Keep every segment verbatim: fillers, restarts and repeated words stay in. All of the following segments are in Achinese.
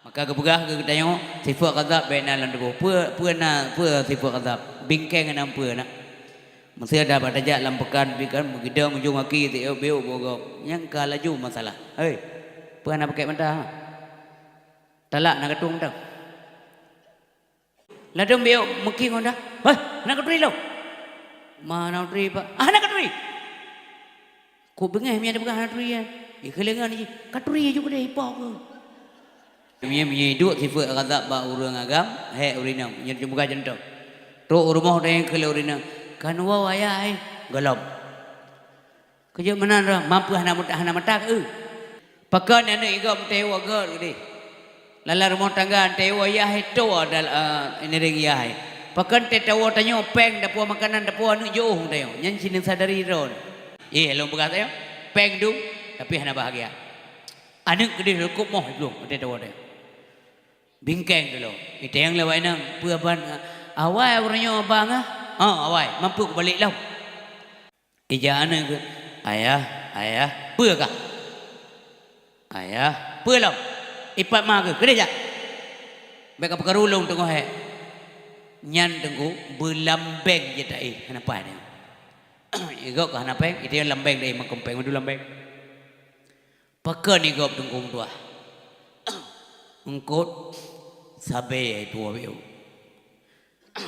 Maka geupeugah keu geutanyoe, sifeuet ghadab bèk na lam tuboh. Peue, peue na, peue sifeuet ghadab? Bingkeng na peue na? Meusé dah bak tajak lam peukan pih kan, meugidong ujong aki, tiep biôk bogop. Nyang ka laju masalah. Hei, peue hana pakék mata? Talak na katueng teuh. Ladôm biôk meuki ngon dah. Hei, hana katuri lom. Ma hana katuri, Pak? Ah, hana katuri. Kok beungéh meunyo tapeugah hana turi, eh? Ikeuleungan jih, katuri ju keudeh, ipo keuh. Meunyo, meunyo iduek sifeuet ghadab bak ureueng agam, hék ureueng inong, nyoe cuba contoh. Trok u rumoh teuh keu lé ureueng inong, "Kan woe ayah, eh?" Gohlom. Keujeuet meunan roh, mampu hana meuta-, hana meutak, eu. Pakon aneuk igop meuteue gét keudeh. Lam rumoh tangga meuteue yah hai toh dal-, eh, ngiring yah hai. Pakon teuteue tanyoe péng dapeue makanan dapeue aneuk jiôh meuteue. Nyan cit neusadari droe. Eh, lôn peugah tanyoe, péng dum, tapi hana bahagia. Aneuk keudeh lôn kop moh plueng meuteue tanyoe. Bingkeng tulông. Iteng lé awak inong, peue ban, awai uroe nyoe abang ah? Oh, awai, mampu kubalek lom. Ija aneuk keuh, "Ayah, ayah, peue kah?" "Ayah, peue lom?" "Ipat ma keuh, keudeh jak." "Bèk kapeukaru lôn teungoh hék." Nyan teungku beulambeng jeuet taéh, hana pai nyan. Igop ka hana péng, iteng lambeng deh makôm péng, mandum lambeng. Pakon igop teungku meutuah? Eungkôt sabe ipo biôh.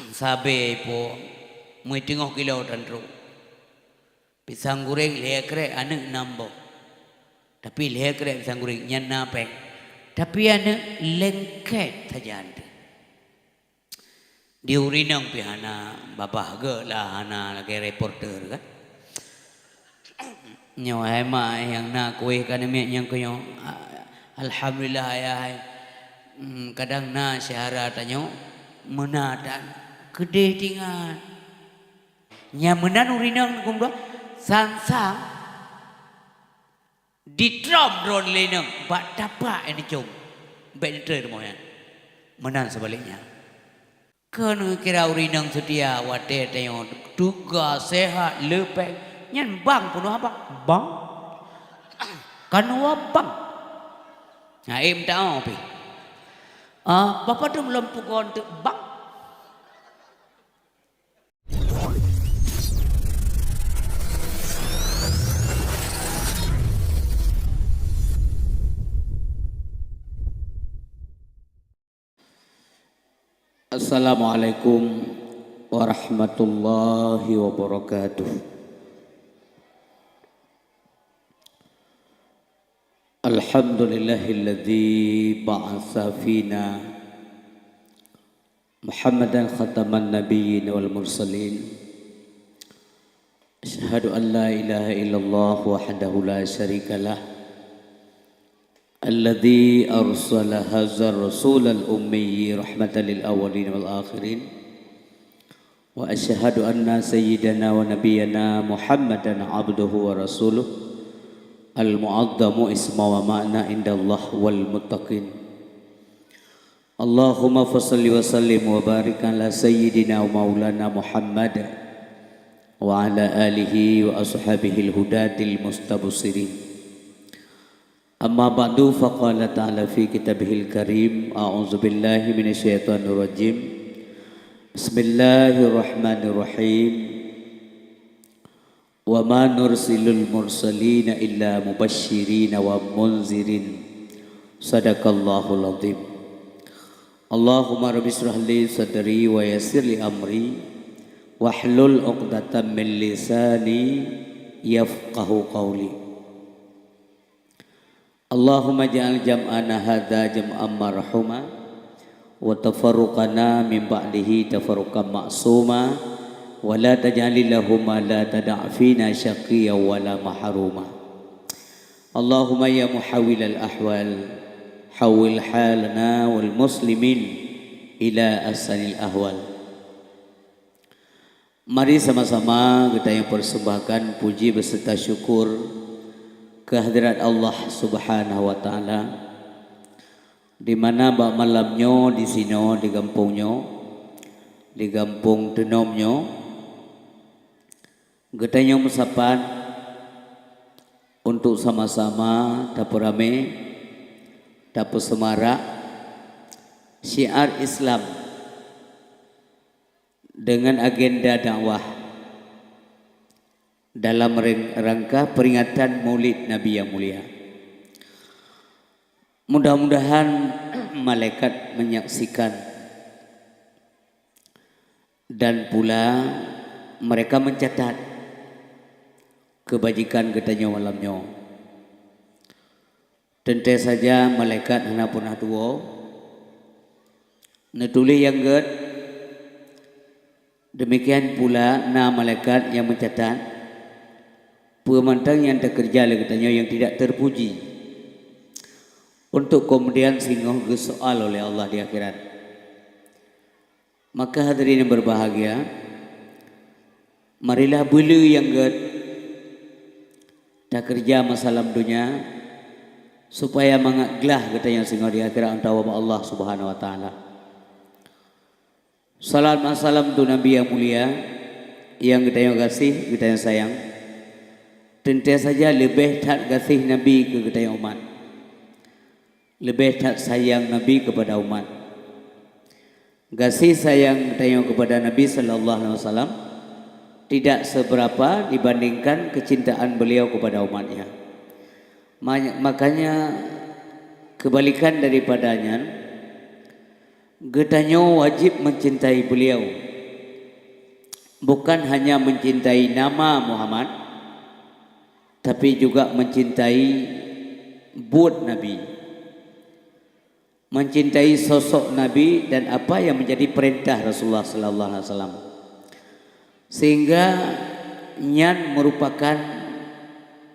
Sabe ipo, meuteungoh kilo tan trok. Pisang goreng lhèe krek aneuk nam boh. Tapi lhèe krek pisang goreng nyan na péng. Tapi aneuk lengket sajan teuh. Di ureueng inong pih hana babah gét lah, hana lagèe reporter kan. Nyoe hai mak nyang na kueh ka neumiet nyang keu nyoe. Alhamdulillah ayah hai. Hmm, kadang na syedara tanyoe meunan tan keudeh teuingat. Nyang meunan ureueng inong geupeugah, sang-sang ditrom droeneuh lé inong bak tapak nyang neucôm. Bèk neutrön rumoh nyan. Meunan seubaliknya. Keuneukira ureueng inong seutia watèe tanyoe teuga seuhat leupeng nyan bang peunoh abang. Bang. Kan wa bang. Nah, em tahu pih. Ah, bapak tu lom pugon teuk bang. Assalamualaikum warahmatullahi wabarakatuh. Alhamdulillahilladzi ba'atsa fina Muhammadan khataman nabiyyin wal mursalin. Asyhadu an la ilaha illallah wahdahu la syarikalah. Alladzi arsala hadzar rasulal ummi rahmatan lil awwalin wal akhirin. Wa asyhadu anna sayyidana wa nabiyyana Muhammadan abduhu wa rasuluh. Al mu'azzamu isma wa ma'na indallah wal muttaqin. Allahumma fasalli wa sallim wa barik ala sayyidina wa maulana Muhammad wa ala alihi wa ashabihil hudatil mustabshirin. Amma ba'du, faqala ta'ala fi kitabihil karim, a'udzu billahi minasyaitonir rajim. Bismillahirrahmanirrahim. Wa ma nursilul mursalina illa mubasyirina wa munzirin. Sadaqallahul azim. Allahumma rabbi israh li sadri wa yassir li amri wahlul 'uqdatam min lisani yafqahu qawli. Allahumma ij'al jam'ana hadza jam'an marhuma, wa tafarruqana min ba'dihi tafarruqan ma'suma, wa la taj'al Allahumma la tada'fina syaqiyya wa la mahruma. Allahumma ya muhawwilal ahwal, hawwil halana wal muslimin ila ahsanil ahwal. Mari sama-sama geutanyoe persembahkan puji beserta syukur kehadirat Allah Subhanahu wa Ta'ala, di mana bak malam nyoe di sinoe, di gampông nyoe, di gampông Teunom nyoe, geutanyoe meusapat untuk sama-sama tapeuramé, tapeuseumarak, syiar Islam dengan agenda dakwah dalam reng-, rangka peringatan Maulid Nabi yang mulia. Mudah-mudahan malaikat menyaksikan dan pula mereka mencatat kebajikan geutanyoe malam nyoe. Teuntée saja malaikat hana pernah tuwoe, neutuléh nyang gét, demikian pula na malaikat nyang meucatat peue mantong nyang teukeureuja lé geutanyoe nyang tidak terpuji, untuk kemudian singoh geusoal oleh Allah di akhirat. Maka hadirin yang berbahagia, marilah beuleu nyang gét takeureuja masa lam donya, supaya mangat glah geutanyoe singoh di akhirat antara Allah Subhanahu wa Taala. Salam dan salam untuk Nabi yang mulia, yang geutanyoe gaséh, geutanyoe sayang. Teuntée saja leubeh that gaséh Nabi keu geutanyoe umat. Leubeh that sayang Nabi kepada umat. Gaséh sayang geutanyoe kepada Nabi sallallahu alaihi wasallam tidak seberapa dibandingkan kecintaan beliau kepada umatnya. Ma-, makanya, kebalikan daripada nyan, geutanyoe wajib mencintai beliau. Bukan hanya mencintai nama Muhammad, tapi juga mencintai buet Nabi. Mencintai sosok Nabi dan apa yang menjadi perintah Rasulullah sallallahu alaihi wasallam. Sehingga nyan merupakan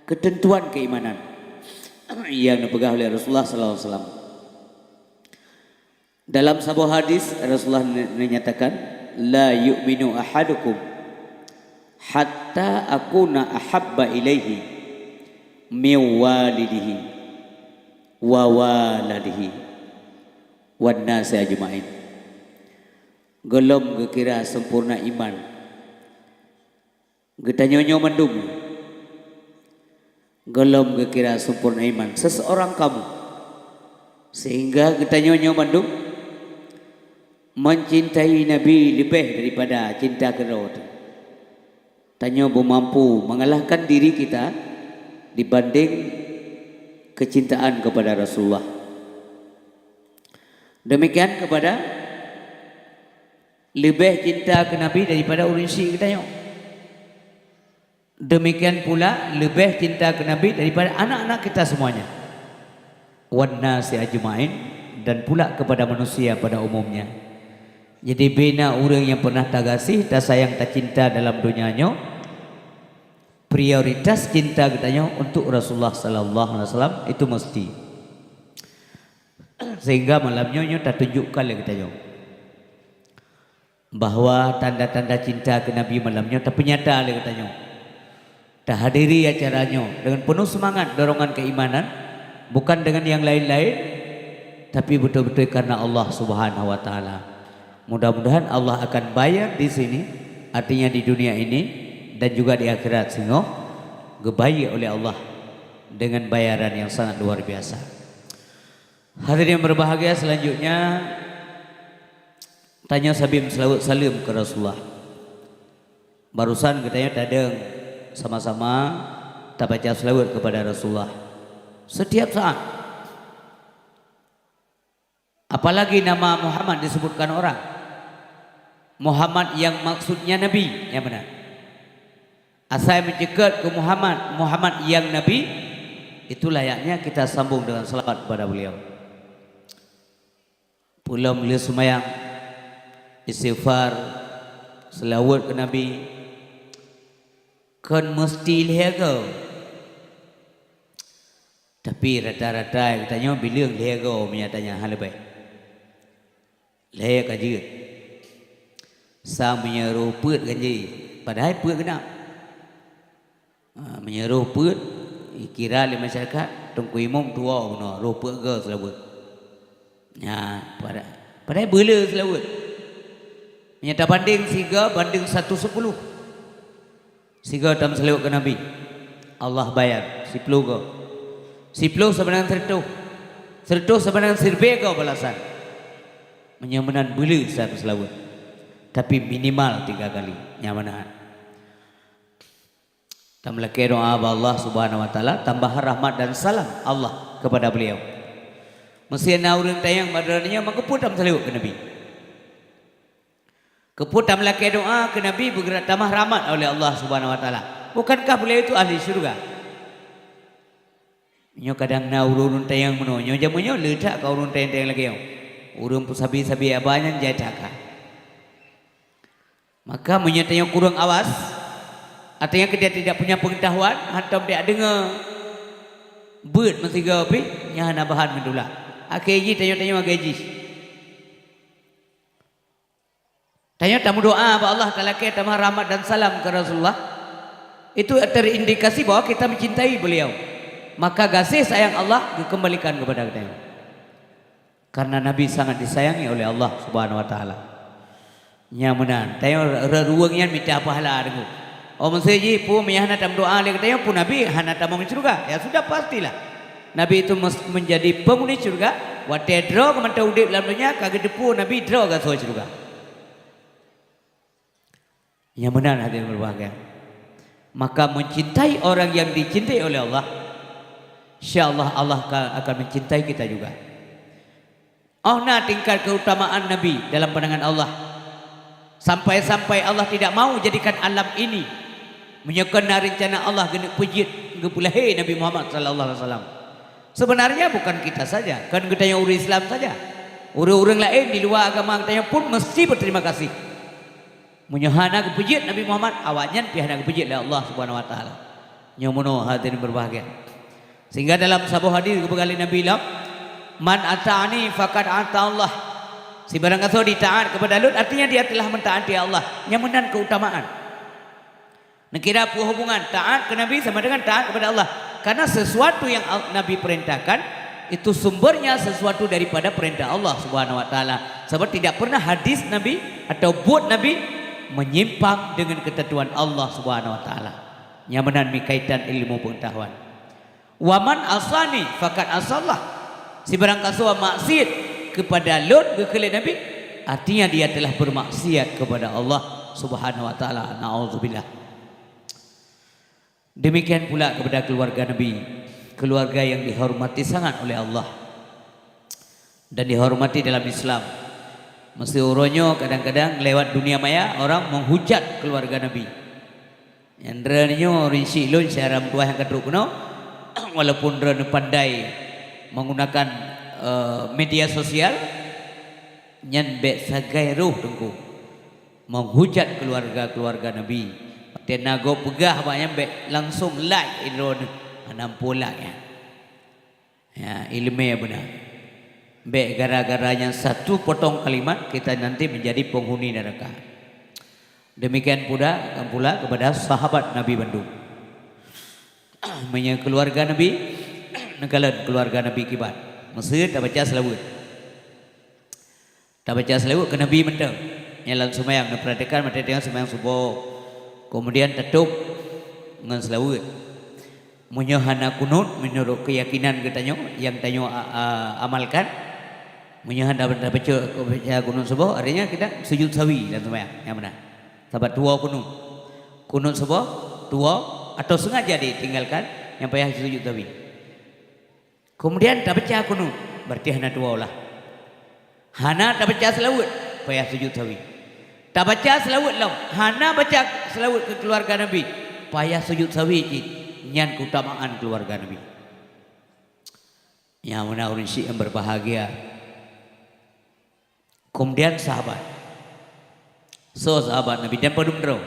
ketentuan keimanan yang dipeugah oleh Rasulullah sallallahu alaihi wasallam. Dalam saboh hadis, Rasulullah ne-, menyatakan, "La yu'minu ahadukum hatta akuna ahabba ilaihi min walidihi wa waladihi wan nasi ajma'in." Gohlom geukira sempurna iman geutanyoe nyoe mandum. Gohlom geukira sempurna iman seseorang kamu, sehingga geutanyoe nyoe mandum mencintai Nabi leubeh daripada cinta keudroe teuh. Tanyoe beumampu mengalahkan diri kita dibanding kecintaan kepada Rasulullah. Demikian kepada leubeh cinta keu Nabi daripada ureuëng syik geutanyoe. Demikian pula leubeh cinta keu Nabi daripada anak-anak kita semuanya. Wan nasi ajma'in, dan pula kepada manusia pada umumnya. Jadi, bina ureuëng nyang pernah tagaséh, tasayang, tacinta dalam donya nyoe, prioritas cinta geutanyoe untuk Rasulullah sallallahu alaihi wasallam itu mesti. Sehingga malam nyoe, nyoe tatunjukkan lé geutanyoe bahwa tanda-tanda cinta keu Nabi malam nyoe tapeunyata lé geutanyoe. Tahadiri acara nyoe dengan penuh semangat dorongan keimanan, bukan dengan yang lain-lain, tapi betul-betul karena Allah Subhanahu wa Taala. Mudah-mudahan Allah akan bayar di sini, artinya di dunia ini, dan juga di akhirat singoh geubayeue oleh Allah dengan bayaran yang sangat luar biasa. Hadirin yang berbahagia, selanjutnya, tanyoe sabe meuseulaweuet saleuem keu Rasulullah. Barusan geutanyoe tadeueng sama-sama tabaca seulaweuet kepada Rasulullah setiap saat. Apalagi nama Muhammad disebutkan orang. Muhammad yang maksudnya Nabi, nyang meunan. Asai meuceukeut keu Muhammad, Muhammad yang Nabi, itu layaknya kita sambung dengan salawat kepada beliau. Peulom lheueh seumayang, istighfar, seulaweuet keu Nabi, kon meusti lhée goe. Tapi rata-rata geutanyoe bileueng lhée goe meunyo tanyang hana leubeh. Lhée ka jeuet. Sang meunyo roh peuet ganjé, padahai peuet geuhnam. Ha, meunyo roh peuet, dikira lé masyarakat, Teungku Imum tuwoe bunoe, roh peuet goe seulaweuet. Nyan, pada-, padahai beuleu seulaweuet. Meunyo tabandeng sigoe bandeng satu sepuluh. Sigoe tameuseulaweuet keu Nabi, Allah bayar siploh goe. Siploh sama dengan sireutoh. Sireutoh sama dengan sireubée goe balasan. Meunyoe meunan beuleueh sa peuseulaweuet, tapi minimal tiga kali. Nyan meunan. Tameulakée doa bak Allah Subhanahu wa Taala, tambahan rahmat dan salam Allah kepada beliau. Meusé na ureuëng tanyong bak droeneuh nyoe, meukeupeu tameuseulaweuet keu Nabi? Keupeu tameulakée doa keu Nabi beugeura tamah rahmat oleh Allah Subhanahu wa Taala? Bukankah beliau itu ahli syurga? Nyoe kadang na ureuëng-ureuëng tanyong meunoe, nyoe jameun nyoe le that ka ureuëng tanyong-tanyong lagée nyoe. Ureuëng peusabe-sabe aba nyan jai that ka. Maka meunyoe tanyoe kureueng awas, artinya kita tidak punya pengetahuan, hantom tajak deungoe beuet meusigoe pih, nyan hana bahan meudula. Akhé jih tanyoe-tanyoe lagée jih. Tanyoe tameudoa bak Allah talakée tamah rahmat dan salam keu Rasulullah, itu terindikasi bahwa kita mencintai beliau. Maka gaséh sayang Allah geukeumbalikan kepada geutanyoe. Karena Nabi sangat disayangi oleh Allah Subhanahu wa Taala. Nyan meunan, tanyoe rot ruweueng nyan mita pahala deungoe. Oh, meusé jih peue meunyo hana tameudoa lé geutanyoe, peue Nabi hana tamong syeuruga? Ya sudah, pastilah. Nabi itu mes-, menjadi penghuni syeuruga, watée droe geuh mantong udeb lam donya ka geuteupeue Nabi droe gasoe syeuruga. Nyan meunan hadirin berbahagia. Maka mencintai orang yang dicintai oleh Allah, insya Allah, Allah ka-, akan mencintai kita juga. Oh na tingkat keutamaan Nabi dalam pandangan Allah. Sampai-sampai Allah tidak mau jadikan alam ini, meunyoe kon na reuncana Allah geuneuk peujeuet geupeulahé Nabi Muhammad sallallahu alaihi wasallam. Sebenarnya bukan kita saja, kon geutanyoe ureuëng Islam saja. Ureuëng-ureuëng laén di luwa agama geutanyoe pun mesti berterima kasih. Meunyoe hana geupeujeuet Nabi Muhammad, awaknyan pih hana geupeujeuet lé Allah Subhanahu wa Taala. Nyoe meunoe hadirin berbahagia. Sehingga dalam saboh hadis geupeugah lé Nabi lom, "Man ata'ani faqad ata Allah." Sibarang gasoe jitaat kepada lôn, artinya dia telah mentaati Allah. Nyan meunan keutamaan. Neukira peue hubungan taat keu Nabi sama dengan taat kepada Allah. Karena sesuatu yang Al-, Nabi perintahkan, itu sumbernya sesuatu daripada perintah Allah Subhanahu wa Taala. Sebab tidak pernah hadis Nabi atau buet Nabi menyimpang dengan ketentuan Allah Subhanahu wa Taala. Nyan meunan meukaitan ilmu pengetahuan. "Wa man asani faqad asallah." Sibarang gasoe maksiat kepada lôn, geukheun lé Nabi, artinya dia telah bermaksiat kepada Allah Subhanahu wa Taala. Naudzubillah. Demikian pula kepada keluarga Nabi, keluarga yang dihormati sangat oleh Allah dan dihormati dalam Islam. Meuseuroe nyoe kadang-kadang lewat dunia maya orang menghujat keluarga Nabi. Nyang droeneuh nyoe rinci lôn syedara meutuwah nyang ka trok keunoe, walaupun droeneuh pandai menggunakan, eh, media sosial, nyan bék sagai roh teungku. Menghujat keluarga-keluarga Nabi. Watée na gob peugah bak nyan bék langsung like droeneuh, hana muphom like nyan. Ya, ileumé beuna. Bék gara-gara nyang satu potong kalimat kita nanti menjadi penghuni neraka. Demikian pula, pula kepada sahabat Nabi bandum. Meunyoe keluarga Nabi, neukalon keluarga Nabi kiban. Meuseuti tabaca seulaweuet. Tabaca seulaweuet keu Nabi mantong. Nyang lam seumayang, neupeuratikan watée teungoh seumayang suboh. Keumudian tatôb ngon seulaweuet. Meunyoe hana kunut, meunurot keuyakinan geutanyoe nyang tanyoe a-, a-, amalkan, meunyoe hana tabaca, tabaca kunut suboh, artinya kita sujud sahwi lam seumayang. Nyang meunan. Sabab tuwoe kunut. Kunut suboh, tuwoe, atau sengaja ditinggalkan, nyang payah sujud sahwi. Keumudian tabaca kunut, berarti hana tuwoe lah. Hana tabaca seulaweuet, payah sujud sahwi. Tabaca seulaweuet lom, hana baca seulaweuet keu keuluwarga Nabi, payah sujud sahwi cit. Nyan keutamaan keuluwarga Nabi. Nyang meunan ureuëng syiek nyang berbahagia. Keumudian sahabat. Soe sahabat Nabi dan padum droe?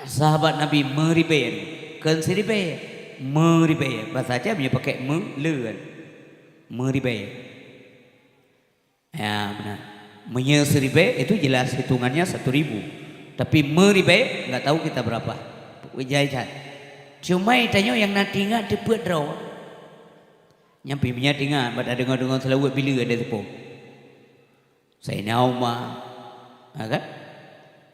Sahabat Nabi meuribée, kon siribée, meuribée. Basa Aceh meunyoe pakai me, le kan. Meuribée. Ya, benar. Meunyoe siribée itu jelas hitungannya satu ribu. Tapi meuribée, enggak tahu kita berapa. Jai that. Cuma tanyoe nyang na teuingat teupeu droe. Nyan pih meunyo teuingat, bak tadeungoe-deungoe seulaweuet bila ada teupeue. Saidina Umar, ha kan?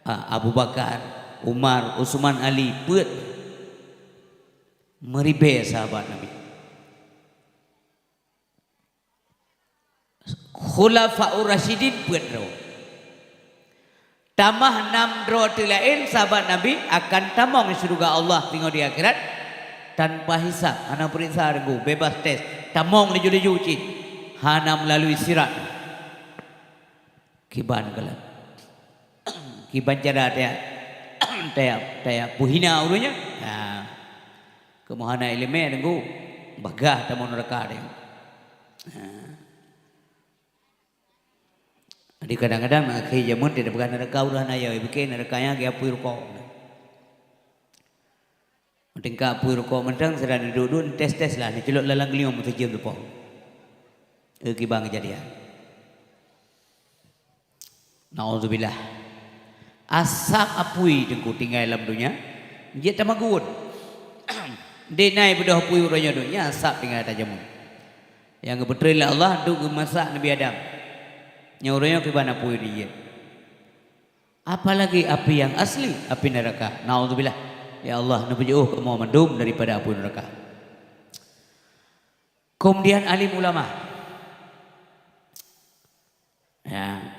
Ah, Abu Bakar, Umar, Utsman, Ali, peuet. Meuribée sahabat Nabi. Khulafaur Rasyidin peuet droe. Tamah nam droe teulaén sahabat Nabi akan tamong syeuruga Allah singoh di akhirat tanpa hisab, hana peuriksa deungon, bebas tes, tamong laju-laju cit, hana meulalui sirat. Kiban galak. Kiban cara taya, taya, taya peuhina ureuëng nyan. Ha. Kamoe hana iéleumé deungon, bagah tamong neuraka deh. Ha. Jadi kadang-kadang akhé jameun teupeugah neuraka ureuëng hana yo, pike neuraka nyan geupui rukok. Meutingkat pui rukok mantong, sira neuduek-duek, neutés-tés lah, neuculok lam geuliong meuteujeuem teupok. Eh, kiban keujadian. Naudzubillah. Asab apui teungku tinggai lam donya, jeuet tamaguen. Dek nai beudôh apui uroe nyoe donya, asab tinggai tajameun. Nyang geupeutrön lé Allah untuk geumasak Nabi Adam. Nyang uroe nyoe kiban apui dijeuet. Apalagi api yang asli, api neraka. Naudzubillah. Ya Allah, neupeujiôh kamoe mandum daripada apui neraka. Kemudian alim ulama. Ya.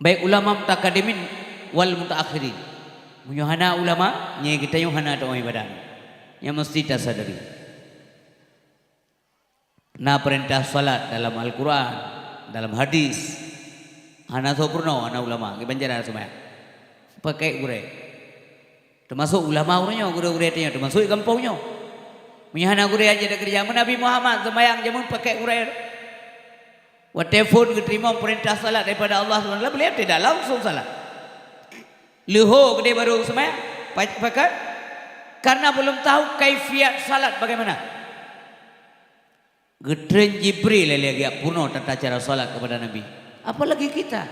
Baik ulama mutakadimin wal mutaakhirin. Meunyoe hana ulama, nyan geutanyoe hana teuoh ibadat. Nyang meusti tasadari. Na peurintah salat dalam Al-Quran, dalam hadis. Hana soe peurunoe, hana ulama, kiban cara seumayang. Pakèk gurèe. Teumasok ulama uroe nyoe, gurèe-gurèe tanyoe, teumasok di gampông nyoe. Meunyoe hana gurèe aja teukeureuja, meunyoe Nabi Muhammad seumayang jameun pakèk gurèe. Watèe phon geuteurimong peurintah salat daripada Allah subhanahu wa taala, beliau tidak langsung salat. Leuho keudéh baru seumayang, pa-, pakèk. Karena belum tahu kaifiat salat bagaimana. Geutrön Jibril lé geujak peurunoe tata cara salat kepada Nabi. Apalagi kita.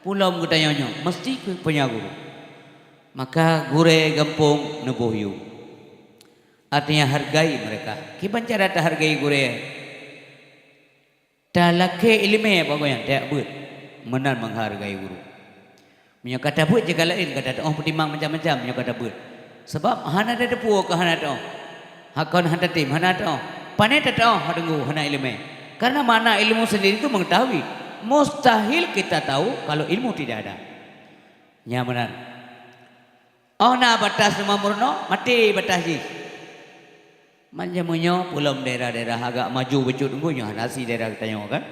Pulom geutanyoe nyoe, meusti keu punya guru. Maka gurèe gampông neuboh yum. Artinya hargai mereka. Kiban cara tahargai gurèe? Talakèe iéleumé bak gobnyan, tajak beuet. Meunan menghargai guru. Meunyoe ka tabeuet jaga laén, ka tateuoh peutimang macam-macam meunyoe ka tabeuet. Sabab hana tateupeue keu hana teuoh. Hakon hana tatem, hana teuoh. Pané tateuoh deungon hana iéleumé. Karena makna ilmu sendiri itu mengetahui. Mustahil kita tahu kalau ilmu tidak ada. Nyan meunan. Óh na batas teuma meurunoe, maté batas jih. Manjeumeunyoe pulom daerah-daerah agak maju bacut, nyoe hana si daerah geutanyoe kan.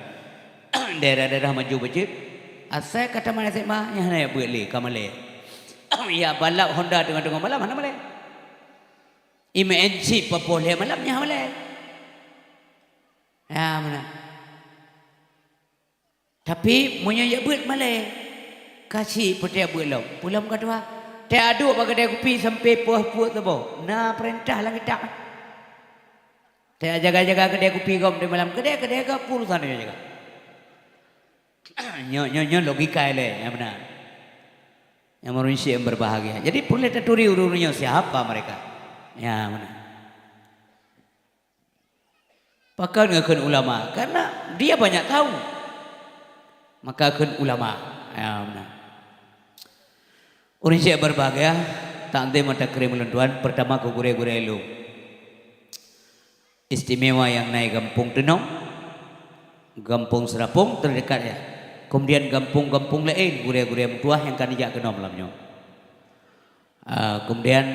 Daerah-daerah maju bacut, asai ka tamat S M A, nyan hana jak beuet lé, ka malèe. Ya balap Honda teungoh-teungoh malam hana malèe. Imeu'en chip papoh lhèe malam nyan malèe. Ya, meunan. Tapi meunyoe jak beuet malèe, ka chik peuté beuet lom. Pulom ka tuha. Teuaduk bak keudè kupi sampai poh peuet saboh. Na peurintah lam kitab. Teujaga-jaga keudè kupi gom di malam. Keudè, keudè ka urusan nyoe jaga. Nyoe, nyoe, nyoe logika ilèe, nyang meunan. Nyang manusia yang berbahagia. Jadi peureulèe taturi ureueng-ureueng nyoe siapa mereka. Ya, meunan. Pakon geukheun ulama? Karena dia banyak tahu. Maka kheun ulama. Ya, meunan. Ureueng syèk berbahagia, takzim mata keurim ulôn tuan, pertama keu gurèe-gurèe lôn. Istimewa nyang na i Gampông Teunong, Gampông Seurapông teudekat ya. Kemudian gampông-gampông laén, gurèe-gurèe meutuah nyang ka neujak keunoe malam nyoe. Ah, kemudian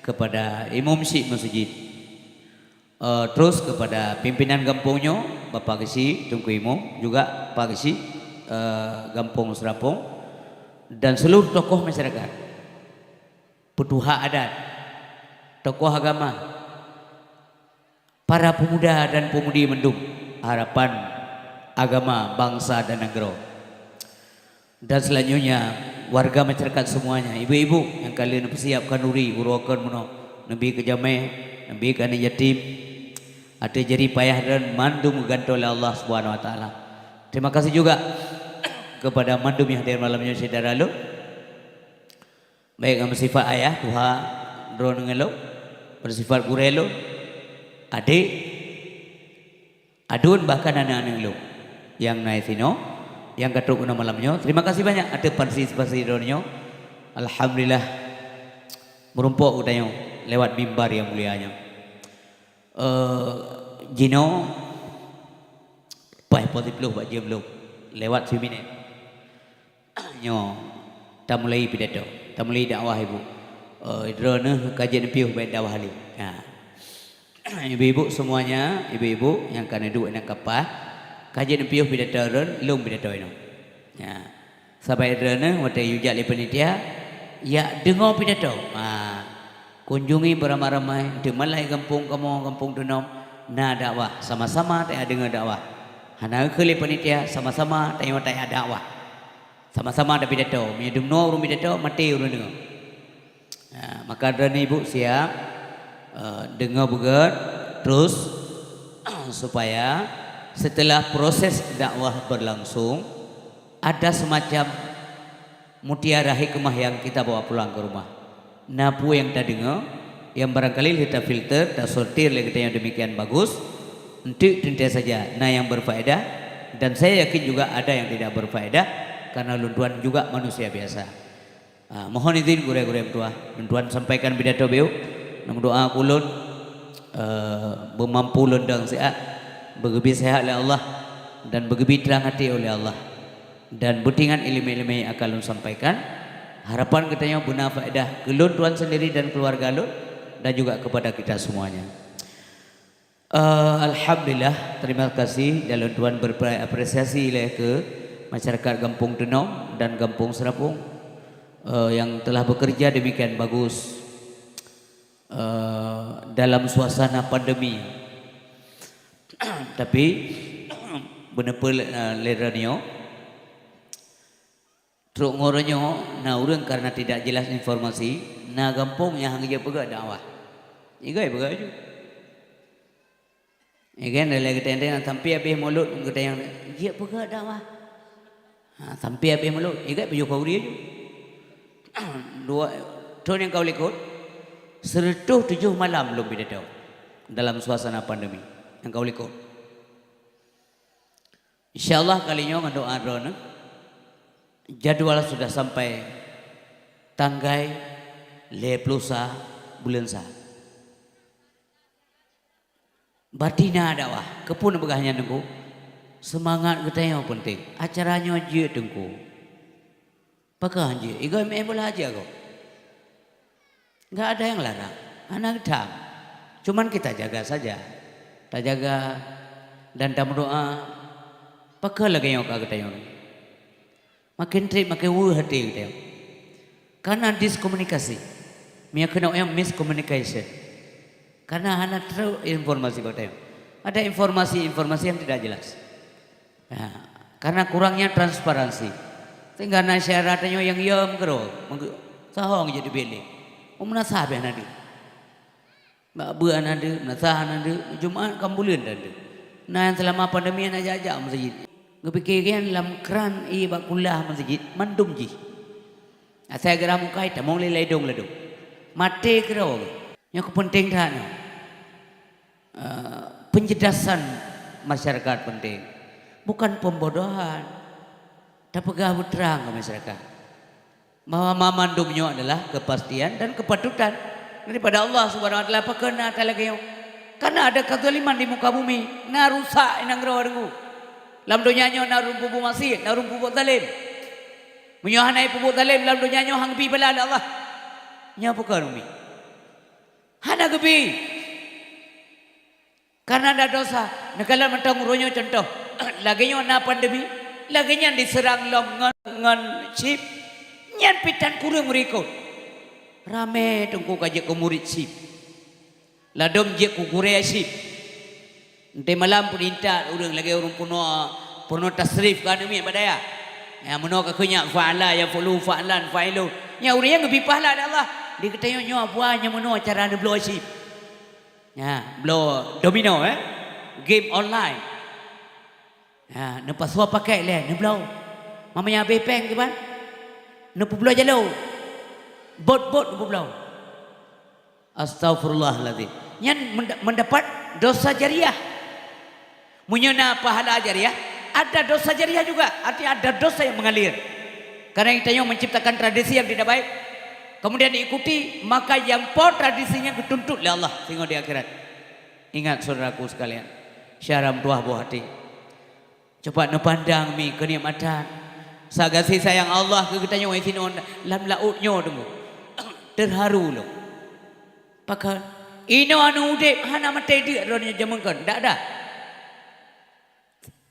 kepada imum syik masjid. Eh, terus kepada pimpinan gampông nyoe, Bapak Geuchik, Teungku Imum, juga Pak Geuchik, eh, Gampông Seurapông, dan seluruh tokoh masyarakat, peutuha adat, tokoh agama, para pemuda dan pemudi mandum, harapan agama, bangsa dan nanggroe. Dan selanjutnya, warga masyarakat semuanya, ibu-ibu nyang ka lheueh neupeusiap khanduri, uroe kon meunoe, neubi keu jamèe, neubi keu aneuk yatim, ateueh jerih payah droen mandum geugantoe lé Allah Subhanahu Wa Taala. Terima kasih juga kepada mandum nyang hadir malam nyoe syedara lôn. Baik nyang beusifat ayah, tuha droeneuh ngon lôn, beusifat gurèe lôn, adék, aduen bahkan aneuk-aneuk lôn nyang na sinoe, nyang ka trok keunoe malam nyoe. Terima kasih banyak ateueh partisipasi droeneuh nyoe. Alhamdulillah, meurumpok geutanyoe lewat mimbar nyang mulia nyoe. Eh, jinoe Paih poh siplôh bak jeuem lom, lewat siminét. Nyoe, tamulai pidato, tamulai dakwah ibu. Eh, droeneuh ka jeuet neupiôh bak dakwah lé. Nah. Ibu-ibu semuanya, ibu-ibu nyang ka neuduek nang kapah, ka jeuet neupiôh pidato droen, lôn pidato inoe. Ya. Sabai droeneuh watée yue jak lé panitia, yak deungoe pidato. Ha. Kunjungi beramai-ramai, di malai gampông kamoe, gampông teunom, na dakwah, sama-sama tadeungoe dakwah. Hana keu lé panitia, sama-sama tanyoe tayak dakwah. Sama-sama tapidato, meunyoe deungoe ureuëng pidato, maté ureuëng deungoe. Ha, maka droeneuh ibu siap, eh, deungoe beugét, terus, supaya setelah proses dakwah berlangsung, ada semacam mutiara hikmah yang kita bawa pulang ke rumah. Na peue nyang tadeungoe, yang barangkali lheueh tafilter, tasortir lé geutanyoe demikian bagus, enteuk teuntée saja na nyang berfaedah, dan saya yakin juga ada yang tidak berfaedah, karena lôn tuan juga manusia biasa. Ah, mohon izin gurée-gurée meutuah, lôn tuan sampaikan pidato beu. Lôn doa keu lôn, eh, beumampu lôn dong siat, beugeubi sehat lé Allah, dan beugeubi trang até oleh Allah. Dan beutingat iéleumé-iéleumé nyang akan lôn sampaikan. Harapan geutanyoe beuna faedah keu lôn tuan sendiri dan keluarga lôn, dan juga kepada kita semuanya. Eh, alhamdulillah, terima kasih, dan lôn tuan berapresiasi lé keu masyarakat Gampông Teunom dan Gampông Serapong, eh, yang telah bekerja demikian bagus, eh, dalam suasana pandemi. Tapi, beuneupeue lé, eh, lé droeneuh nyoe, trok ngon uroenyoe na ureuëng karena tidak jelas informasi, na gampông nyang hana jeuet peugah dakwah. Igai peugah ju. Ya kan, lé geutanyoe sampai habéh mulod geutanyoe jeuet peugah dakwah. Ha, sampai habéh mulod, igai peujeuet khauri ju. Dua, thon nyang ka u likot, seureutôh tujoh malam lôn pidato dalam suasana pandemi nyang ka u likot. Insya Allah kali nyoe ngon doa droeneuh, jadwal sudah sampai tanggai lhée ploh sa buleuen sa. Batina dakwah, keupeue neupeugah nyan Teungku? Seumangat geutanyoe peunteng. Acara nyoe jeuet Teungku. Pakon jeuet? Igoe meu'en bola aja goe. Enggak ada yang larang. Hana geutam. Cuman kita jaga saja. Tajaga dan tameudoa. Pakon lagée nyoe ka geutanyoe. Makin treb, makin weueh até geutanyoe. Karena diskomunikasi. Meunyoe keunoe nyang miscommunication. Karena hana trok informasi bak geutanyoe. Ada informasi-informasi yang tidak jelas. Ya, karena kurangnya transparansi. Sehingga na syedara tanyoe nyang yom keudroe, meuge-, sahong jeuet dibileng. Meunasah beh na deuh. Bak beuet na deuh, meunasah na deuh, Jumat kan buleuen na deuh. Na nyang seulama pandemi hana jak-jak meuseujid. Geupike nyan lam kran ié bak kulah meuseujid, mandum jih. Asai geura mukai, tamong lé ladong-ladong. Maté keudroe. Nyoe keupeunténg that nyoe. Eh, penjelasan masyarakat penting. Bukan pembodohan. Tapeugah beutrang keu masyarakat. Bahwa mamandum nyoe adalah kepastian dan kepatutan daripada Allah Subhanahu wa Taala. Pakon na ata lagée nyoe? Karena ada kezaliman di muka bumi. Na rusak inong droe deungoe. Lam donya nyoe na ureuëng peubuet maksiet, na ureuëng peubuet zalem. Meunyoe hana peubuet zalem lam donya nyoe hana geubi bala lé Allah. Nyoe pakon umi. Hana geubi. Karena ada dosa. Neukalon mantong uroe nyoe contoh. Lagée nyoe na pandemi, lagée nyan diseurang lom ngon, ngon chip. Nyan pih tan kureueng meurikot. Ramé Teungku ka jeuet keu murit chip. Ladom jeuet keu gurée chip. Enté malam peunintat ureuëng lagée ureuëng peunoh, peunoh tasrif ka aneuk miet bak dayah. Nyang meunoe ka kheun nyak fa'ala, yaf'ulu, fa'lan, fa'ilun. Nyan ureuëng nyan geubi pahala lé Allah. Di geutanyoe nyoe buah nyang meunoe cara neubloe chip. Nya, bloe domino, eh. Game online. Nya, neupasoe pakét lé, neubloe. Mamaya habéh péng kiban. Neupeubloe jaloe. Bot-bot neupeubloe. Astagfirullahaladzim. Nyan menda-, mendapat dosa jariah. Meunyoe na pahala jariah, ada dosa jariah juga. Artinya ada dosa yang mengalir. Karena kita yang menciptakan tradisi yang tidak baik, kemudian diikuti, maka yang po tradisinya geutuntut lé Allah singoh di akhirat. Ingat, saudaraku sekalian, syedara meutuah boh até. Cuba neupandang mi keunikmatan. Sagasé sayang Allah keu geutanyoe sinoe lam laôt nyoe deungoe. Teuharu lom. Pakon? Inoe aneuk udeb hana maté deuk droeneuh jameun kon. Dak, dak.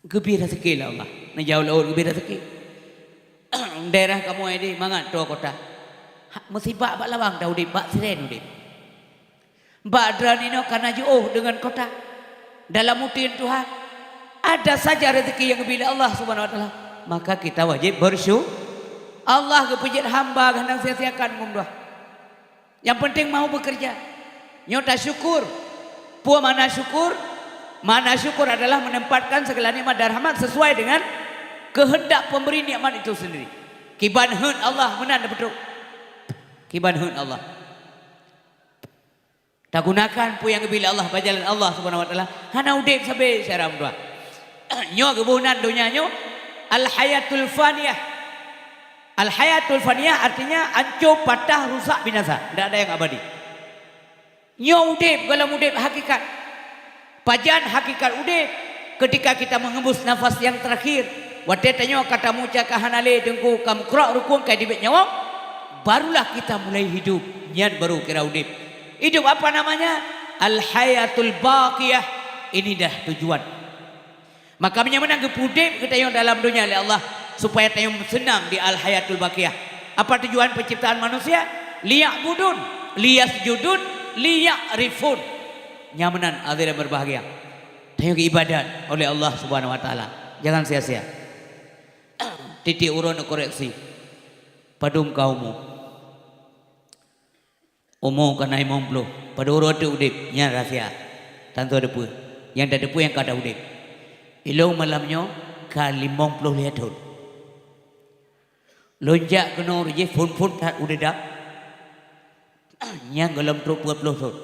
Geubri raseuki lé Allah. Neujaweueb lôn geubri raseuki. Daerah kamoe di mangat toe kota. Ha, meusibak bak lawang ta udeb, bak siren udeb. Bak droeneuh inoe ka na jiôh deungon kota. Dalam uteuen Tuhan, ada saja rezeki yang geubri lé Allah Subhanahu wa Taala. Maka kita wajib bersyu-, Allah geupeujeuet hamba geuhnang sia-siakan meundoa. Nyang penting mau bekerja. Nyoe tasyukur. Peue makna syukur? Makna syukur adalah menempatkan segala nikmat dan rahmat sesuai dengan kehendak pemberi nikmat itu sendiri. Kiban heuet Allah meunan beutôi. Kiban heuet Allah. Tagunakan peue nyang geubri lé Allah bak jalan Allah Subhanahu wa Taala. Hana udeb sabe syedara meutuah. Nyoe geuboh nan donya nyoe al-hayatul faniyah. Al-hayatul faniyah artinya ancô, patah, rusak, binasa. Tidak ada yang abadi. Nyoe udeb gohlom udeb hakikat. Pajan hakikat udeb? Ketika kita mengembus nafas yang terakhir. Watée tanyoe ka tamuca ka hana lé teungku, ka meukrok rukun ka teubiet nyawöng, barulah kita mulai hidup. Nyan baru kira udeb. Hidup apa namanya? Al-hayatul baqiyah. Ini dah tujuan. Maka meunyoe meunan geupeudeb geutanyoe dalam donya lé Allah, supaya tanyoe seunang di al-hayatul baqiyah. Apa tujuan penciptaan manusia? Liya'budun, liyasjudun, liya'rifun. Nyan meunan hadirin berbahagia. Tanyoe geuibadat oleh Allah Subhanahu wa Taala. Jangan sia-sia. Tieb-tieb uroe neukoreksi. Padum ka umu? Umu ka na limong ploh, padum uroe teuk udeb, nyan rahsia. Tantu teupeue, nyang tateupeue nyang ka ta udeb. Ilôn malam nyoe ka limong ploh lhée thon. Lôn jak keunoe reueh jih phon-phon that udeb dap, nyan gohlom trok peuet ploh thon.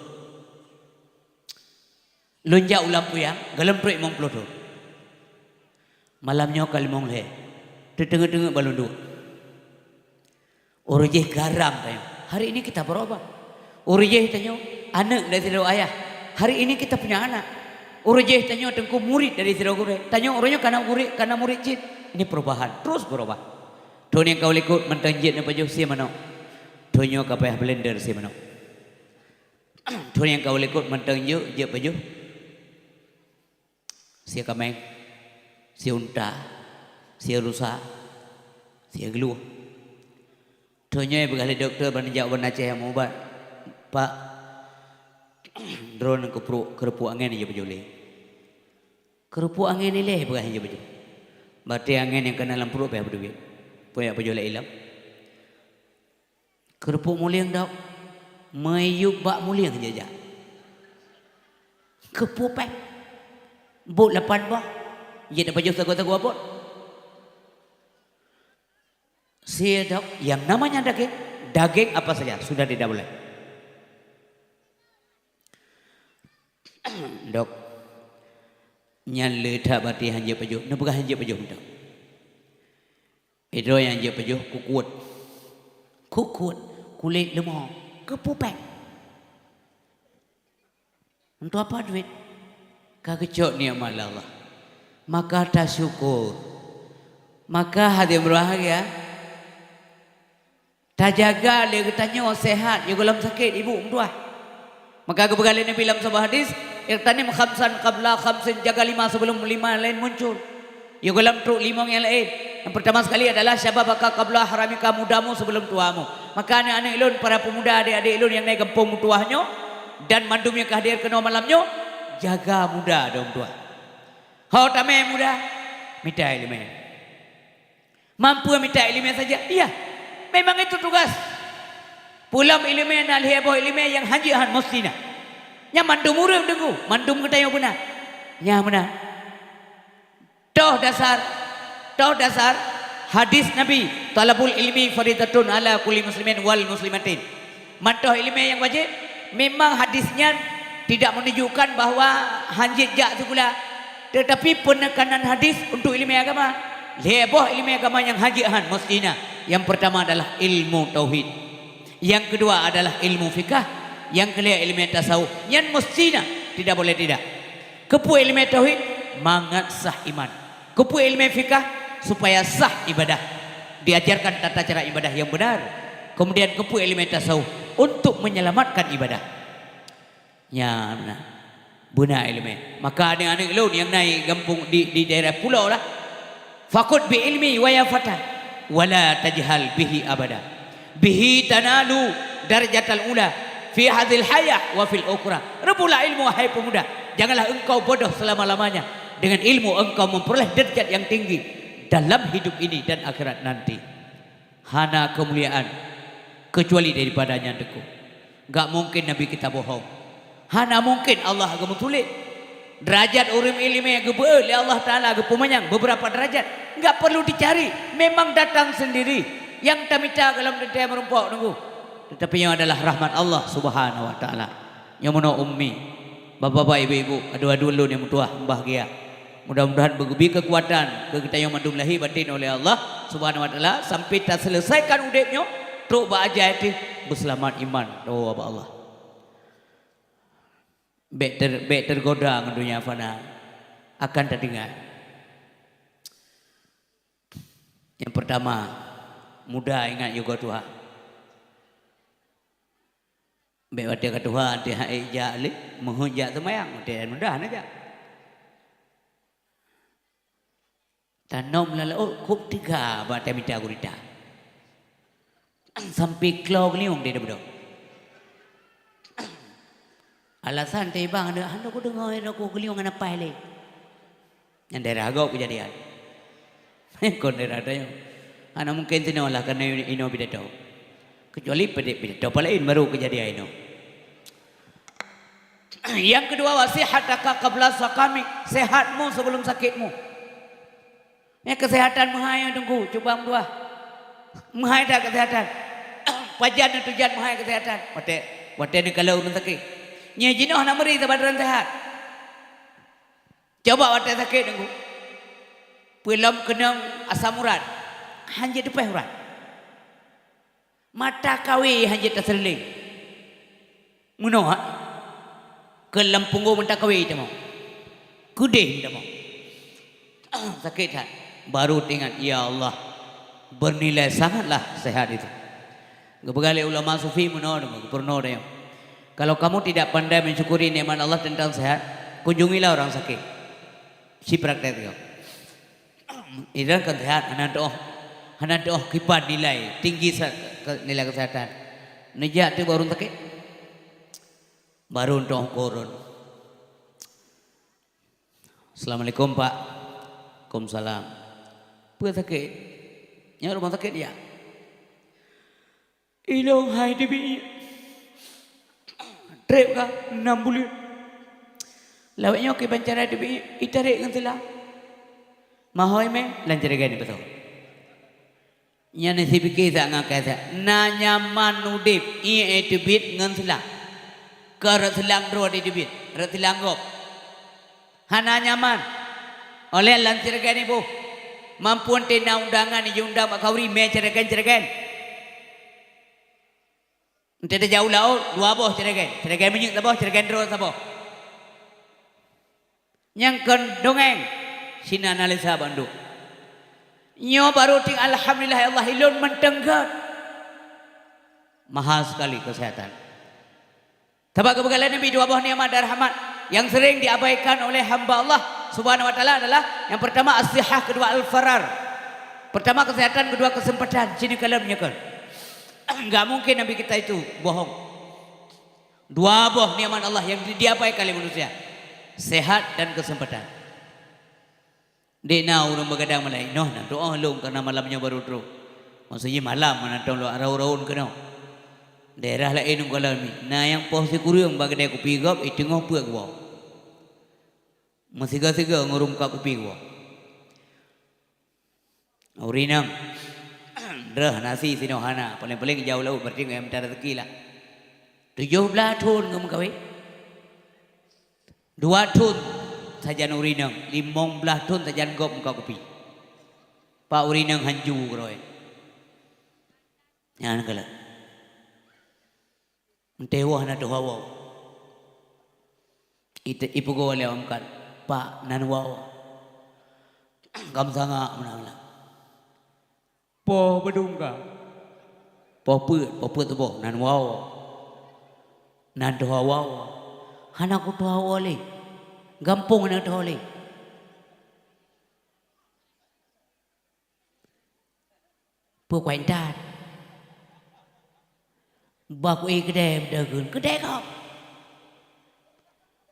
Lôn jak u lampôh nyang gohlom trok limong ploh thon. Malam nyoe ka limong lhée, teuteungeut-teungeut ban lôn duek. Uroe jih garam tanyoe, hari ini kita berubah. Uroe jih tanyoe aneuëk dari sidroe ayah, hari ini kita punya anak. Uroe jih tanyoe teungku murit dari sidroe gurée, tanyoe uroe nyoe ka na murit, ka na murit cit. Ini perubahan, terus berubah. Thon nyang ka u likot mantong jeuet neupajoh sie manok. Thon nyoe ka payah blender sie manok. Thon nyang ka u likot mantong jeuet, jeuet pajoh sie kaméng, sie unta, sie rusa, sie geuluh. Thon nyoe peugah lé dokto ban jak u Aceh nyang meuubat, "Pak, droeneuh keuprok, keureupuk angén jeuet pajoh lé." Keureupuk angén ilée peugah jeuet pajoh. Berarti angén nyang ka na lam pruet payah beudeubiet. Peue jak pajoh lé ilom? Keureupuk mulieng dok, meuyueb bak mulieng jijak. Keupeue péng? Bot lapan boh, jeuet neupajoh sagoe-sagoe bot. Sie dok, yang namanya daging, daging apa saja sudah tidak boleh. Dok, nyan le that berarti hana jeuet pajoh, neupeugah hana jeuet pajoh mantong. Idroe nyang jeuet pajoh kukuet. Kukuet, kulét leumô, keupeue péng? Untuk apa duit? Ka geucok nikmat lé Allah. Maka tasyukur. Maka hadirin berbahagia, tajaga lé geutanyoe sehat, yôh gohlom sakét ibu meutuah. Maka geupeugah lé Nabi lam saboh hadis, "Ightanim khamsan qabla khamsin," jaga lima sebelum lima laén muncul. Yôh gohlom trok limong nyang laén. Yang pertama sekali adalah syababaka qabla haramika, mudamu sebelum tuamu. Maka aneuk-aneuk lôn, para pemuda, adik-adik lôn nyang na gampông meutuah nyoe, dan mandum nyang ka hadir keunoe malam nyoe, jaga muda droe meutuah. Ho tamé muda, mita ileumé. Mampu mita ileumé saja? Iya. Memang itu tugas. Peulom ileumé na lhée boh ileumé nyang hanjeuet han meusti na. Nyan mandum ureuëng deungoe, mandum geutanyoe beuna. Nyan meunan. Toh dasar, toh dasar hadis Nabi, "Thalabul ilmi faridatun ala kulli muslimin wal muslimatin." Mantong ileumé nyang wajéb. Memang hadis nyan tidak menunjukkan bahwa hanjeuet jak sikula, tetapi peunekanan hadis untuk ileumé agama. Lhée boh ileumé agama nyang hanjeuet han meusti na. Yang pertama adalah ilmu tauhid. Yang kedua adalah ilmu fikah. Yang kelhée ileumé tasawuf. Nyan meusti na, tidak boleh tidak. Keupeue ileumé tauhid? Mangat sah iman. Keupeue ileumèe fikah? Supaya sah ibadah. Diajarkan tata cara ibadah yang benar. Kemudian keupeue ileumèe tasawuf? Untuk menyelamatkan ibadah. Nyan na. Beuna ileumèe. Maka aneuk-aneuk lôn nyang na i gampông di, di daerah pulo lah. Fakhudh bi ilmi wa ya fata, wa la tajhal bihi abada. Bihi tanalu darajatal ula fi hadzil hayah wa fil ukhra. Reubutlah ilmu, hai pemuda. Janganlah engkau bodoh selama-lamanya. Dengan ilmu engkau memperoleh derajat yang tinggi dalam hidup ini dan akhirat nanti. Hana keumuliaan kecuali daripada nyan teungku. Gak mungkin Nabi kita bohong. Hana mungkin Allah geumeutuléh. Derajat ureuëng ileumèe geubeuet lé Allah Taala, geupeumanyang beberapa derajat. Enggak perlu dicari, memang datang sendiri. Nyang tamita golom teuntèe meurumpok teungku. Tetapi nyoe adalah rahmat Allah Subhanahu wa Taala. Nyoe meunoe ummi, bapak-bapak, ibu-ibu, adoe-adoe lôn nyang meutuwah, bahgia. Mudah-mudahan beugeubri keukuatan keu geutanyoe mandum lahé baten oleh Allah Subhanahu wa Taala sampai taseuleusaikan udeb nyoe trok bak ajai teuh beuseulamat iman. Doa bak Allah. Bék ter-, bék teugoda ngon donya fana, akan tadeungai. Nyang peurtama, muda ingat yugoe tuha. Bék watèe ka tuha, watèe hai jak lé, meuheuet jak seumayang, watèe muda na jak. Tanom lam laôt kôb teuga bak tamita gurita. Sampai klo geuliong di debdo. Alasan teuh bang, hana kudeungoe, hana kugeuliong, hana paih lé. Nyan daerah gob keujadian. Kon daerah tanyoe. Hana mungken sinoe lah, kareuna inoe pidato. Kecuali pide-, pidato paleng baru keujadian inoe. Nyang keudua, wa sihhataka qabla saqami, sehatmu sebelum sakitmu. Nyan keuseuhatan meuhai teungku, cuba meutuah. Meuhai that keuseuhatan. Pajan neuteujan meuhai keuseuhatan. Watèe, watèe neukalon ureuëng sakét. Nyan jinoe hana meuri saban droe seuhat. Coba watèe sakét teungku. Peue lom keunong asam urat. Hanjeuet teupéh urat. Mata kawé hanjeuet taseuleuleng. Meunoe, ha? Keu lam punggong mata kawé tamong. Keudeh tamong. Sakét that. Baru teuingat, "Ya Allah, bernilai sangatlah sehat itu." Geupeugah lé ulama sufi meunoe, geupeureunoe tanyoe, "Kalau kamu tidak pandai mensyukuri nikmat Allah tentang sehat, kunjungilah orang sakit." Ci praktek teuh. Iran kan sehat, hana teuoh, hana teuoh kiban nilai tinggi sa-, ke-, nilai kesehatan. Neujak teuh bak ureuëng sakét. Baru teuoh ukoe ureuëng. "Assalamualaikum, Pak." "Waalaikumsalam." "Peue sakét?" "Nyoe rumoh sakét ya?" "Ilôn hai teubiet. Trép ka nam buleuen. Lawét nyoe kiban cara teubiet, itarek ngon sila. Mahoi mé lam jragen ipeusok." Nyan sipike sa ngon kasa. Na nyaman udeb, ié teubiet ngon sila. Ka rot silang droe di teubiet, rot silang gob. Hana nyaman. Oleh lam jragen iboh. Mampu teuh na undangan, iundang bak khanduri mé jragen-jragen. Enteuk tajak u laôt, dua boh jragen. Jragen minyeuk saboh, jragen droe saboh. Nyang kon dongeng, sinan analisa bandum. Nyoe baru teuingat, alhamdulillah ya Allah, ilôn mantong gét. Mahal sekali kesehatan. Sabab geupeugah lé Nabi, dua boh nikmat dan rahmat yang sering diabaikan oleh hamba Allah Subhanahu wa Taala adalah yang pertama as-sihah, kedua al-farar. Pertama kesehatan, kedua kesempatan. Sini kalam nyekel. Enggak mungkin Nabi kita itu bohong. Dua boh nikmat Allah yang di-, diabaikan oleh manusia. Sehat dan kesempatan. Dek na ureuëng beugadang malam, "Noh, na doa lôn karena malam nyoe baru trok." Maksudnya malam, mana tong lôn raun-raun keunoe. Daerah laén ngon lôn mi. Na nyang poh sikureueng bak keudè kupi gob, iteungoh peuet geuwoe. Meusigoe-sigoe ngureueng muka kupi geuwoe. Ureuëng inong, droe nasi sinoe hana, paléng-paléng jauh laôt, berarti ngon mita rezeki lah. Tujoh blaih thon ngon meukawen. Dua thon sajan ureuëng inong, limong blaih thon sajan gob muka kupi. Pak ureuëng inong hanju keudroe. Nyan kalon. Enteuk woe na tuha woe. Ite-, ipeugoe lé awak meukat, "Pak, nan woe." Ka meusangak meunan lah. Poh beudum ka. Poh peuet, poh peuet tuboh nan woe. Nan tuha woe. Hana kutuha woe lé. Gampông hana tuha lé. Peue kuintat. Bah ku éh keudè beudeuh kheun, keudè gob.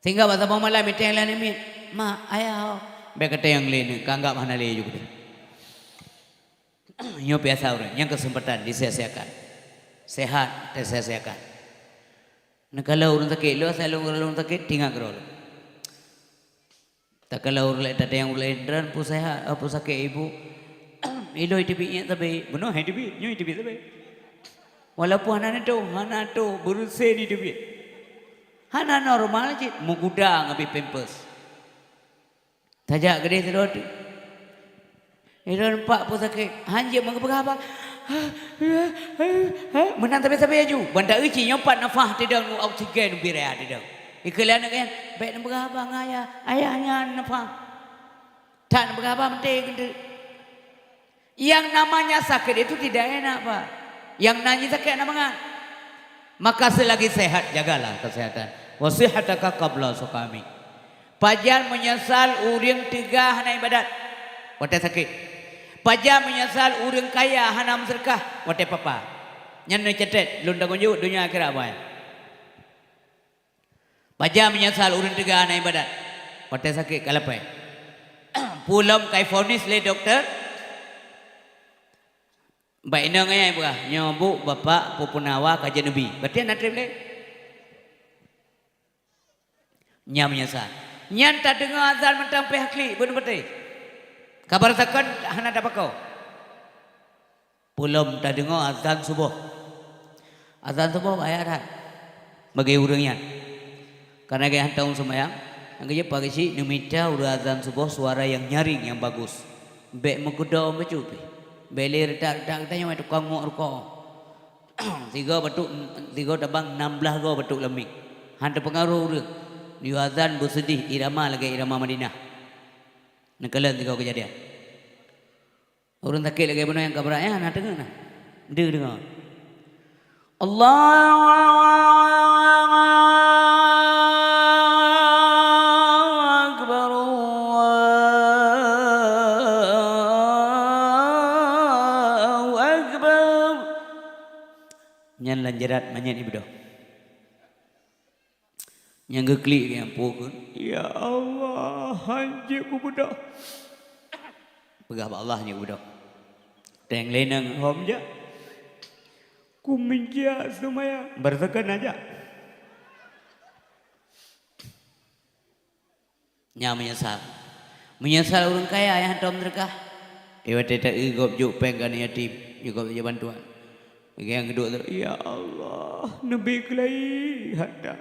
Sehingga bak saboh malam iteng lé aneuk miet, "Mak, ayah ho." Bèk kateng lé nyoe, ka anggab hana lé ju keudè. Nyoe biasa ureueng, nyang keuseumpatan disia-siakan. Sehat teusia-siakan. Neukalon ureueng sakét, lôn asai lôn ureueng sakét, tingat keudroe lôn. Takalon ureueng laén, tateueng ureueng laén, "Droeneuh peue sehat, peue sakét, Ibu?" "Ilôn iteubiet nyan sabé." Bunoe hai teubiet, nyoe iteubiet sabé. Walaupun hana neutôh, hana tôh, beureuséh iteubiet. Hana normal cit, meugudang abéh pampers. Tajak keudeh sidroe teuk. Sidroe nampak peue sakét, hanjeuet meugeupeugah haba. Meunan sabé-sabé laju. Ban ta-eu cit nyoe pat nafah teudong, oksigen bira teudong. Ikheun lé aneuk nyan, "Bèk neupeugah haba ngon ayah, ayah nyan nafah." That neupeugah haba maté keuneuk. Yang namanya sakit itu tidak enak, Pak. Yang namanya sakit enak banget. Maka selagi sehat, jagalah kesehatan. Wa sihhataka qabla suqami. Pajan meunyeusal ureueng teuga hana ibadat? Watèe sakét. Pajan meunyeusal ureueng kaya hana meuseudeukah? Watèe papa. Nyan neucatet, lôn tanggông jaweueb donya akhirat, boh. Pajan meunyeusal ureueng teuga hana ibadat? Watèe sakét ka lapèe. Peue lom ka ivonis lé dokto? Bak inong ayah ipeugah, "Nyoe bu, bapak, peue peunawa ka jeuet neubi." Berarti hana trép lé. Nyan meunyeusal. Nyan tadeungoe azan mantong pih klik, beuneuk beutôi. Ka barasakan hana tapakoe. Peue lom tadeungoe azan suboh. Azan suboh bahaya that bagi ureueng nyan. Karena gaya hantom seumayang, nyang keujeuet pageuchik neumita ureueng azan suboh suara nyang nyaring, nyang bagus. Bèk meukeudong bacut pih. Bèk lé reutak-reutak geutanyoe tukang ngok rukok. Sigoe batuk, sigoe tabang nam blaih goe batuk lam mic. Han teupeungaruh ureueng. Yue azan beuseudeh irama lagèe irama Madinah. Neukalon sigoe keujadian. Ureueng sakét lagèe bunoe nyang ka brat nyan hana teungeut na. Deuh deungoe. Allahu Akbar, Allahu Akbar. Nyan lam jeurat manyét ibeudôh. Nyang geuklik nyang po kheun, "Ya Allah, hanjeuet kubeudôh." Peugah bak Allah hanjeuet kubeudôh. Teng lé nang hom jak. Kumeujak seumayang. Barasakan na jak. Nyan meunyeusal. Meunyeusal ureueng kaya nyang hantom seudeukah. Watèe ta-eu gob jok péng keu aneuk yatim, jok gob jok bantuan. Nyang keudua, "Ya Allah, neubi keulayi hareuta.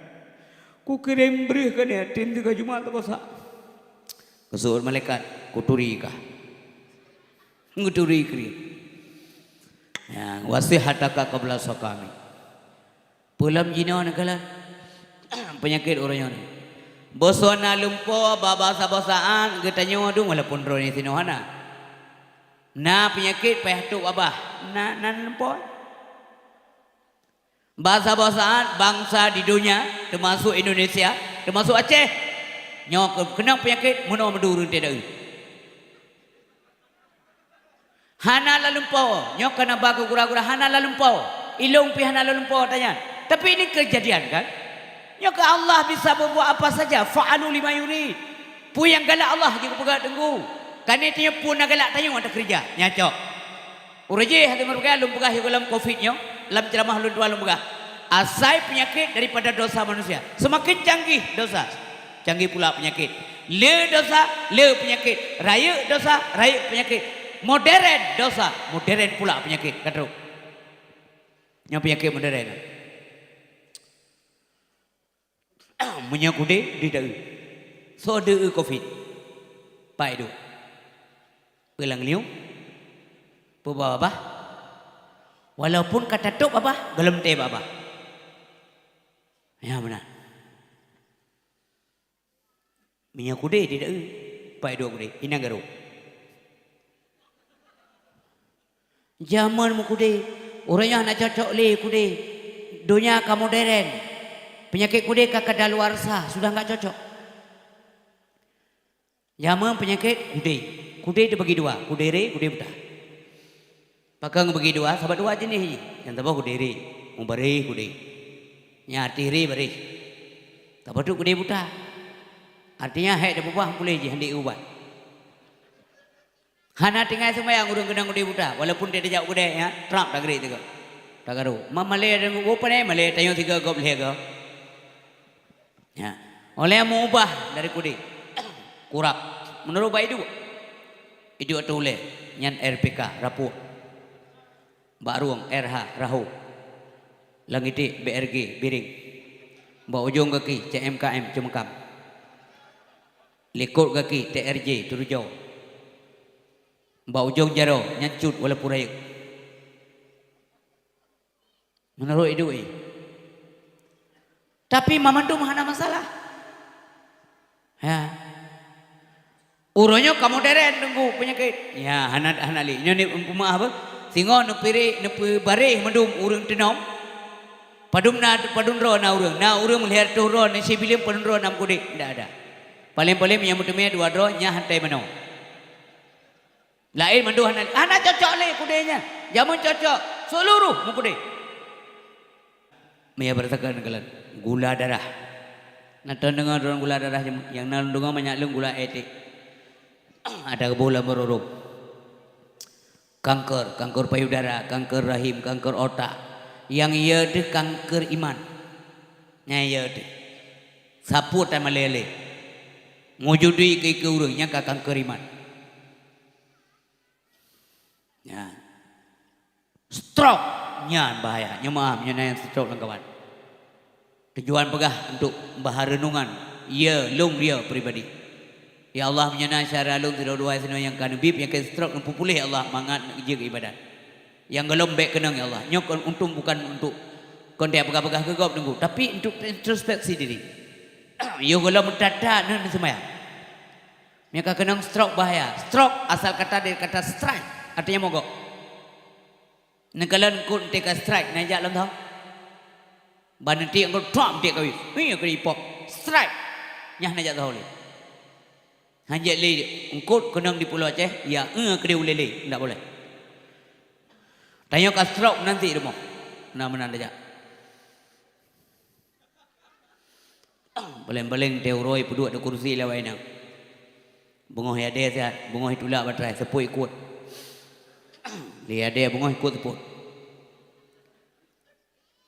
Kukirém breueh keu aneuk yatim sigoe Jumat saboh sa." Geuseuôt malaikat, "Kuturi kah." Geuturi keudeh. Nyan, "Wa sihhataka qabla suqami." Peue lom jinoe neukalon peunyakét uroe nyoe nyoe. Boh soe na lumpoe bak basa-basaan geutanyoe dum, walaupun droeneuh sinoe hana. Na peunyakét payah tôb babah, na, na lumpoe. Basa-basaan bansa di donya, teumasuk Indonesia, teumasuk Aceh, nyoe keu-, keunong peunyakét meunoe meudurun teuh. Hana lalumpoe, nyoe ka na ba keu gura-gura hana lalumpoe. Ilôn pih hana lalumpoe tanyan. Tapi ini kejadian kan? Nyoe keu Allah bisa berbuat apa saja. Fa'alu lima yurid. Peue nyang galak Allah jeuet geupeugah teunggu. Kani tanyoe peue na galak tanyoe teukeurija. Nyan cok. Uroe jéh hase meureuga lôn peugah yoh lam covid nyoe, lam ceramah lôn dua lôn peugah. Asai peunyakét daripada dosa manusia. Semakin canggih dosa, canggih pula peunyakét. Le dosa, le peunyakét. Rayeuk dosa, rayeuk peunyakét. Modern dosa, modern pula peunyakét. Ka trok. Nyoe peunyakét modern. Meunyoe kudeh di deu. Soe deu covid? Pai duek. Peulang liung. Peubah babah. Walaupun ka tatôb babah, gohlom teuh babah. Ya beuna. Meunyoe kudeh di deu, pai duek kudeh, inan garô. Jameun meukudé, uroe nyoe hana cocok lé kudé. Donya ka modern. Peunyakét kudé ka kadaluarsa, sudah enggak cocok. Jameun peunyakét kudé. Kudé teubagi dua, kudé ré, kudé buta. Pakon geubagi dua, sabab dua jeunèh jih. Nyang saboh kudé ré, mubareh kudé. Nyang até ré bareh. Saboh teuk kudé buta. Artinya, hék teupeubah puléh jih, han deuh ubat. Hana tinggai seumayang ureuëng keunong kudé buta, walaupun dia tajak u keudè, ya, trap tagrek teuka. Tagaro. Ma malèe deungon, "Oh, pane malèe, tanyoe sigoe gob lhèe goe." Ya. Oleh meuubah dari kudé. Kurab. Meunurot bak iduek. Iduek ateueh ulèe, nyan R P K, rapuek. Bak rueng, R H, raho. Lam iték, B R G, biring. Bak ujong gaki, C M K M, ceumeukam. Likot gaki, T R J, teurujoe. Bak ujong jaroe, nyan cut walaupun rayeuk. Meunurot iduek jih. Tapi mamandum hana masalah. Ya. Uroe nyoe ka modern teungku peunyakét. Ya, hana, hana lé. Nyoe ni peumeu'ah apa? Singoh neupiréh, neupeubareh mandum ureuëng teunom. Padum na, padum droe na ureuëng. Na ureuëng lhèe reutôh droe, na sibileuen padum droe na meukudé. Ndak ada. Paléng-paléng nyang meuteumé dua droe, nyan hantai manoe. Laén mandum hana, hana cocok lé kudé nyan. Jameun cocok, seuluruh meukudé. Meunyoe beuratakan keulan, gula darah. Na tadeungoe droe gula darah, nyang na deungoe manyak lôn gula éh teh. Ada geuboh lam rurung. Kanker, kanker payudara, kanker rahim, kanker otak. Nyang ye deuh kanker iman. Nyang ye deuh. Sapeue tan malèe lé. Meujudi keu, keu ureuëng nyang ka kanker iman. Ya. Stroke nyan bahaya. Nyoe meu'ah, nyoe na nyang stroke lam kawan. Tujuan peugah untuk bahan renungan, ya, lôn dia pribadi. Ya Allah, meunyoe na syedara lôn sidroe-droe sinoe nyang ka neubi peunyakét stroke, neupeupuléh ya Allah, mangat jeuet ibadat. Nyang gohlom bèk keunong ya Allah. Nyoe kon untung bukan untuk kon tajak peugah-peugah keu gob teungku, tapi untuk introspeksi diri. Yoh gohlom that-that neuh neuseumayang. Meunyoe ka keunong stroke bahaya. Stroke asal kata dari kata strike, artinya mogok. Neukalon eungkôt teuka strike, na jak lom tho. Ban neuti eungkôt trok, neuti kawis. Hei, keu ipok. Strike. Nyan na jak tho lé. Hanjeuet lé eungkôt keunong di Pulo Aceh, ya, eh, keudéh ulèe lé, ndak boleh. Tanyoe ka stroke nanti rumoh. Na meunan tajak. Paleng-paleng teuh uroe peuduek di kursi lawai nyan. Beungoh yadée sihat, beungoh itulak batrai, seupôt ikot. Lé yadée beungoh ikot seupôt.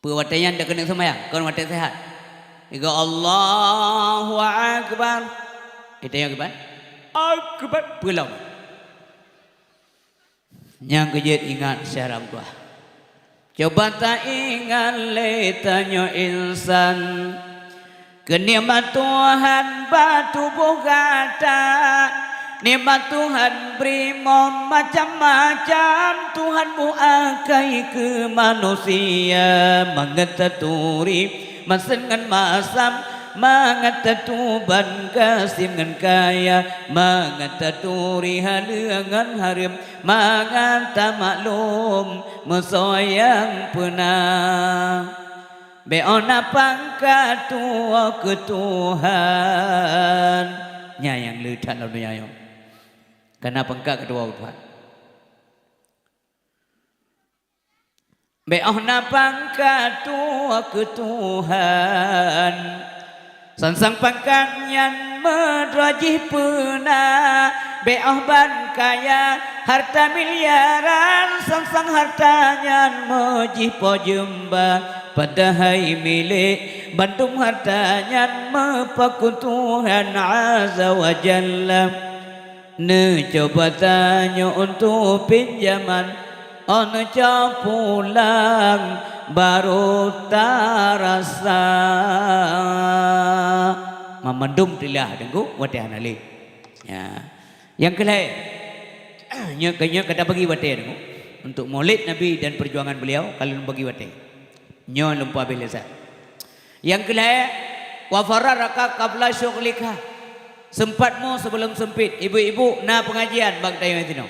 Peue watée nyan dak keuneuk seumayang, kon watée sihat. Iga Allahu Akbar. Itanyong kiban? Akbar. Peue lom? Nyang keujeuet ingat syedara meutuah. Cuba taingat lé tanyoe insan, keu nikmat Tuhan bak tuboh gata. Nikmat Tuhan bri mo macam-macam, Tuhan buet akai keu manusia mangat taturi. Masen ngon masam, mangat tatuban gasien ngon kaya, mangat taturi haleue ngon hareuem, mangat tamaklum meusoe nyang peuna. Bék óh na pangkat tuwoe keu Tuhan. Nyan nyang le that lam donya nyoe. Kana pangkat keu tuwoe keu Tuhan. Bék óh na pangkat tuwoe keu Tuhan, sang-sang pangkat nyan meudroe jih peuna. Bék óh ban kaya harta miliaran, sang-sang harta nyan meujih po jeumba. Padahai milék bandum harta nyan meupaku Tuhan Azza wa Jalla. Neucuba tanyoe untuk pinjaman, oh neucok pulang baru tarasa. Mamandum teulah deunggok watée hana lé. Ya. Nyang keulhée, nyoe keu nyoe ka tabagi watée deunggok untuk Maulid Nabi dan perjuangan beliau ka lôn bagi watée. Nyoe lôn peuhabéh lé sa. Nyang keulhée, wa faragha qabla syughlika. Sempatmu sebelum sempit. Ibu-ibu na pengajian bak tanyoe sinoe.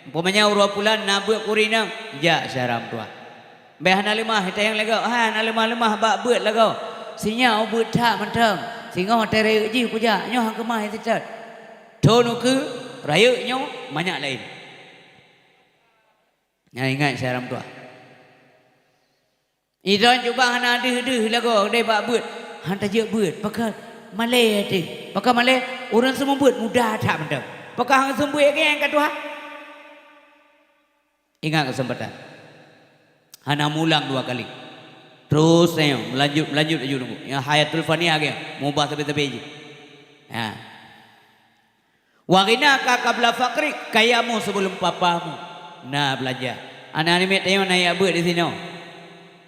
Umpamanya uroe pulan na beuet keu ureueng inong, jak syedara meutuah. Bèk hana leumah, tayang lagoe, hana leumah-leumah bak beuet lagoe. Sinyak beuet that mantong, singoh watèe rayeuk jih kujak, nyoe han keumah sitat. Thon ukeue, rayeuk nyoe manyak laén. Nyan ingat syedara meutuah. Idong cuba hana deuh-deuh lagoe deh bak beuet. Han tajeuet beuet, pakon malèe até. Pakon malèe, ureueng seumeubeuet muda that mantong. Pakon han seumeubeuet keu nyang ka tuha? Ingat keuseumpatan. Hana mulang dua kali. Terus nyoe, meulanjut, meulanjut laju nunggu. Nyang hayatul faniyah geuh, mubah sabe-sabe jih. Ha. Wa ghinaka qabla faqrik, kayamu sebelum papamu. Na beulanja. Aneuk-aneuk miet tanyoe na jak beuet disinoe.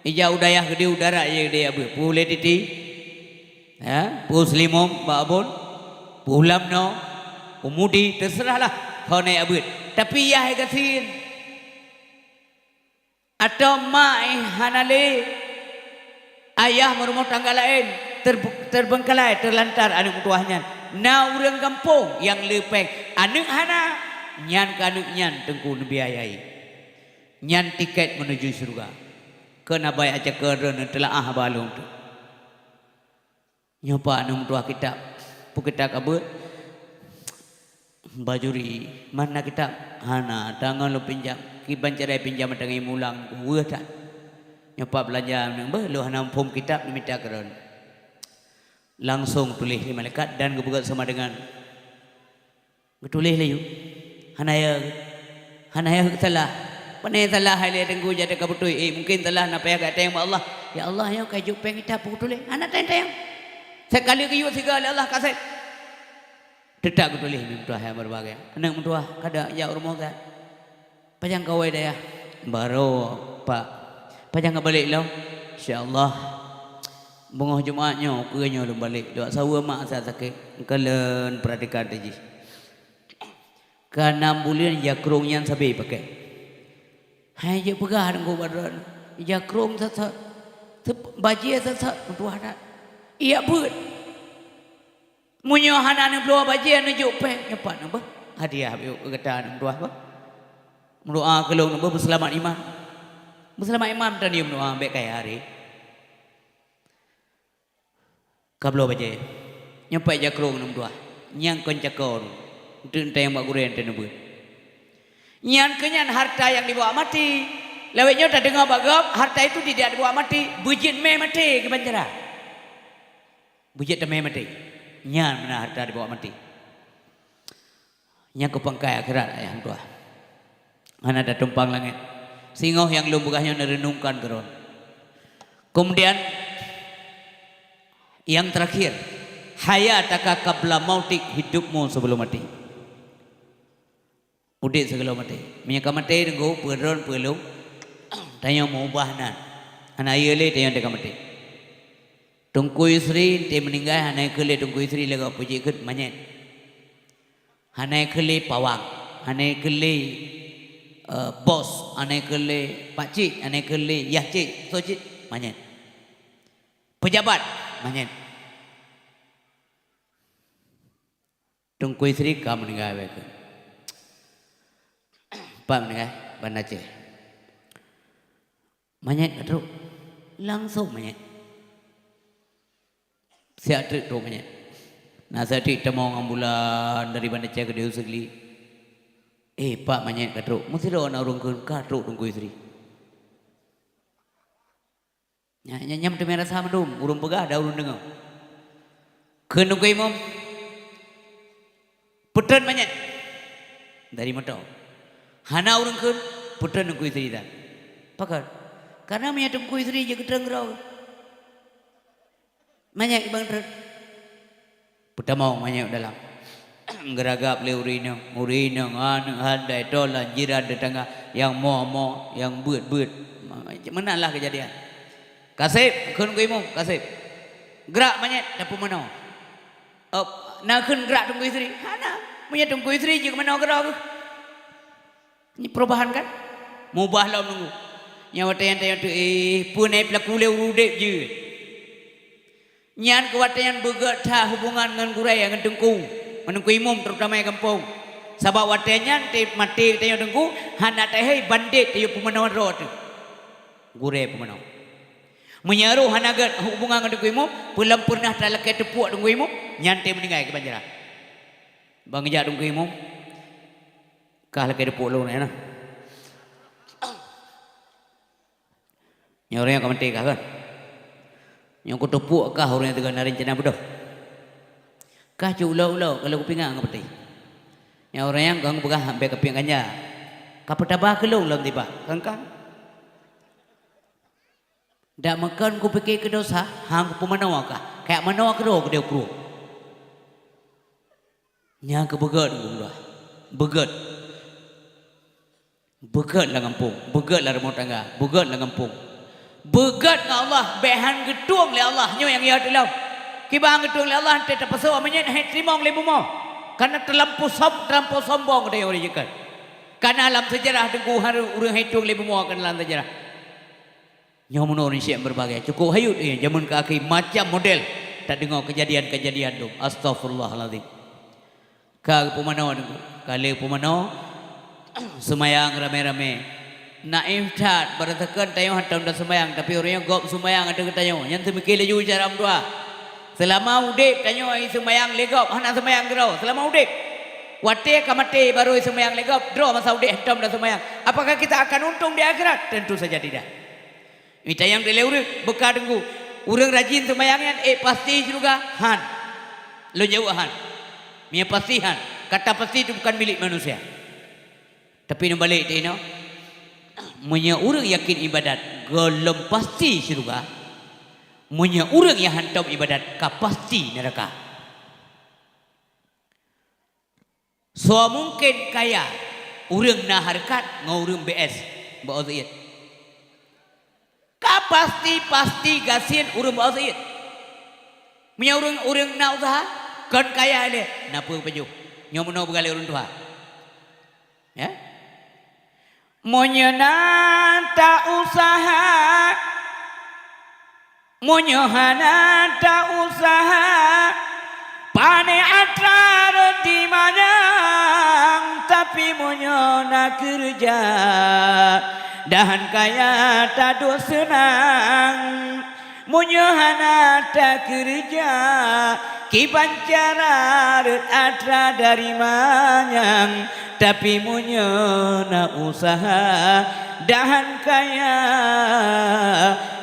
Ija u dayah gede u darat je gede jak beuet. Peue ulèe titi? Ya, peue seulimong bak abon? Peue lam noe? Peue mudi? Teuseurahlah ho na jak beuet. Tapi yah gasien. Atau mak eh hana lé, ayah meurumoh tangga laén, ter-, terbengkalai, terlantar aneuk meutuah nyan. Na ureueng gampông nyang leupeng, aneuk hana, nyan keu aneuk nyan Teungku neubiayai. Nyan tiket menuju syeuruga. Keu na bayak cakeudeuen teulaah bak lôn tu. Nyoe pat aneuk meutuah kitab. Peue kitab ka beuet? Bajuri. Mana kitab? Hana, tangoh lôn pinjam. Kiban cara pinjam tangai mulang, weueh that. Nyoe pat beulanja aneuk beuh, lôn hana muphom kitab, neumita keudroe. Langsong tuléh lé malaikat dan geupeugah sama dengan Geutuléh laju. Hana ya, hana ya salah. Pane salah hai lé Teungku, jadi ka beutôi. Eh, mungkin salah na payah geuateng bak Allah. Ya Allah, nyoe ka jok péng ita peue geutuléh. Hana teng-teng. Sekali geuyue siga lé Allah kaseb. Teutap geutuléh meutuah nyang berbagai. Aneuk meutuah kada jak u rumoh gak. Pajan kawai dayah? Baroe, Pak. Pajan ka balek lom? Insya Allah. Beungoh Jumat nyoe, ukeue nyoe lôn balek. Lewat saweue mak sa sakét. Keuleuen peuratikan teuh jih. Ka nam buleuen jakrong nyan sabe pakai. Hai jeuet peugah deungon baroe. Jakrong sat-sat. Sep-, bajée sat-sat. Meutuah that. Iya beuet. Meunyoe hana neubloe bajée neujok péng, nyoe pat neuh beuh. Hadiah beu keu gata aneuk meutuah beuh. Meudoa keu lôn beuh beuseulamat iman. Beuseulamat iman tan meudoa bék kaya hari. Ka bloe bajée. Nyoe pat jakrong aneuk meutuah. Nyang kon cakon. Enteuk tayang bak gurée teuneubeuet. Nyan keuh nyan harta nyang dibawa mati. Lawét nyoe tadeungoe bak gob, harta itu tidak dibawa mati, beujeuet mé maté kiban cara. Beujeuet teumé maté. Nyan meunan harta dibawa maté. Nyang keu pangkai akhirat ayah meutuah. Hana tatumpang langét. Singoh nyang lôn peugah nyoe neureunungkan keudroe. Kemudian, yang terakhir, hayataka qabla mautik, hidupmu sebelum mati. Udeb sigohlom maté. Meunyoe ka maté teungku, peue droen peue lôn, tanyoe meubah nan. Hana yue lé tanyoe teuka maté. Teungku Yusri, enteuk meuninggai, hana keu lé Teungku Yusri lagak peujeuet keu manyét. Hana keu lé pawang, hana keu lé, eh, bos, hana keu lé pakcik, hana keu lé yah cik, soe cit, manyét. Pejabat, manyét. Teungku Yusri ka meuninggai wae keuh. Pat meuninggai? Banda Aceh. Manyét ka trok. Langsong manyét. Siat treuk trok manyét. Na siat treuk tamong ambulan dari Banda Aceh keudéh u Sigli. Eh, Pak, manyét ka trok. Meusidroe na ureueng kheun ka trok Teungku Yusri. Nya, nya, nyam teumé rasa mandum, ureueng peugah dan ureueng deungoe. Kheun Teungku Imum, "Peutrön manyét dari moto." Hana ureueng kheun, peutrön Teungku Yusri that. Pakon? Karena meunyoe Teungku Yusri jeuet geutrön keudroe, manyét ibang trön. Peutamong manyét dalam. Geuragab lé ureueng inong, ureueng inong, aneuk, handai, tolan, jiran, teutangga, nyang mo-mo, nyang beuet-beuet. Meunan lah keujadian. "Kaseb," kheun Teungku Imum, "kaseb." "Grak manyét, tapeumanoe." "Oh, na kheun grak Teungku Yusri?" "Hana. Meunyoe Teungku Yusri jeuet manoe keudroe keuh." Nyoe perubahan kan? Meubah lom nunggu. Nyan watée nyan tanyoe tu, eh, peue na peulaku lé ureueng udeb jeuet. Nyan keu watée nyan beugét that hubungan ngon gurée, ngon teungku, ngon teungku imum, terutama di gampông. Sabab watée nyan te-, maté tanyoe Teungku, hana tahé bandét tanyoe pumanö droe teuh. Gurée pumanö. Meunyoe roh hana gét hubungan ngon Teungku Imum, peulom peureunah talakée teupuek Teungku Imum, nyan teuh meuninggai kiban jalan. Ban geujak Teungku Imum, kah lakée teupuek lôn nyan na. Nyoe ureuëng nyang ka maté kah kan? Nyoe kuteupuek kah ureuëng nyang teuga na reuncana beudôh. Kah cit ulo-ulo ka lheueh kupingat ngon peuti. Nyoe ureuëng nyang ka geupeugah hambé kapieng ganja. Ka peutaba keu lôn lom tibak, kan-kan? Dak meukon kupike keu dosa, han kupeumanoe kah, kajak manoe keudroe keudeh u krueng. Nyang keu beugét ngon Allah. Beugét. Beugét lam gampông, beugét lam rumoh tangga, beugét lam gampông. Beugét ngon Allah, bék han geutueng lé Allah, nyoe nyang yö teuh lom. Kiban geutueng lé Allah, han teupasoe meunyan hai teurimong lé bumoe. Karena terlampau som-, terlampau sombong geutanyoe ureuëng nyan kan. Karena lam seujarah Teungku harôh ureuëng hai tueng lé bumoe kan lam seujarah. Nyoe meunoe ureuëng syiek meureubagée, cukôp hayeu, eh, jameun keu akhé macam model tadeungoe keujadian-keujadian dum. Astaghfirullahalazim. Ka geupeumanoe Teungku, ka lheueh peumanoe, seumayang ramé-ramé. Naif that, barasakan tanyoe hantom taseumayang, tapi ureuëng nyoe gob seumayang ateueh geutanyoe. Nyan teumiki laju cara meudoá. Seulama udeb tanyoe seumayang lé gob, hana seumayang keudroe, seulama udeb. Watée ka maté barô seumayang lé gob, droe masa udeb hantom taseumayang. Apakah kita akan untung di akhirat? Tentu saja tidak. Mita nyang dilée ureuëng beuka Teungku. Ureuëng rajin seumayang nyan, eh, pasti syeuruga? Han. Lôn jaweueb han. Meunyoe pasti han, kata pasti itu bukan milik manusia. Tapi neubalek teuh inoe, meunyoe ureuëng yakin ibadat gohlom pasti syeuruga, meunyoe ureuëng nyang hantom ibadat ka pasti neuraka. Soe mungken kaya ureuëng na hareukat ngon ureuëng B S bak O Z I? Ka pasti-pasti gasien ureuëng bak O Z I. Meunyoe ureuëng, ureuëng na useuha, kon kaya ilée, na peue pajoh. Nyoe meunoe beugale ureuëng tuha. Ya? Meunyoe na ta-useuha, meunyoe hana ta-useuha, pane atra roti manyang, tapi meunyoe na keureuja, dahan kaya taduek seunang. Meunyoe hana takeureuja, kiban cara rot atra dari manyang, tapi meunyoe na useuha, dahan kaya,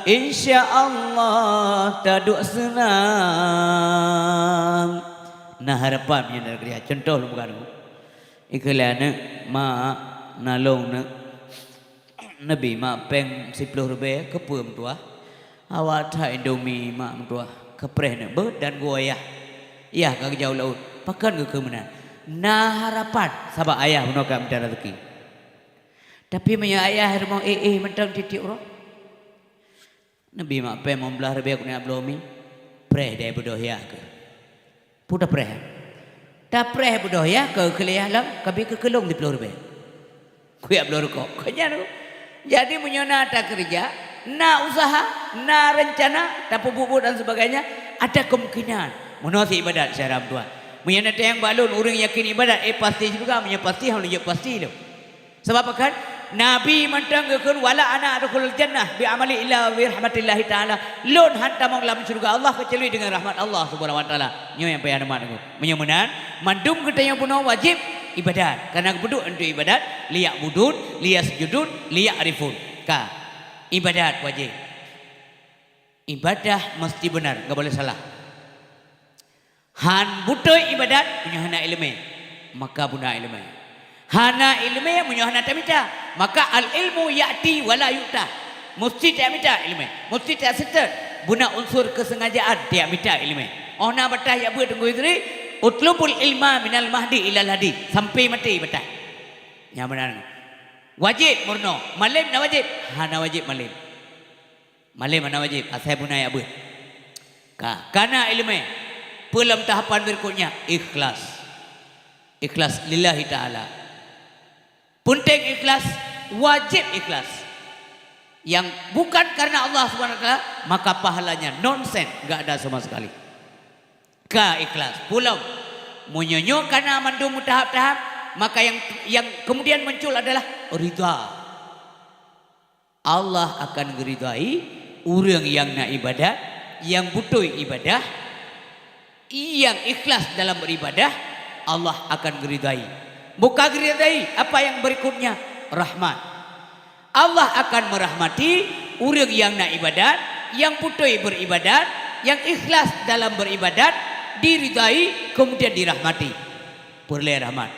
insya Allah taduek seunang. Na harapan meunyoe na keureuja. Cuntoh lôn peugah dulu. Ikeu lé aneuk, mak, na lôn neuk. Neubi mak péng siplôh ribée, keupeue meutuah? Awak that Indomie mak meutuah, keupreh neuk beuet dan geuwoe yah. Yah ka geujak u laôt, pakon geukheun meunan? Na harapan, sabab ayah bunoe ka mita raseuki. Tapi meunyoe ayah rumoh éh-éh mantong tieb-tieb uroe, neubi mak péng limong blaih ribée keuneuk bloe mi, preh deh beudôh yah keuh. Peue tapreh? Tapreh beudôh yah keu keuliah lom, ka bi keu keulong siplôh ribée. Kujak bloe rukok. Kon nyan tu. Jadi meunyoe na takeureuja, na useuha, na reuncana, tapeubuet-buet dan sebagainya, ada kemungkinan. Meunoe sit ibadat syedara meutuah. Meunyoe na teuh nyang bak lôn ureuëng yakin ibadat, eh, pasti syeuruga, meunyoe pasti, hana jeuet pasti lom. Sabab pakon? Nabi mantong geukheun, "Wala ana adkhulul jannah bi amali illa bi rahmatillahi ta'ala." Lôn han tamong lam syeuruga Allah keucuali deungon rahmat Allah Subhanahu wa Taala. Nyoe nyang payah neumat Teungku. Meunyoe meunan, mandum geutanyoe bunoe wajéb ibadat. Karena geupeuduek untuk ibadat, liya'budun, liyasjudun, liya'rifun. Ka. Ibadat wajéb. Ibadah meusti beunar, enggak boleh salah. Han beutôi ibadat meunyoe hana iéleumé, maka beuna iéleumé. Hana iéleumé meunyoe hana tamita, maka al-ilmu ya'ti wa la yu'ta. Meusti tamita iéleumé, meusti taseutôt. Beuna unsur keusengajaan tamita iéleumé. Óh na bataih jak beuet Teungku Yusri, "Utlubul ilma minal mahdi ilal lahdi." Sampai maté bataih. Nyang meunan. Wajéb meurunoe. Malém na wajéb? Hana wajéb malém. Malém hana wajéb, asai beuna jak beuet. Ka, kana iéleumé. Peue lom tahapan berikutnya, ikhlas. Ikhlas lillahi ta'ala. Peunteng ikhlas, wajéb ikhlas. Yang bukan karena Allah Subhanahu wa Taala, maka pahalanya nonsen, enggak ada sama sekali. Ka ikhlas. Peue lom, meunyoe nyoe kana mandum meutahap-tahap, Maka yang, yang kemudian muncul adalah ridha. Allah akan geuridhai ureuëng nyang na ibadat, nyang beutôi ibadah, nyang ikhlas dalam beribadah, Allah akan geuridhai. Buka geuridhai, apa yang berikutnya? Rahmat. Allah akan merahmati ureuëng nyang na ibadat, nyang beutôi beribadat, nyang ikhlas dalam beribadat, diridhai, kemudian dirahmati. Peureulée rahmat.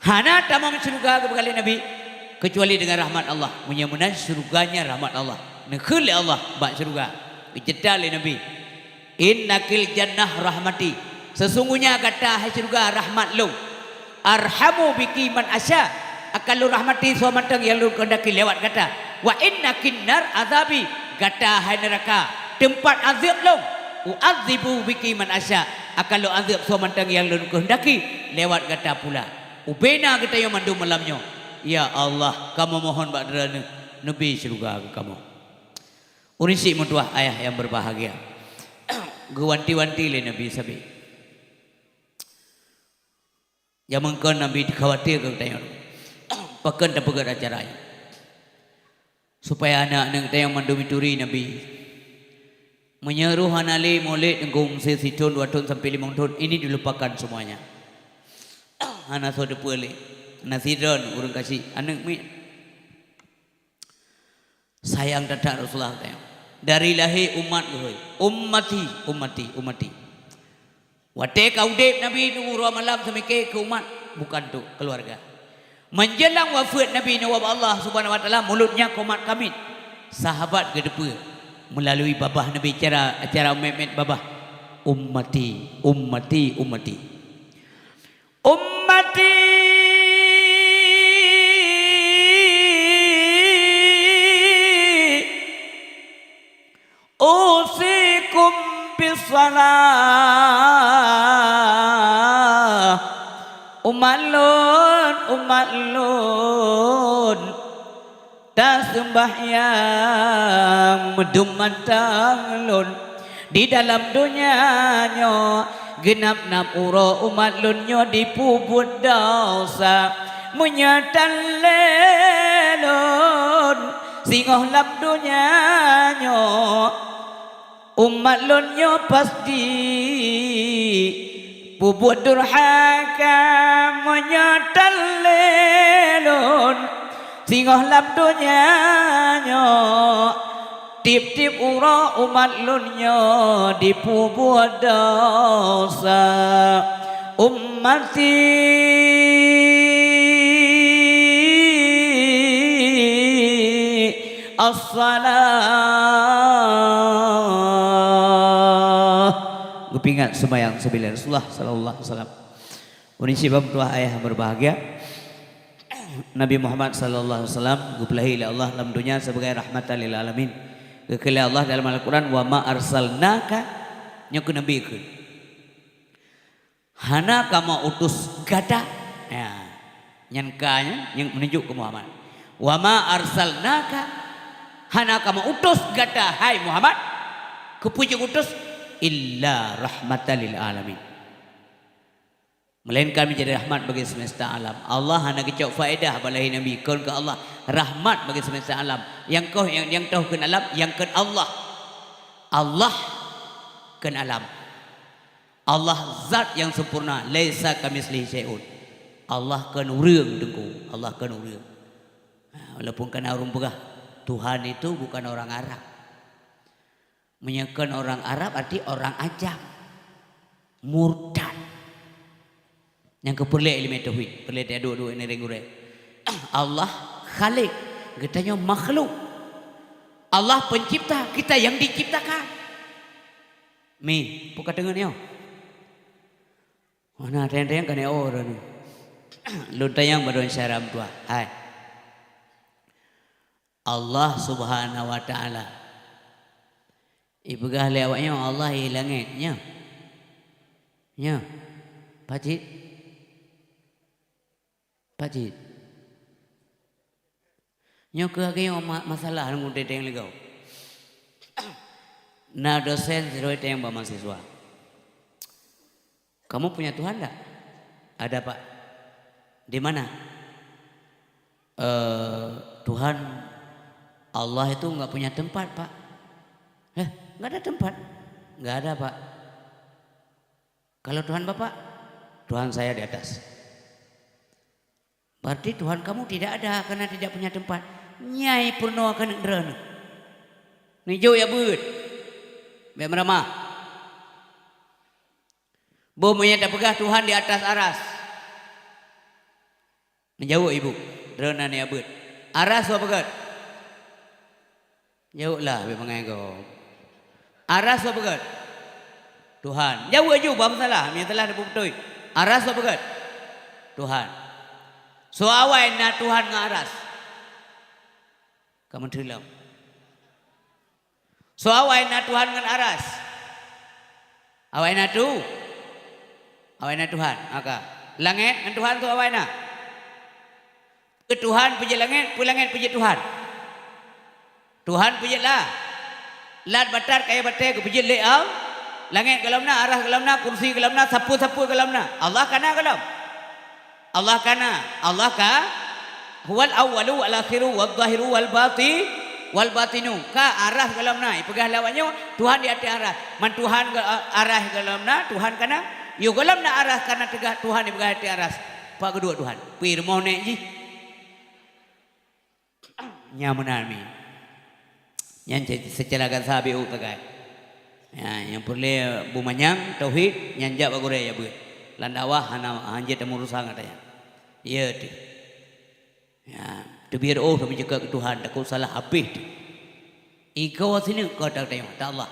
Hana tamong syeuruga geupeugah lé Nabi, keucuali deungon rahmat Allah. Meunyoe meunan syeuruga nyan rahmat Allah. Neukheun lé Allah bak syeuruga. Geujeda lé Nabi, "Innakil jannah rahmati." Sesungguhnya gata hai syeuruga rahmat lôn. "Arhamu biki man asya." Akan lôn rahmati soe mantong nyang lôn keuhendaki lewat gata. "Wa innakin nar azabi." Gata hai neuraka, teumpat azeueb lôn. "Uadzibu biki man asya." Akan lôn azeueb soe mantong nyang lôn keuhendaki lewat gata pula. Ubena geutanyoe mandum malam nyoe. Ya Allah, kamoe mohon bak Droeneuh, neubri syeuruga keu kamoe. Ureuëng syiek meutuwah ayah nyang berbahagia. Geuwanti-wanti lé Nabi sabe. Jamén kon Nabi khawatir keu geutanyoe. Pakon tapeugét acara nyoe? Supaya aneuk-aneuk geutanyoe mandum ituri Nabi. Meunyoe roh hana lé, mulod teungku meusé sithon, dua thon sampai limong thon, ini dilupakan semuanya. Hana soe teupeue lé. Hana sidroe ureuëng kasih aneuk miet. Sayang that-that Rasulullah geutanyoe. Dari lahé umat geuhôi. Ummati, ummati, ummati. Watée ka udeb Nabi nyoe uroe malam seumike keu umat, bukan untuk keluarga. Menjelang wafeuet Nabi nyoe ubak Allah Subhanahu wa Taala, mulodnya komat kamiet. Sahabat geuteupeue meulalu babah Nabi cara, acara mét-mét babah, "Ummati, ummati, ummati." Ummati. Usikum bis-shalah. Umat lôn, umat lôn, taseumbahyang meudum mantong lôn. Di dalam donya nyoe, geunap-nap uroe umat lôn nyoe jipeubuet desya. Meunyoe tan lé lôn singoh lam donya nyoe, umat lôn nyoe pasti peubuet durhaka. Meunyoe tan lé lôn singoh lam donya nyoe, tieb-tieb uroe umat lôn nyoe jipeubuet desya. Ummati, as-shalah. Geupeuingat seumayang sibilé Rasulullah sallallahu alaihi wasallam. Ureuëng syiek meutuwah ayah berbahagia. Nabi Muhammad sallallahu alaihi wasallam geupeulahé lé Allah lam donya sebagai rahmatan lil alamin. Geukheun lé Allah dalam Al-Quran, "Wa ma arsalnaka," nyoe keu Nabi kheun. "Hana kamoe utus gata." Ya. Nyan ka nyan nyang meununjuk keu Muhammad. "Wa ma arsalnaka," hana kamoe utus gata hai Muhammad. Keupeue jeuet utus? "Illa rahmatan lil alamin." Melainkan menjadi rahmat bagi semesta alam. Allah hana geucok faedah bak lahé Nabi, kon keu Allah rahmat bagi semesta alam. Nyang koh, nyang, nyang toh kheun alam, nyang kheun Allah. Allah kheun alam. Allah zat nyang sempurna, laisa kamitslihi syai'un. Allah kheun ureuëng, Teungku. Allah kheun ureuëng. Ha, walaupun kana ureuëng peugah, Tuhan itu bukan orang Arab. Meunyoe kon orang Arab, arti orang ajam. Murtad. Nyang keu peureulée ileumé tauhid, peureulée taduek-duek ngieng gurée. Allah Khalik, geutanyoe makhluk. Allah Pencipta, kita yang diciptakan. Mi, peue ka teungeut nyoe? Mana teng-teng ka nyoe droeneuh. Lôn tanyong bak droeneuh syedara meutuwah. Hai. Allah Subhanahu wa Taala. Ipeugah lé awak nyoe Allah i langét, nyoe. Nyoe. Pacit. Pacit. Nyoe keuh lagée nyoe ma-, masalah ngon teng-teng leugoe. Na dosen sidroe tanyong bak mahasiswa. "Kamu punya Tuhan ndak?" "Ada, Pak." Di mana? Eh, Tuhan Allah itu nggak punya tempat, Pak. Eh, nggak ada tempat. Nggak ada, Pak. Kalau Tuhan Bapak, Tuhan saya di atas. Berarti Tuhan kamu tidak ada karena tidak punya tempat. Nyai peurunoe keuneuk droeneuh. Neujok ya beuet. Bèk meuramah. Boh meunyo tapeugah Tuhan di atas aras. Neujaweueb ibu, droeneuh ya beuet. Aras soe peugöt? Jaweueb lah, bèk mangai gob. Aras soe peugöt? Tuhan. Jaweueb ju, bah meusalah, meunyo salah neupeubeutôi. Aras soe peugöt? Tuhan. Soe awai na Tuhan ngon aras? Ka meuteulom. Soe awai na Tuhan ngon aras? Awai na tu? Awai na Tuhan. Maka, langét ngon Tuhan soe awai na? Peue Tuhan peujeuet langét, peue langét peujeuet Tuhan? Tuhan peujeuet la-, lat batat kayée batée geupeujeuet lé Allah. Langét gohlom na, aras gohlom na, kursi gohlom na, sapeue-sapeue gohlom na. Allah ka na gohlom? Allah ka na. Allah ka, huwal awwalu wal akhiru wal zahiru wal bati-, wal batinu. Ka aras gohlom na. Ipeugah lé awak nyoe, Tuhan di ateueh aras. Man Tuhan go-, aras gohlom na, Tuhan ka na. Yoh gohlom na aras ka na teuga Tuhan ipeugah ateueh aras. Pat geuduek Tuhan? Pih rumoh nèk jih. Nyan meunan mi. Nyan ce-, seucara gata sabe u tagai. Ya, nyang peureulée bumanyang tauhid nyan jak bak gurée ya beuet. Lam dakwah hana hanjeuet tameurusan gata nyan. Iya teuh. Ya, teubiet oh tameuceukat keu Tuhan, takot salah habéh teuh. Igoe sineuk ka ta-, tanyong, ta Allah.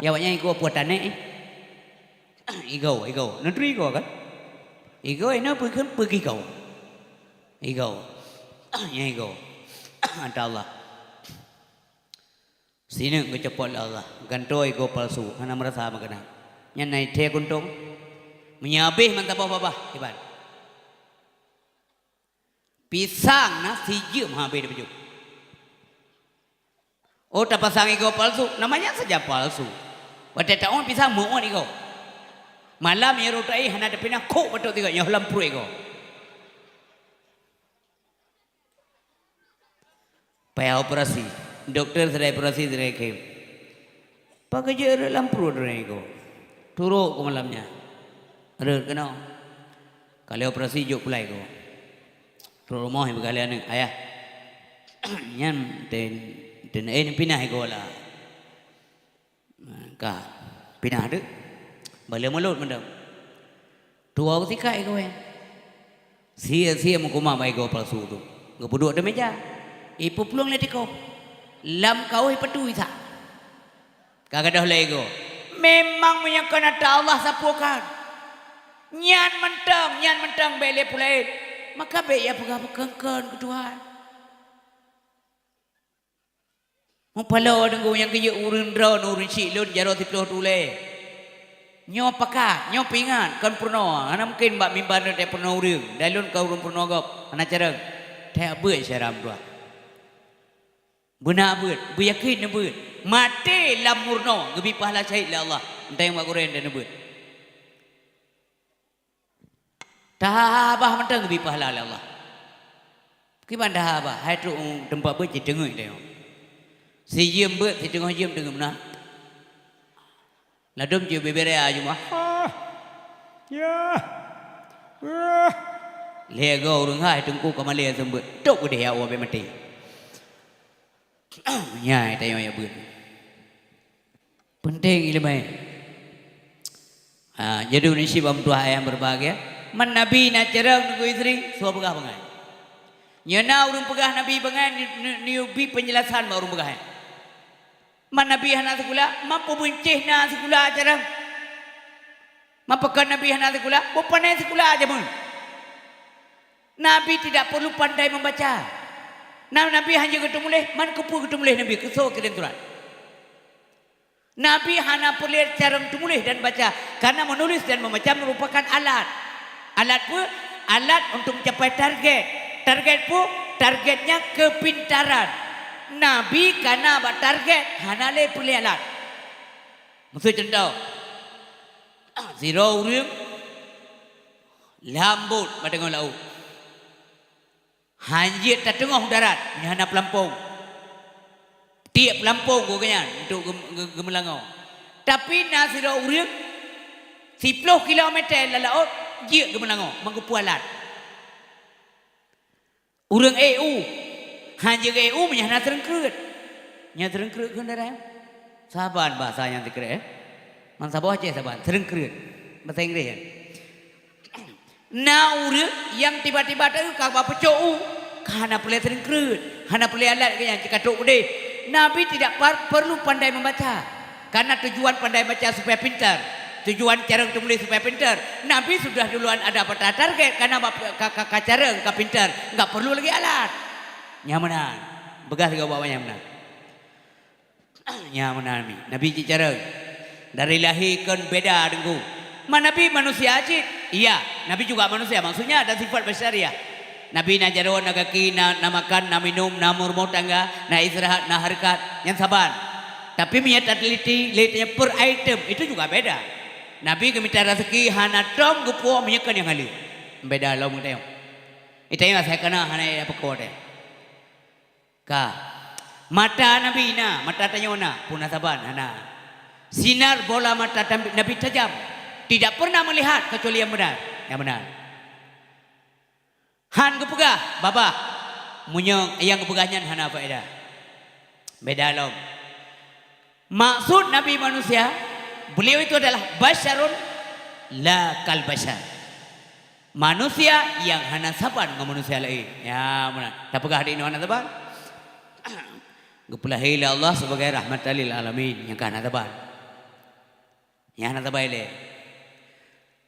Ya awak nyan igoe puatan nèk, eh? Igoe, igoe. Neuturi igoe kan? Igoe, inoe peue kheun, peue igoe? Igoe. Nyan igoe. Ata Allah. Sineuk geucopot lé Allah. Gantoe igoe palsu. Hana meurasa meukeunang. Nyan na ithée kuntong. Meunyo habéh mantong babah, iban. Pisang na sijeuem habéh dipeujeuet. Oh, tapasang igoe palsu, namanya saja palsu. Watée taôn pisang meuôn igoe. Malam nyang rot ai hana tapinah kok batok tiga nyoh lam pruet igoe. Payah operasi. Dokto sidai operasi sidai khem. Pakon jeuet rot lam pruet droe igoe. Turok keu malam nyan. Rot keunoe. Ka lheueh operasi jok pulai igoe. Trok rumoh ipeugah lé aneuk, "Ayah, nyan ten, ten, eh, pinah igoe la." Ka pinah deuek. Bale mulot mantong. Tuwoe geusikat igoe. Sie-sie meukumah bak igoe palsu tu. Geupeuduek di meja. Ipeuplueng lé tikoh. Lam kaoh ipatui sa. Ka gadôh lé igoe. Memang meunyoe kon ata Allah sapeue kan. Nyan mantong, nyan mantong bék lé peulaén. Maka bék ya peugah beukon-kon keu Tuhan. Mupaloe deungon nyang geujeuet ureuëng droe ureuëng syiek lôn jaroe siplôh tulée. Nyoe pakat, nyoe peuingat, kon peurunoe. Hana mungken bak mimba nyoe peurunoe ureuëng. Dan lôn ka ureuëng peurunoe gob, hana carông. That beuet syedara meutuah. Beuna beuet, beuyakén beuet. Maté lam meurunoe geubri pahala syahid lé Allah. Entah nyang bak gurée dan beuet. Tahabah mantong geubri pahala lé Allah. Kiban tahabah, hai trok teumpat beuet cit teungeut teuh. Sijeuem beuet, siteungoh jeuem teungeut meunan. Ladôm jeuet bebere a jumah. Ah, ya, ah. Lhée goe ureuëng hai teungku ka malée seumeubeuet. Tok keudeh ya Allah bék maté. Nyan tayong ya beuet. Penting ileumèe. Ha, jadi ureuëng syiek bak meutuah ayah yang berbahagia. Man Nabi na carông nunggu istri, soe peugah bangai. Nyoe na ureuëng peugah Nabi bangai, ni, ni, ni ubi penjelasan bak ureuëng peugah nyan. Man Nabi hana sikula, ma peubeuncéh na sikula carông. Ma pakon Nabi hana sikula, beupané sikula jameun. Nabi tidak perlu pandai membaca. Na Nabi hana geuteumuléh, man keupeue geuteumuléh Nabi, keu soe kirém surat. Nabi hana peureulée carông teumuléh dan baca, karena menulis dan membaca merupakan alat. Alat peue? Alat untuk mencapai target. Target peue? Targetnya kepintaran. Nabi ka na bak target, hana lé peureulée alat. Miseu cuntoh, sidroe ureuëng lam bot bak teungoh laôt. Hanjeuet tateungoh u darat, nyan hana peulampong. Tiek peulampong gobnyan untuk gem-, ge-, geumeulangoe. Tapi na sidroe ureuëng siploh kilometer lam laôt jeuet geumeulangoe, meugeupue alat. Ureuëng ék u, hanjeuet ék u meunyoe hana treungkreuet. Nyan treungkreuet kheun daerah. Saban bahasa nyang treungkreuet, eh? Man saboh Aceh saban, treungkreuet. Bahasa Inggris, ya? Na ureuëng nyang tiba-tiba teuka bak pucok u, ka hana peureulée treungkreuet, hana peureulée alat geuh nyang jikatrok udeh. Nabi tidak par-, perlu pandai membaca. Karena tujuan pandai baca supaya pintar. Tujuan carông teumuléh supaya pintar. Nabi sudah duluan ada peta target karena bak-, ka, ka, ka carông, ka pintar, enggak perlu lagi alat. Nyang meunan. Peugah sigoe bak awak nyang meunan. Nyang meunan mi. Nabi cit carông. Dari lahé kon beda deungon. Ma Nabi manusia cit? Iya, Nabi juga manusia. Maksudnya ada sifat basyariah. Nabi na jaroe, na gaki, na, na makan, na minum, na meurumoh tangga, na istirahat, na hareukat, nyan saban. Tapi meunyoe tateliti, lé tanya per item, itu juga beda. Nabi geumita raseuki hana tom geupuwoe meunyoe kon nyang haleue. Beda lom geutanyoe. Geutanyoe asai kana hana peuko teh. Ka. Mata Nabi na, mata tanyoe na, peue na saban hana. Sinar bola mata Nabi tajam, tidak pernah melihat kecuali yang benar, yang benar. Han geupeugah babah, meunyoe nyang geupeugah nyan hana faedah. Beda lom. Maksud Nabi manusia, beliau itu adalah basyarun la kal basyar. Manusia nyang hana saban ngon manusia laén. Ya, meunan. Tapeugah di inoe hana saban. Geupeulahé lé Allah sebagai rahmatan lil alamin, nyang ka hana saban. Nyang hana saban ilée.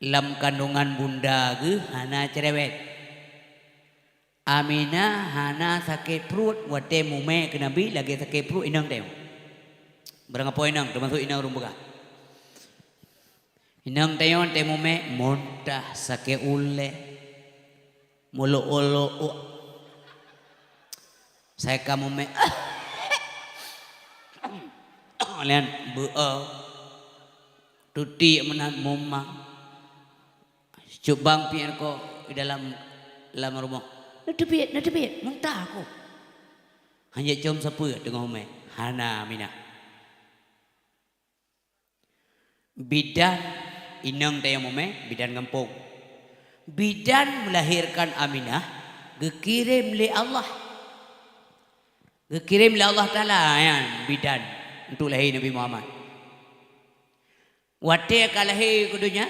Lam kandungan bunda geuh hana cerewet. Aminah hana sakét pruet watée mumé keu Nabi lagée sakét pruet inong tanyoe. Barangkapeue inong, teumasok inong ureuëng peugah. Inong tanyoe watée mumé muntah, sakét ulée, meulok-olok, sai ka mumé, lian beuo, tuti meunan mumang. Cubang piet ko di dalam, lam rumoh. Neuteubiet, neuteubiet, muntah aku. Hanya com sapeue teungoh umé, hana Aminah. Bidan inong tayong umé, bidan gampông. Bidan melahirkan Aminah geukirém lé Allah. Geukirém lé Allah Taala nyan bidan untuk lahé Nabi Muhammad. Watée ka lahé keu donya,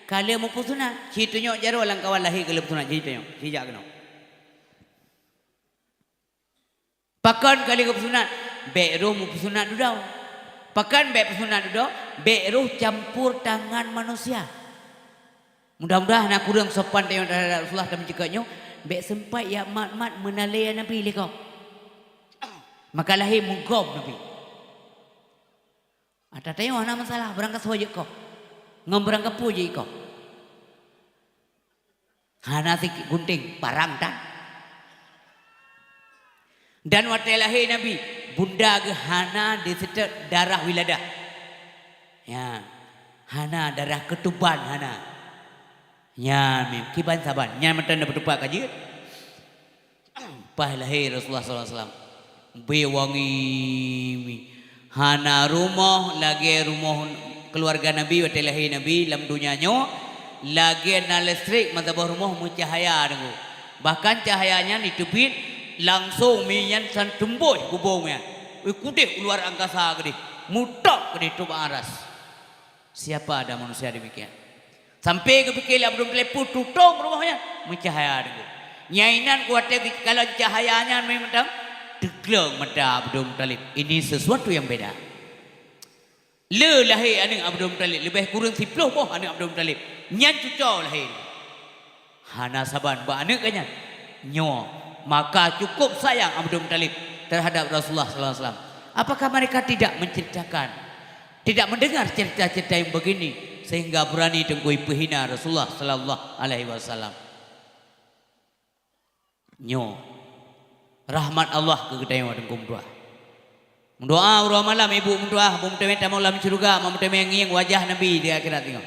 ka lheueh meupeusunat. Ci tunyok jaroe lam kawan lahé ka lheueh peusunat, ci tunyok, ci jak keunoe. Pakon ka lheueh geupeusunat? Bék roh meupeusunat dudoe. Pakon bék peusunat dudoe? Bék roh campur tangan manusia. Mudah-mudahan na kureueng sopan tanyoe terhadap Rasulullah dan meunyoe nyoe, bék seumpat jak mat-mat meunalée Nabi lé gob. Maka lahé meugom Nabi. Ata tanyoe hana masalah, barangkasoe jeuet koh. Ngon barangkapeue jeuet koh. Hana sikit gunting, parang tan. Dan watée lahé Nabi, bunda geuh hana diseutôt darah wiladah. Ya, hana darah keutuban, hana. Nyan mim, kiban saban. Nyan mantong na beutupat ka jeuet. Paih lahé Rasulullah sallallahu alaihi wasallam. Beuwangi mi. Hana rumoh lagée rumoh keuluwarga Nabi watée lahé Nabi lam donya nyoe, lagée na listrik meusaboh rumoh meucahya deungoe. Bahkan cahya nyan jiteubiet langsong mi nyan san teumbôh bubông nyan. Ui kudeh u luar angkasa keudeh, mutok keudeh tôb aras. Siapa ada manusia demikian? Sampai geupike lé Abdul Muthalib, peue tutong rumoh nyan, meucahaya deungoe. Nyang inan watée geukalon cahaya nyan mantong, teugleng mata Abdul Muthalib. Ini sesuatu yang beda. Le lahé aneuëk Abdul Muthalib, leubeh kureueng siploh boh aneuëk Abdul Muthalib. Nyan cuco lahé. Hana saban bak aneuëk geuh nyan. Nyoe, maka cukup sayang Abdul Muthalib terhadap Rasulullah sallallahu alaihi wasallam. Apakah mereka tidak menceritakan, tidak mendengar cerita-cerita yang begini sehingga berani Teungku ipeuhina Rasulullah sallallahu alaihi wasallam? Nyoe rahmat Allah keu geutanyoe Teungku meutuah. Meudoa uroe malam ibu meutuah, beumeuteume tamong lam syeuruga, beumeuteume ngieng wajah Nabi di akhirat nyoe.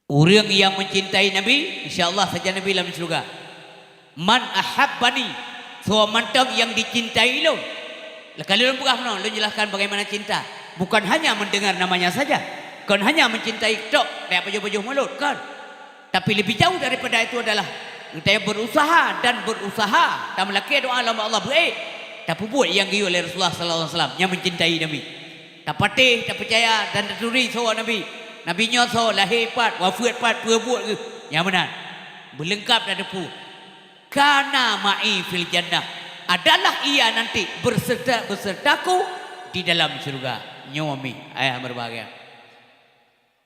Ureuëng nyang meucintai Nabi, insya Allah sajan Nabi lam syeuruga. "Man ahabbani," soe mantong nyang jicintai lôn. Laka lôn peugah meunoe, lôn jelaskan bagaimana cinta. Bukan hanya mendengar namanya saja. Kon hanya meucintai tok, kayak pajoh-pajoh mulut, kon. Tapi lebih jauh daripada itu adalah geutanyoe berusaha dan berusaha, tameulakée doa lom Allah beuék, tapeubuet nyang geuyue lé Rasulullah sallallahu alaihi wasallam nyang meucintai Nabi. Tapatéh, tapeucaya dan taturi soe Nabi. Nabi nyoe soe, lahé pat, wafeuet pat, peue buet geuh. Nyang meunan. Beuleungkap tateupeue. "Kana ma'i fil jannah," adalah ia nanti berserta, besertaku di dalam syeuruga. Nyoe mi, ayah berbahagia.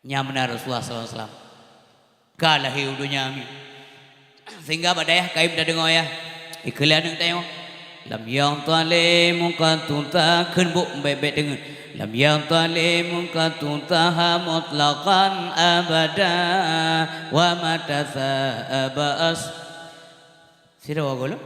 Nyang meunan Rasulullah sallallahu alaihi wasallam ka lahé u donya mi. Sehingga bak dayah kayém tadeungoe yah. Ikheun lé aneuk tanyoe. Lam yadhlim qattu ta-, kheun bôk bèk-bèk deungon. Lam yadhlim qattu taha mutlaqan abada wa mata sa'aba as-, sidroe gohlom.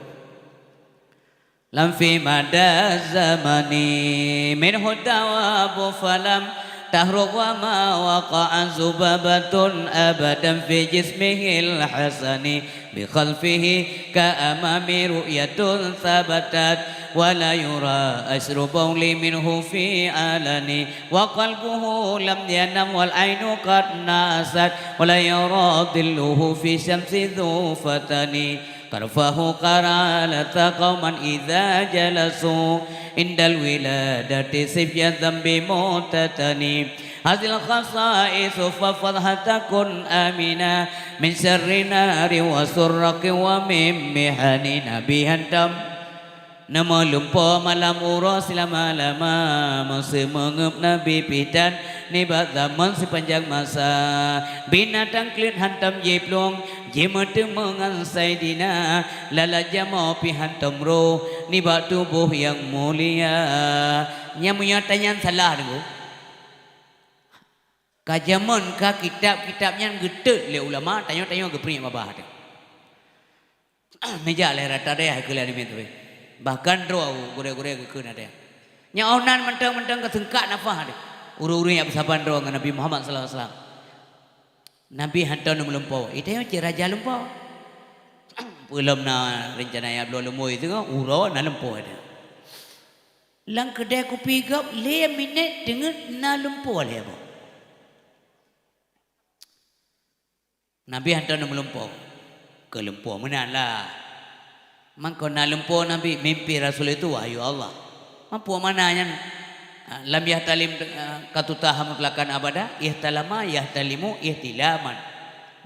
Lam fi mada zamani minhu dawabu falam tahruk wa ma waqa'a zubabatun abadan fi jismihil hasani bi khalfihi ka amami ru'yatun sabatat wa la yura asru bauli minhu fi alani wa qalbuhu lam yanam wal ainu qad nasat wa la yara dhilluhu fi syamsi dhu fatani. Qarfahu qaralata qauman idza jalasu indal wiladati sifyatan bi mutatani. Hazil khasaisu fafadh hatta kun amina min syarri nari wa surraqi wa min mihani. Nabi hantom neumeulumpoe malam uroe silama-lama, meuseumeungeup Nabi pih tan nibak zaman sipanjang masa. Binatang kleuet hantom jiplueng, jimeuteumé ngon Saidina, lalat jamoe pih hantom roh nibak tuboh nyang mulia. Nyang meunyoe tanyan salah deungoe. Ka jameun ka kitab-kitab nyan geutot lé ulama, tanyoe-tanyoe geupriek babah teuh. Neujak lé rata dayah keu lhée namiet teuh. Bahkan droe gurée-gurée geukheun ada. Nyan oh nan mantong-mantong ka seungkat nafah deh. Ureuëng-ureuëng nyang beusaban droe ngon Nabi Muhammad sallallahu alaihi wasallam. Nabi hantom neumeulumpoe. Ita nyoe cit raja lumpoe. Peulom na rencana nyang bloe leumoi teungoh uroe na lumpoe ada. Lam keudai kupi gob lhée minét teungeut na lumpoe lhée boh. Nabi hantom neumeulumpoe. Keu lumpoe meunan lah. Mangko na lumpoe Nabi mimpi Rasul itu wahyu Allah. Mampu mana nyan? Lam yahtalim, eh, qattu taha mutlaqan abada, ihtalama yahtalimu ihtilaman.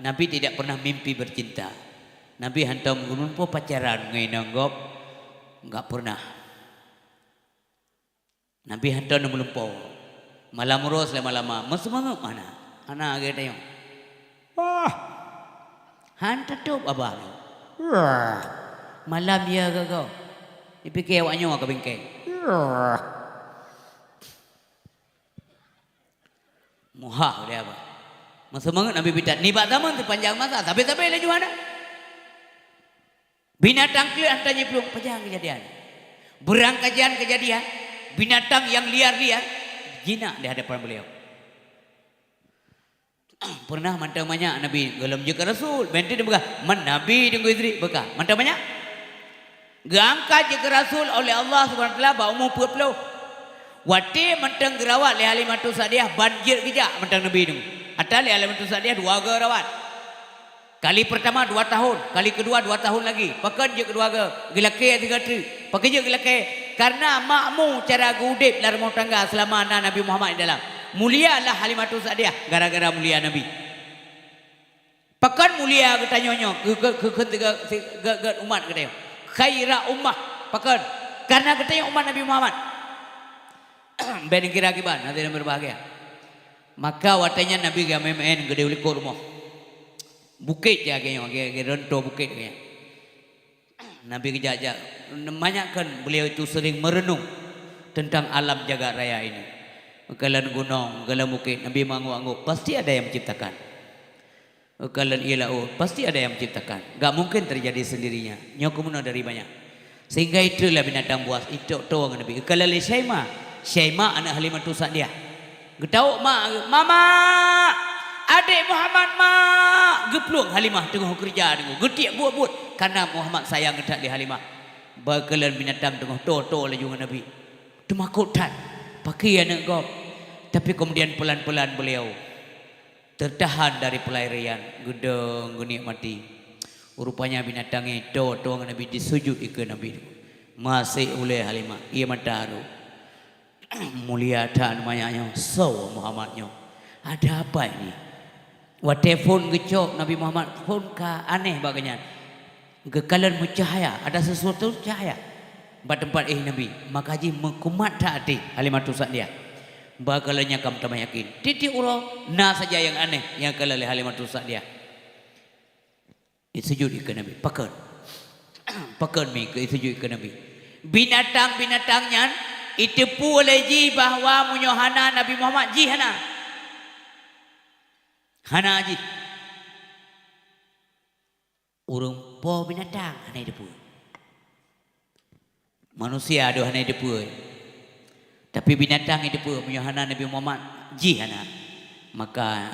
Nabi tidak pernah mimpi bercinta. Nabi hantom geumeupo pacaran ngon inong gob, enggak pernah. Nabi hantom neumeulumpoe. Malam uroe silama-lama, meuseumeungeup hana. Hana lagée tanyoe. Wah! Han tatôb babah. Wah! Malam ya gogo. Dipike awak nyoe ka bingkeng. Wah! Muhah lé abah. Meuseumeungeup Nabi pih tan. Nibak zaman sipanjang masa, sabe-sabe laju hana. Binatang kleuet hantom jiplueng, pajan keujadian. Beurangkajan keujadian, binatang nyang liar-liar jinak di hadapan beliau. Pernah mantong manyak Nabi, gohlom jeuet keu Rasul, ben teuk neupeugah, "Man Nabi Teungku Idris," beuka. Mantong manyak? Geuangkat jeuet keu Rasul oleh Allah Subhanahu wa Taala bak umu peuet ploh. Watée mantong geurawat lé Halimatus Sa'diyah ban jeuet geujak mantong Nabi nyoe. Ata lé Halimatus Sa'diyah dua goe rawat. Kali peurtama dua tahun, kali keudua dua tahun lagi. Pakon jeuet keudua goe? Geulakée sigoe treuk. Pakon jeuet geulakée? Kareuna makmu cara geuudeb lam rumoh tangga seulama na Nabi Muhammad di dalam. Mulia lah Halimatus Sa'diyah gara-gara mulia Nabi. Pakon mulia geutanyoe nyoe keu, keu, keu, keu, keu, keu umat geutanyoe? Khaira ummah. Pakon? Kareuna geutanyoe umat Nabi Muhammad. Ben kira kiban, hadirin berbahagia. Maka watée nyan Nabi geumeu'en-meu'en geudeh u likot rumoh. Bukét jak lagée nyoe, lagée, lagée ronto bukét lagée nyan. Nabi geujak-jak, manyak kan beliau itu sering merenung tentang alam jagat raya ini. Meukalon gunong, meukalon bukét, Nabi meunganggôk-anggôk, pasti ada yang menciptakan. Meukalon ié laôt, pasti ada yang menciptakan. Gak mungkin terjadi sendirinya. Nyoe keumeunoe dari banyak. Sehingga itulah binatang buas, itok toh ngon Nabi. Meukalon lé Syaimah. Syaimah aneuk Halimatus Sa'diyah. Geutawök mak, "Mama, "Adék Muhammad, mak!" Geuplueng Halimah teungoh keureuja deungoe, geutiek buet-buet, kareuna Muhammad sayang that lé Halimah. Bak kalon binatang teungoh toe-toe laju ngon Nabi. Teumakot that, pakri aneuk gob. Tapi keumudian peulan-peulan beuliau teutahan dari peularian, geudong geunikmati. Rupanya binatang nyan toe-toe ngon Nabi, disujut ikeue Nabi. Maséh ulée Halimah, ie mata rhot. "Mulia that manyak nyoe, soe Muhammad nyoe? Ada apa ini?" Watée phon geucok Nabi Muhammad, phon ka aneh bak geuh nyan. Geukalon meucahya, ada sesuatu cahya bak teumpat éh Nabi. Maka jih meukumat that até Halimatus Sa'diyah. Bak kalon nyan ka meutamah yakin. Tieb-tieb uroe na saja nyang aneh nyang kalon lé Halimatus Sa'diyah. Disujut ikeue Nabi. Pakon? Pakon mi keu disujut ikeue Nabi? Binatang-binatang nyan jiteupeue lé jih bahwa meunyoe hana Nabi Muhammad, jih hana. Hana jih. Ureuëng po binatang hana jiteupeue. Manusia deuh hana jiteupeue. Tapi binatang jiteupeue, meunyoe hana Nabi Muhammad, jih hana. Maka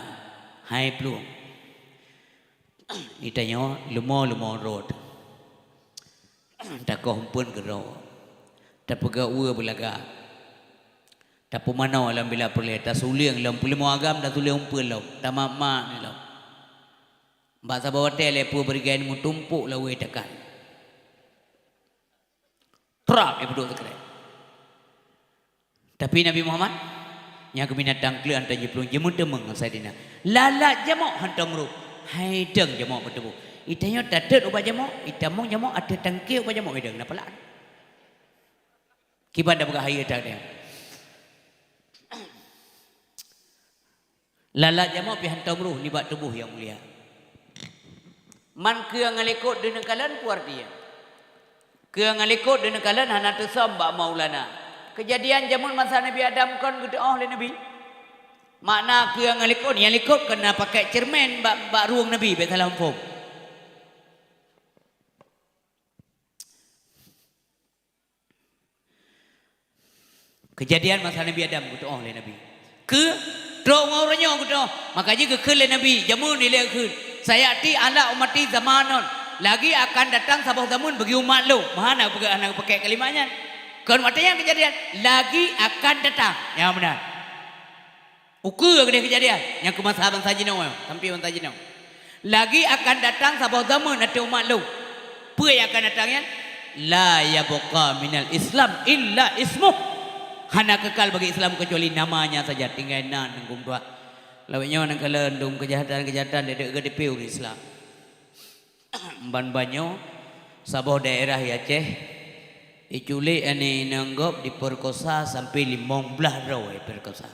hai plueng. Geutanyoe leumo-leumo rot. Takoh umpeuen keudroe. Tapeugah uwe beulaga. Tapeumanoe lam bila peureulée, tasulieng lom peuleumô agam, tasulieng umpeuen lom, tamat-mat lom. Bak saboh watée lé peue beureugai meutumpôk lawée takan. Trap, ipeuduek sikrék. Tapi Nabi Muhammad, nyang keu binatang kleueh hantom jiplueng, jimeuteumong ngon Saidina. Lalat jamok hantom rôh, hai deueng jamok meutuboh. Geutanyoe tatot ubak jamok, itamong jamok ateueh tangke ubak jamok, ideueng na palat. Kiban tapeugah hayeue that deh. Lalat jamok pih hantom rôh nibak tuboh nyang mulia. Man keu nyang likot deuh neukalon peue arti nyan? Keu nyang likot deuh neukalon hana teusöm bak Maulana. Keujadian jameun masa Nabi Adam kon geuteu'oh lé Nabi. Makna keu nyang likot, nyang likot kon na pakék ceureumen bak, bak rueng Nabi, bék salah muphom. Keujadian masa Nabi Adam geuteu'oh lé Nabi. Keu trok ngon uroe nyoe geuteu'oh, maka jih geukheun lé Nabi, jameun ilée geukheun, "Sayati ala ummati zamanun," lagi akan datang saboh zameun bagi umat lôn. Meuhana geupeugah hana geupakék kalimat nyan. Kon watée nyan keujadian, lagi akan datang. Nyang meunan. Ukeue keudeh keujadian nyang keu masa bansa jinoe, sampoe bansa jinoe. Lagi akan datang saboh zameun ateueh umat lôn. Peue nyang akan datang nyan? "La yabqa minal Islam illa ismuh." Hana keukal bagi Islam keucuali namanya saja, tinggai nan ngon geutuah. Lawét nyoe neukalon dum keujahatan-keujahatan deuek-deuek geuteupeue ureuëng Islam. Ban-ban nyoe saboh daerah di Aceh, iculik aneuk inong gob diperkosa sampai limong blaih droe iperkosa.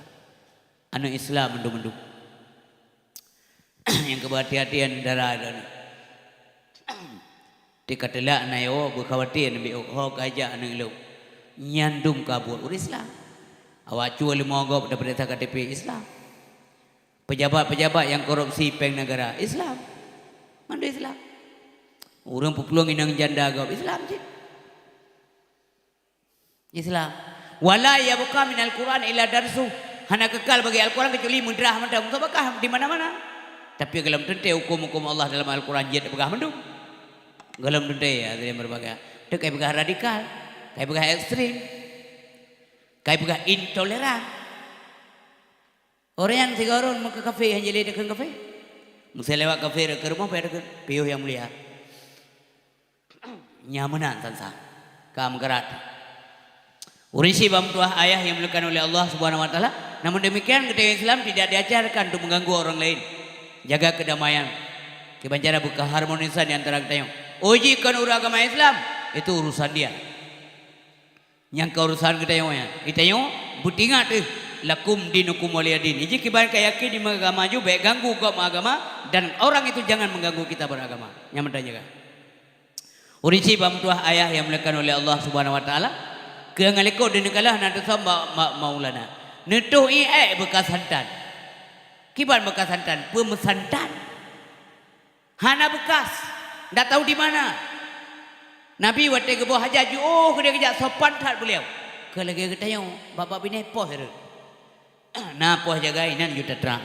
Aneuk Islam mandum-mandum. Nyang keu beuhati-hati dara droeneuh. Teuka teulak na yo beukhawate Nabi, oh, ho ka jak aneuk lôn. Nyan dum ka buet ureuëng Islam. Awak cue leumo gob tapeuriksa K T P Islam. Pejabat-pejabat nyang korupsi péng negara Islam. Mandum Islam. Ureuëng peuplueng inong janda gob Islam cit. Islam. "Wala yabqa minal Qur'an illa darsu." Hana keukal bagi Al-Quran kecuali meudrah mantong, meusabakat di mana-mana. Tapi gohlom teuntée huköm-huköm Allah dalam Al-Quran jeuet peugah mandum. Gohlom teuntée, ya, dari berbagai. Tu kai peugah radikal, kai peugah ekstrem, kai peugah intoleran. Orang nyang sigoe ureuëng meukeukafé, han jilé takheun kafé. Meusé lewat kafé rot keu rumoh, payah takheun, "Piôh nyang mulia." Nyan meunan san-san. Ka meugarat. Ureuëng syiek bak meutuah ayah yang dimuliakan oleh Allah Subhanahu wa Taala. Namun demikian, geutanyoe Islam tidak diajarkan untuk mengganggu orang lain. Jaga kedamaian. Kiban cara beukeharmonisan di antara geutanyoe. Oh, jih kon ureuëng agama Islam, itu urusan dia. Nyang ka urusan geutanyoe nyan. Geutanyoe beutingat teuh, "Lakum dinukum waliya din." Iji kiban ka yakin di agama ju, bék ganggu gob agama, dan orang itu jangan mengganggu kita beragama. Nyan meunan jaga. Ureuëng syiek bak meutuah ayah yang dimuliakan oleh Allah Subhanahu wa Taala, keu nyang likot deuh neukalon hana teusöm bak ma-, Maulana. Neutoh ié ék beukas santan. Kiban beukas santan, peue meusantan? Hana beukas, ndak tahu di mana. Nabi watée geuboh hajat jiôh keudeh geujak sopan that beuliau. Keu lagée geutanyoe, babah binéh poh rot. Na poh jagai nan ju tatrang.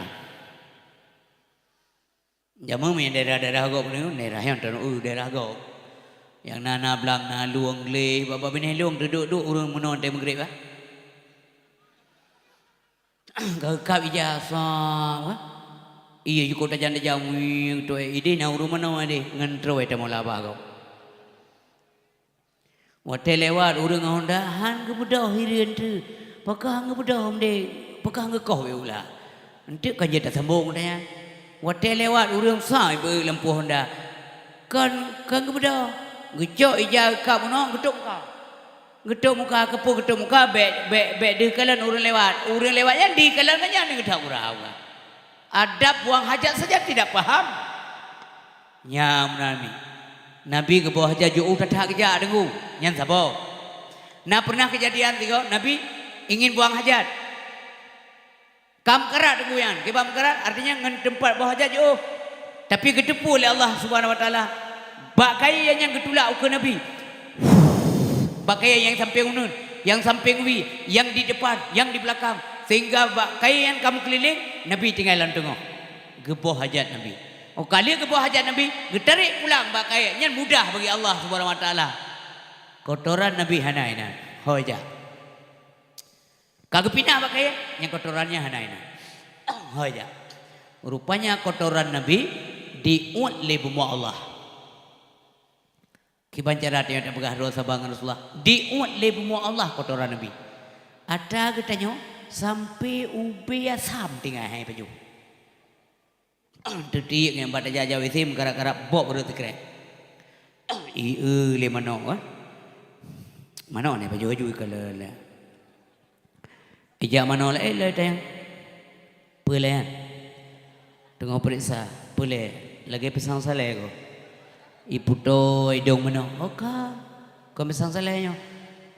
Jameun meunyo daerah-daerah gob nyoe, daerah nyang tanoh, daerah gob. Nyang na, na blang, na lueng gleh, bak, bak binéh lueng teuduek-duek ureuëng meunoe teuh meugreb, ah. Ka geukab ija, sa, ah. Iya, jukôb tajam-tajam, wii, tu, eh, idéh na ureuëng meunoe idéh, ngon trôi tamoe laba gob. Watée lewat ureuëng ngon Honda, han geubeudôh hireuen teuh. Pakon han geubeudôh, mdé, pakon han geukoh wéh ula. Eunteuk ka jeuet tasambong geutanyan. Watée lewat ureuëng sa ibeue lampu Honda. Kon, kon geubeudôh. Geucok ija geukab meunoe, geutôb muka. Geutôb muka, keupeue geutôb muka, bék, bék, bék deuh kalon ureuëng lewat. Ureuëng lewat nyan deuh kalon ngon nyan, geutôb muka. Adab buang hajat saja tidak paham. Nyan meunan mi. Nabi geuboh hajat jiôh that-that geujak deungon. Nyan saboh. Na pernah keujadian sigoe, Nabi ingin buang hajat. Ka meukarat deungon nyan. Kiban meukarat, artinya ngon teumpat boh hajat jiôh. Tapi geuteupeue lé Allah Subhanahu Wa Taala, bak kayée nyan geutulak ukeue Nabi. Bak kayée nyang sampéng uneuen, nyang sampéng wie, nyang di depan, nyang di beulakang, sehingga bak kayée nyan ka meukeulileng, Nabi tinggai lam teungoh. Geuboh hajat Nabi. Oh, ka lheueh geuboh hajat Nabi, geutarek pulang bak kayée nyan mudah bagi Allah Subhanahu Wa Taala. Kotoran Nabi hana inan. Ho jak. Ka geupinah bak kayée, nyang kotoran nyan hana inan. Ho jak. Rupanya kotoran Nabi diuet lé bumoe Allah. Kiban cara tanyoe tapeugah droe saban ngon Rasulullah, diuet lé bumoe Allah kotoran Nabi. Ata geutanyoe sampoe ubé asam tinggai hai pajoh. Teutiek ngon bak tajak-jak W C meukarab-karab bob rot teukrek. Ieu lé manok, eh. Manok ni pajoh-pajoh ka le, le. Ijak manoe laén lé tayang. Peue lé nyan? Teungoh peuriksa. Peue lé? Lagée pisang salée ko. Iputôh idong manoe. Oh ka. Kon pisang salée nyoe.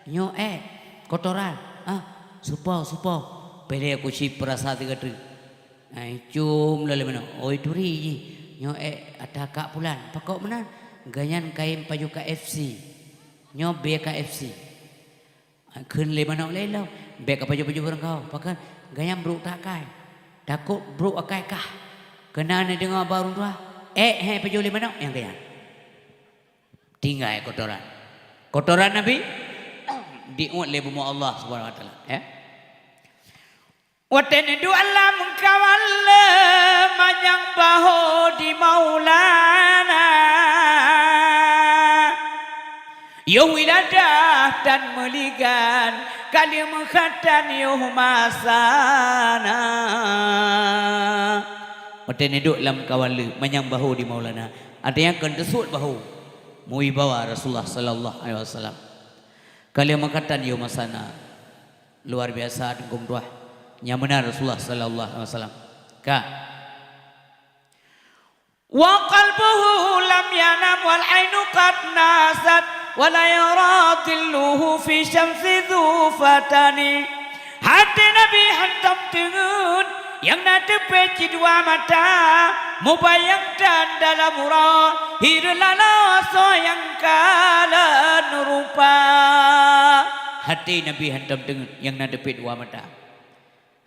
Nyoe ék. Kotoran. Ah, supoh, supoh. Peue lé kuci peurasa tiga tu. Ai, cum lé manoe. Oi turi jih. Nyoe ék ata kak pulan. Pakon meunan? Ganyan kayém pajoh K F C. Nyoe bie K F C. Kheun lé manok lé lom, bék ka pajoh-pajoh barangkaho, pakon ganyan brok takai. Takot brok akai kah. Keunan neudeungoe bak ureuëng tuha, ék hai pajoh lé manok nyang keu nyan. Tinggai kotoran. Kotoran Nabi diuet lé bumoe Allah Subhanahu Wa Taala, ya. Watée neuduek lam kawan le manyang bahô di Maulana. Yoh wiladah tan meuligan, ka lheueh meukhatan yoh masana. Watée neuduek lam kawan le manyang bahô di Maulana. Ada nyang kon teusut bahô. Meuwibawa Rasulullah sallallahu alaihi wasallam. Ka lheueh meukhatan yoh masana. Luar biasa teungku meutuah. Nyang meunan Rasulullah sallallahu alaihi wasallam. Ka. Wa qalbuhu lam yanam wal ainu qad nasat wa la yara dhilluhu fi syamsi dhu fatani. Até Nabi hantom teungeut, nyang na teupéh cit dua mata, mubayang tan dalam uroe, hireuen laloe soe nyang kalon rupa. Até Nabi hantom teungeut, nyang na teupéh dua mata.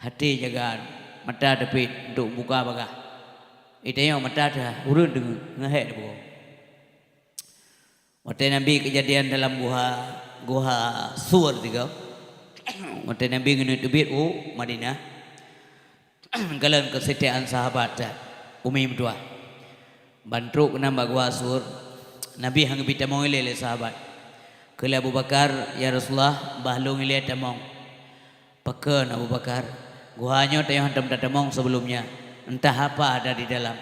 Até jaga mata teupéh untuk buka bagah. Itanyoe mata teuh ureuëng deungoe ngeuhek teupeue. Watée Nabi keujadian dalam guha, guha Sur tiga. Watée Nabi keuneuk teubiet u Madinah, kalon keuseutiaan sahabat, umi meutuah. Ban trok keunan bak guha Sur, Nabi han geubri tamong ilée lé sahabat. Kheun lé Abu Bakar, "Ya Rasulullah, bah lôn ilée tamong." "Pakon Abu Bakar, guha nyoe tanyoe hantom tatamong sebelumnya. Entah apa ada di dalam.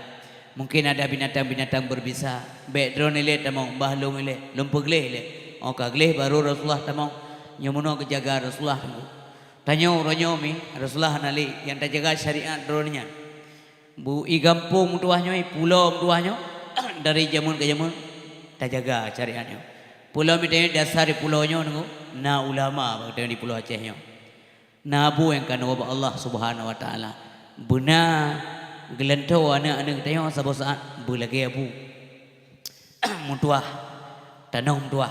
Mungkin ada binatang-binatang berbisa. Bék droeneuh ilée tamong, bah lôn ilée, lôn peugleh ilée." Oh ka gleh baru Rasulullah tamong. Nyoe meunoe geujaga Rasulullah teungku. Tanyoe uroe nyoe mi, Rasulullah hana lé, nyang tajaga syariat droeneuh nyan. Bu i gampông meutuah nyoe, i pulo meutuah nyoe, dari jameun ke jameun tajaga syariat nyoe. Pulo mita nyoe dasar di pulo nyoe nunggu na ulama bak di pulo Aceh nyoe. Na abu nyang keunoe bak Allah Subhanahu Wa Taala. Beuna geulantoe aneuk-aneuk tanyoe saboh saat beulagée abu. Meutuah, tanoh meutuah.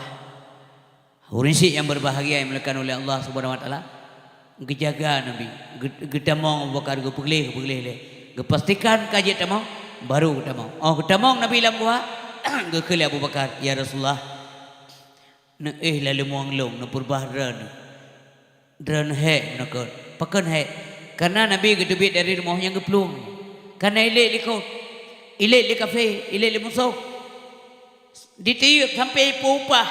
Ureuëng syik nyang berbahagia yang dimuliakan oleh Allah Subhanahu Wa Taala, geujaga Nabi, geu-, geutamong Abu Bakar, geupeugleh, geupeugleh lé. Geupastikan ka jeuet tamong, Baru geutamong. Oh, geutamong Nabi lam guha, geukheun lé Abu Bakar, "Ya Rasulullah, neuéh laleumoeng lôn, neupeureubah droeneuh." Droeneuh hék meunan keuh. Pakon hék? Kareuna Nabi geuteubiet dari rumoh nyang geuplueng. Kareuna ilét likot, ilét lé kafé, ilét lé musoh. Ditiyeub sampoe ipeu-upah.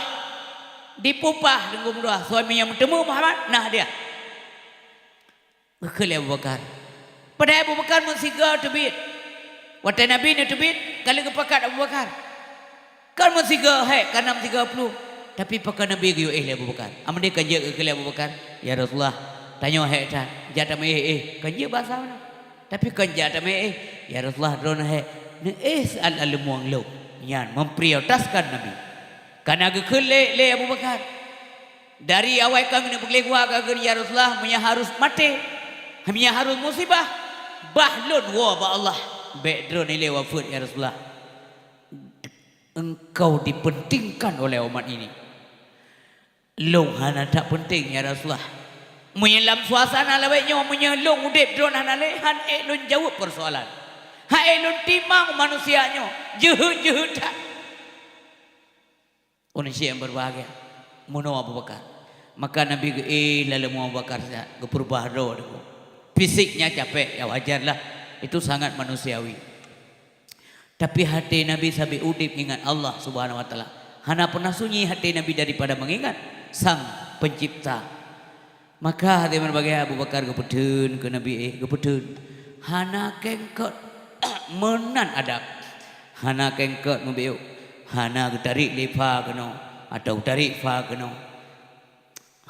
Dipeu-upah deungon murah. Soe nyang meuteumé Muhammad, na hadiah. Geukheun lé Abu Bakar. Padahai Abu Bakar meusigoe teubiet. Watée Nabi neuteubiet, ka lheueh geupakat Abu Bakar. Kon meusigoe hék, ka na meusigoe plueng. Tapi pakon Nabi geuyue éh lé Abu Bakar. Amdé kon jeuet geukheun lé Abu Bakar, "Ya Rasulullah, tanyoe hék that, jak tameuéh-éh." Kon jeuet basa meunan. Tapi kon jak tameuéh-éh, "Ya Rasulullah, droeneuh hék." Neuéh siat laleumoeng lôn. Nyan memprioritaskan Nabi. Kareuna geukheun lé, lé Abu Bakar. Dari awai ka keuneuk peugleh gua ka kheun, "Ya Rasulullah, meunyoe harus maté, meunyoe harus musibah, bah lôn woe bak Allah, bék droeneuh ilée wafeuet, ya Rasulullah. Engkau dipentingkan oleh umat ini. Lôn hana that penting, ya Rasulullah. Meunyoe lam suasana lawét nyoe, meunyoe lôn udeb droeneuh hana lé, han ék lôn jaweueb peusoalan. Han ék lôn timang manusia nyoe, jeuhet-jeuhet that." Ulôn syedara nyang berbahagia, meunoe Abu Bakar. Maka Nabi geuéh laleumoeng Abu Bakar siat, geupeureubah droe deungon. Fisiknya capek, ya wajar lah. Itu sangat manusiawi. Tapi hati Nabi sabe udeb ingat Allah Subhanahu Wa Taala. Hana pernah sunyi hati Nabi daripada mengingat Sang Pencipta. Maka hati meubagai Abu Bakar geupeutheun keu Nabi, eh, geupeutheun. Hana kengkot meunan adab. Hana kengkot meubiôk. Hana geutarék lé pha keunoe atau geutarék pha keunoe.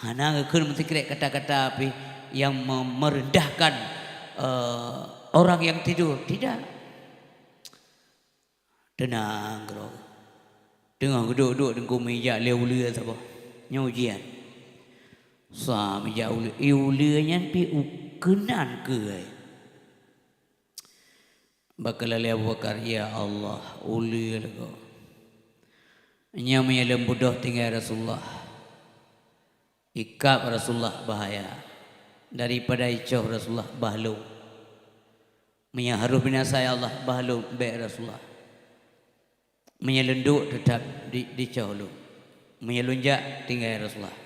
Hana geukheun meusikrek kata-kata pih nyang me-, merendahkan, eh, orang yang tidur. Tidak. Teunang keudroe. Teungoh geuduek-duek teungku meujak lé uleue saboh. Nyoe ujian. Sa meujak uleue. Eh, uleue nyan pih u-, keunan keuh. Bak keulalé Abu Bakar, "Ya Allah, uleue lagoe. Nyoe meunyoe lôn beudôh tinggai Rasulullah. Ikab Rasulullah bahaya. Daripada icoh Rasulullah bah lôn. Meunyoe harôh binasa, ya Allah, bah lôn bék Rasulullah. Meunyoe lôn duek, teutab di, dicoh lôn. Meunyoe lôn jak, tinggai Rasulullah.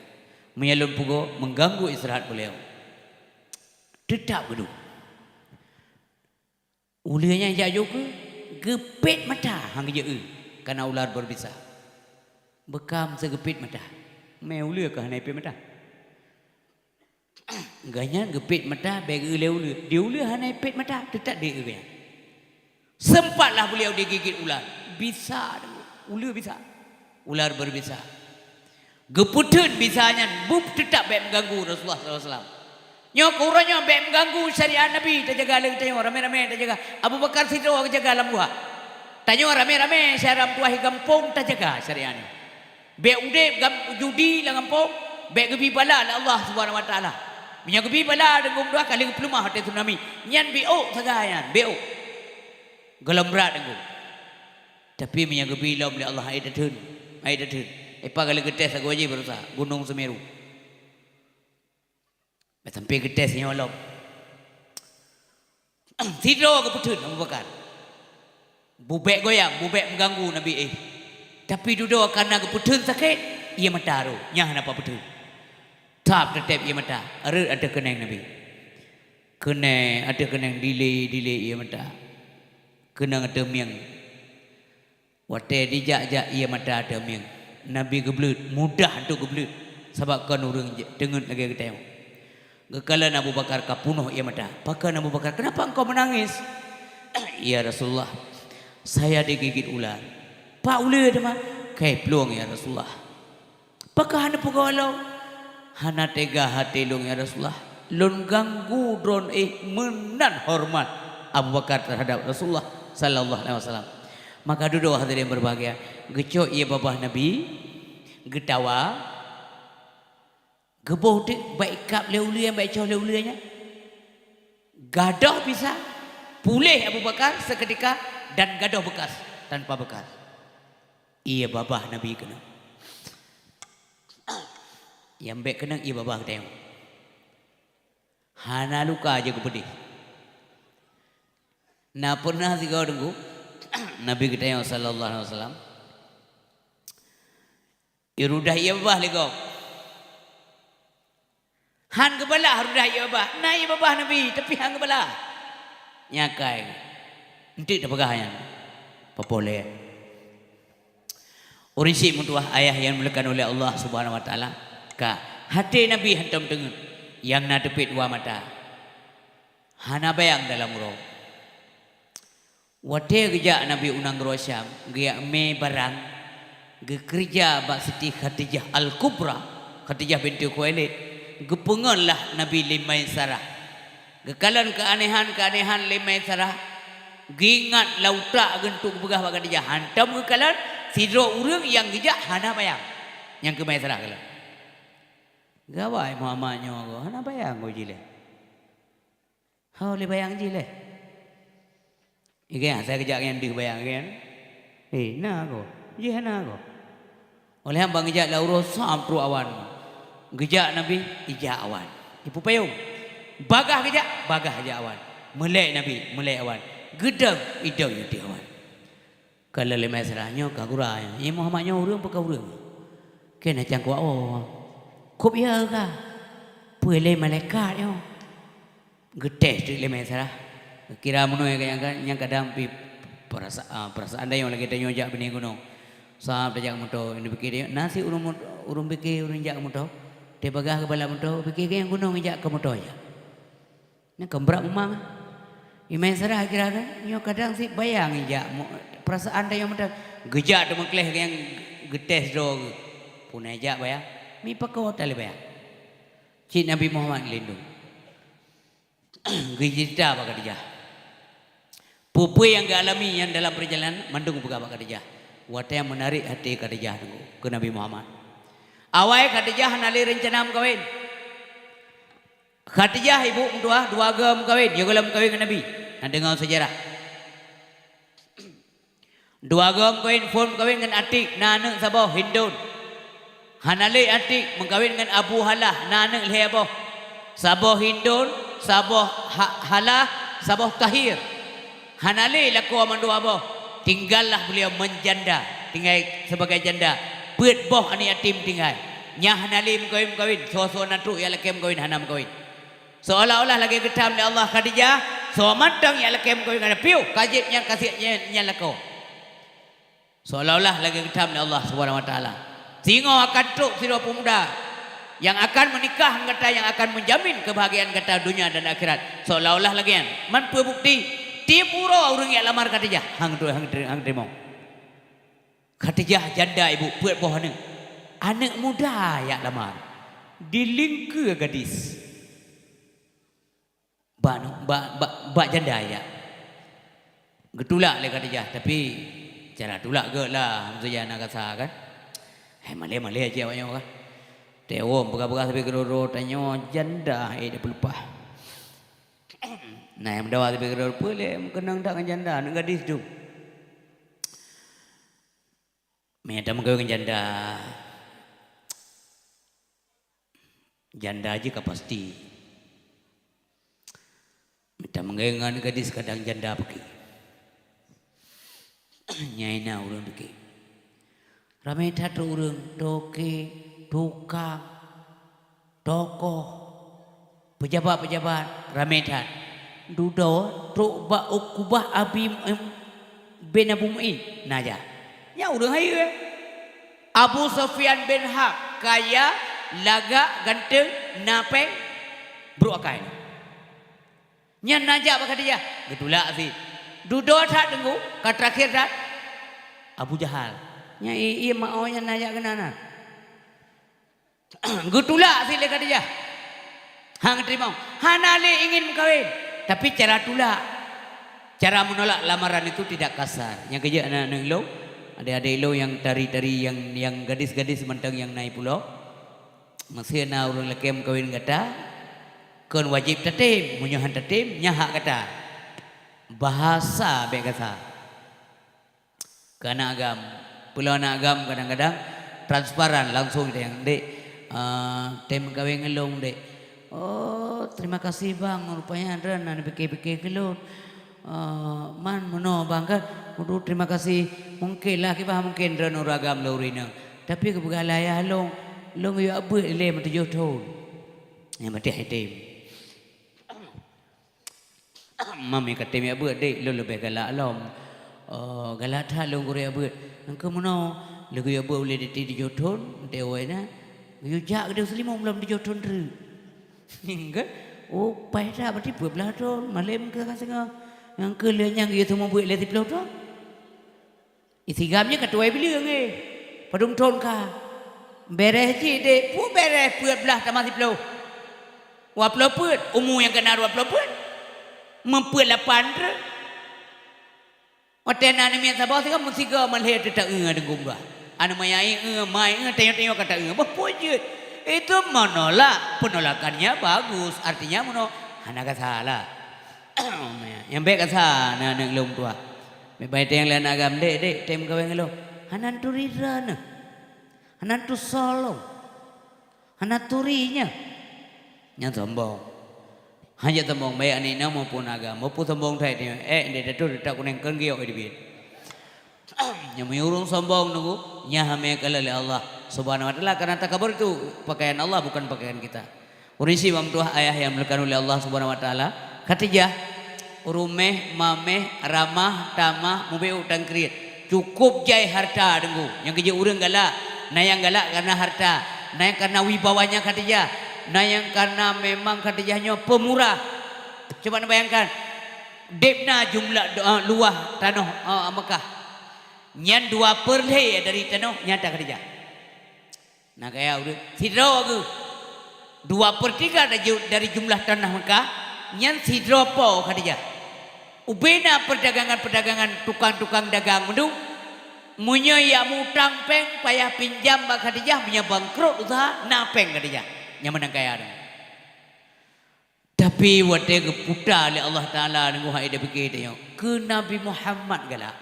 Meunyoe lôn peugoe, mengganggu istirahat beliau. Teutab geuduek." Uleue nyan jak jok keu geupét mata, han geujeuet eu, kana ular berbisa. Beukam seugeupiet mata. Mé uleue ka hana ipét mata. Gobnyan geupét mata, bék geu lé uleue. Di uleue hana ipét mata, teutab di gobnyan. Sempatlah beliau digigit ular. Bisa, uleue bisa. Ular berbisa. Geupeutheun bisa nyan, bup teutab bék meuganggu Rasulullah sallallahu alaihi wasallam. Nyoe keu uroe nyoe bék meuganggu syariat Nabi, tajaga lé tanyoe, ramé-ramé tajaga. Abu Bakar sidroe geujaga lam guha. Tanyoe ramé-ramé syedara meutuwah gampông tajaga syariat nyoe. Bék udeb gam-, judi lam gampông, bék geubi bala lé Allah Subhanahu Wa Taala. Meunyoe geubi bala deungon dua kali geupeuleumah watée tsunami, nyan biôk sagai nyan, biôk. Gohlom brat deungon. Tapi meunyoe geubi lom lé Allah, hai tatheun, hai tatheun. Ipa kali geutéh sagoe jih baroesa, Gunong Seumeru. Bah sampai geutéh sinyoe lom. Sidroe geupeutheun Abu Bakar. Bubek goyang, bubek meuganggu Nabi éh. Tapi dudoe kana geupeutheun sakét, ié mata roh, nyan hana pat peutheun. Tap teutep ié mata, rhot ateueh keuneng Nabi. Keuneng, ateueh keuneng dilée-dilée ié mata. Keunong ateueh mieng. Watée jijak-jak ié mata ateueh mieng, Nabi geubleuet, mudah untuk geubleuet, sabab kon ureuëng je-, teungeut lagée geutanyoe. Geukalon Abu Bakar ka punoh ié mata. Pakon Abu Bakar, "Kenapa engkau menangis?" "Ya Rasulullah, saya digigit ular." "Pat uleue teuma?" "Kai plueng, ya Rasulullah." "Pakon hana peugoe lom?" "Hana teuga até lôn, ya Rasulullah. Lôn ganggu droen éh." Meunan horeumat Abu Bakar teuhadap Rasulullah sallallahu alaihi wasallam. Maka dudoe hadirin berbahagia, geucok ié babah Nabi, geutawa, geuboh teuk bak ikab lé uleue nyan, bak icoh lé uleue nyan. Gadôh bisa, puléh Abu Bakar seketika dan gadôh beukas tanpa beukas. Ié babah Nabi keunong. Nyang bék keunong ié babah geutanyoe. Hana luka jeuet geupeudeh. Na pernah sigoe teungku, Nabi geutanyoe sallallahu alaihi wasallam, irudah ié babah lé gob. Han geubalah rudah ié babah. Na ié babah Nabi, tapi han geubalah. Nyakai. Enteuk tapeugah nyan. Papo lé. Ureuëng syiek meutuwah ayah nyang dimuliakan oleh Allah Subhanahu wa Taala, ka até Nabi hantom teungeut, nyang na teupet dua mata. Hana bayang dalam uroe. Watée geujak Nabi u nanggroe Syam, geujak mé barang, geukeureuja bak Siti Khadijah Al-Kubra, Khadijah binti Khuwailid, geupeungon lah Nabi lé Maisarah. Geukalon keuanehan-keuanehan lé Maisarah, geuingat lam utak geuh untuk geupeugah bak Khadijah. Hantom geukalon, sidroe ureuëng nyang geujak hana bayang. Nyang keu Maisarah kalon. Gawai Muhammad nyoe goe, hana bayang goe jih lé. Ho lé bayang jih lé. Igeng, asai geujak ngon deuh bayang kan? Eh, na goe. Jih hana goe. Óh lheueh ban geujak lam uroe Syam trok awan. Geujak Nabi, ijak awan. Ipupayong. Bagaih geujak, bagaih ijak awan. Meulek Nabi, meulek awan. Geudong, idong ideh awan. Ka lheueh lé Maisarah nyoe ka gura nyoe. Ié Muhammad nyoe ureuëng peu ka ureuëng? Keu na cangkok woe. Kop ya ka. Peue lé malaikat nyoe? Geutés teuk lé Maisarah. Kira meunoe nyang, nyang kadang pi perasa-, ah, perasaan tanyoe lagée tanyoe jak binéh gunong. Sab tajak moto, ini pikir dia, na sit ureuëng mot-, ureuëng bike ureuëng jak moto. Teupeugah keu bala moto, pikir keu nyang gunong jak keu moto jak. Nyan kan brat memang. Ié Maisarah kira kan, nyoe kadang sit bayang jak mo-, perasaan tanyoe mantong. Geujak teumeukleh nyang geutés droe geuh. Puna jak bayang, mi pakon tali bayang. Cit Nabi Muhammad lindong. Geucerita bak Khadijah. Peue-peue nyang geualami nyan dalam peurjalanan, mandum geupeugah bak Khadijah. Watée nyang meunarék até Khadijah teungku keu Nabi Muhammad. Awai Khadijah hana lé reuncana meukawen. Khadijah ibu meutuwah dua goe meukawen, ya gohlom meukawen ngon Nabi. Na deungoe seujarah. Dua goe meukawen, phon meukawen ngon Atik, na aneuëk saboh Hindun. Hana lé Atik meukawen ngon Abu Halah, na aneuëk lhée boh. Saboh Hindun, saboh Ha-, Halah, saboh Kahir. Hana lé lakoe mandua boh. Tinggallah beliau menjanda, tinggai sebagai janda. Peuet boh aneuëk yatim tinggai. Nyan hana lé meukawen-meukawen, soe-soe na trok jak lakée meukawen hana meukawen. Seolah-olah lagée geutam lé Allah Khadijah, soe mantong nyang lakée meukawen ngon piôh, ka jeuet nyang ka siek nyan, nyan lakoe. Seolah-olah lagée geutam lé Allah Subhanahu wa Taala. Singoh akan trok sidroe peumuda nyang akan meunikah ngon gata, nyang akan meujamin keubahagiaan gata donya dan akhirat. Seolah-olah lagée nyan. Man peue bukeuti? Tiep uroe ureuëng jak lamar Khadijah. Hang tu, hang, hang teurimong. Khadijah janda ibu, peuet boh aneuëk. Aneuëk muda jak lamar. Dilingkeue gadis. Bak, bak, bak, bak janda jak. Geutulak lé Khadijah, tapi cara tulak gét lah, maksudnya na kasa kan. Hai malée-malée cit awak nyoe kan. Teuwom peugah-peugah sabe keudroe-droe tanyoe janda, eh, dah peulupah. Nah, nyang meudawa sabe keudroe, peue lé meukeunong that ngon janda, aneuëk gadis tu. Meunyo tameukawen ngon janda, janda jih ka pasti. Meunyo tameukawen ngon gadis kadang janda peuki. Nyai na ureuëng peuki. Ramé that ureuëng, toke, tukang, tokoh, peujabat-peujabat, ramé that. Dudoe trok bak Ukubah abi, em, bin Abu Mu'in, na jak. Nyan ureuëng hayeue. Abu Sufyan bin Harb, kaya, lagak, ganteng, na péng, brok akai. Nyan na jak bak Khadijah, geutulak sit. Dudoe that teungku, ka teurakhier that. Abu Jahal. Nyan ie-ie maoe nyan na jak keunan na. Geutulak sit lé Khadijah. Hang teurimong. Hana lé ingin meukawen. Tapi cara tulak. Cara menolak lamaran itu tidak kasar. Nyang keujeuet aneuk-aneuk lôn, adék-adék lôn nyang tari-tari, nyang, nyang gadis-gadis mantong nyang na i pulo. Meusé na ureuëng lakée meukawen gata, kon wajéb tatem. Meunyoe han tatem, nyan hak gata. Bahasa bék gata. Keu aneuk agam. Peue lom aneuk agam kadang-kadang transparan langsung tanyong, "Dek, eh, tem meukawen ngon lôn, Dek." "Oh, terima kasih, Bang. Rupanya droeneuh na pike-pike keu lôn." "Eh, man meunoe bang kan, uduh terima kasih. Mungkin lah kiban mungkin droeneuh ureueng agam lôn ureueng inong. Tapi keupeugah lé ayah lôn, lôn geuyue abeuet ilée meutujoh thon." Nyang maté hai tem. "Mam, ka tem abeuet, Dek, lôn leubeh galak lom." "Oh, galak that lôn gurée abeuet. Nyang keu meunoe, lôn geuyue abeuet ulée diti tujoh thon, teuh awai na. Geuyue jak keudeh Seulimong lom tujoh thon treuk." Hingga, oh, paih that, berarti peuet blaih thon, malém keu ka singoh. Nyang keu lheueh nyan geuyue teumeubuet lé siploh thon. Isigam nyan ka tuwai bileueng, eh. Padum thon ka. Bèrèh cit, Dek. Peue bèrèh peuet blaih tamah siploh? Dua ploh peuet. Umu nyang keunan dua ploh peuet. Meupeuet lapan treuk. Watée na aneuk miet saboh sigoe, meusigoe malhée teuta-eu deungon bah. Aneuk manyai eu, mai eu, tanyoe-tanyoe ka ta-eu. Boh peue jeuet. Itu menolak, penolakannya bagus. Artinya meunoe, hana ka salah. Nyang bék ka sa na aneuk lôn tuha. Bék bai teueng lé aneuk agam, "Dek, dek, tem kawén ngon lôn." Hana turi droeneuh. Hana tusoe lôn. Hana turi nyan. Nyan sombong. Hana sombong baik aneuk inong maupun agam. Maupun sombong that nyoe. Eh, ndeh datu, datu kuneng keu giok di biet. Nyang meunyoe ureueng sombong nunggu, nyan hamé kalon lé Allah Subhanahu wa Taala, karena takabur itu pakaian Allah, bukan pakaian kita. Ureueng si bang tuah ayah yang dimuliakan oleh Allah Subhanahu wa Taala, Khadijah, ureueng méh, maméh, ramah, tamah, mubacut, tangkriet. Cukup jai harta deungoe. Nyang keujeuet ureueng galak, na nyang galak karena harta, na nyang karena wibawanya Khadijah, na nyang karena memang Khadijah nyoe pemurah. Coba neubayangkan, deb na jumlah, eh, luwah tanoh, eh, Mekah. Nyan dua per lhée dari tanoh nyang ata Khadijah. Na kaya ureueng sidroe geuh. Dua per tiga dari ju-, dari jumlah tanah Mekah, nyan sidroe po Khadijah. Ubena perdagangan-perdagangan tukang-tukang dagang meunduek, meunyoe jak meu-utang péng payah pinjam bak Khadijah, meunyoe bangkrot useuha na péng Khadijah. Nyan meunan kaya nyan. Tapi watée geuputa lé Allah Taala deungon hai dipike tanyoe, keu Nabi Muhammad galak.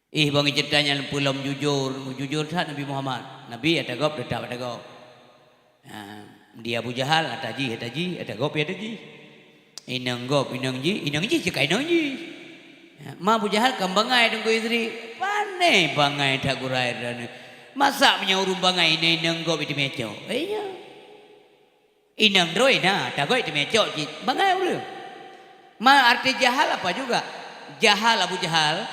Ih, bang ceurita nyan peulom jujur, jujur that Nabi Muhammad. Nabi ata gob teutap ata gob. Ha, di Abu Jahal ata jih, ata jih, ata gob ata jih. Inong gob, inong jih, inong jih cit ka inong jih. Ha, ma Abu Jahal kan bangai Teungku Yusri, pane bangai that gurée droeneuh. Masa meunyoe ureueng bangai inong, inong gob iteumé cok? Eh, iya. Inong droe na, tagoe teumé cok cit, bangai ureueng. Ma arti jahal apa juga? Jahal Abu Jahal,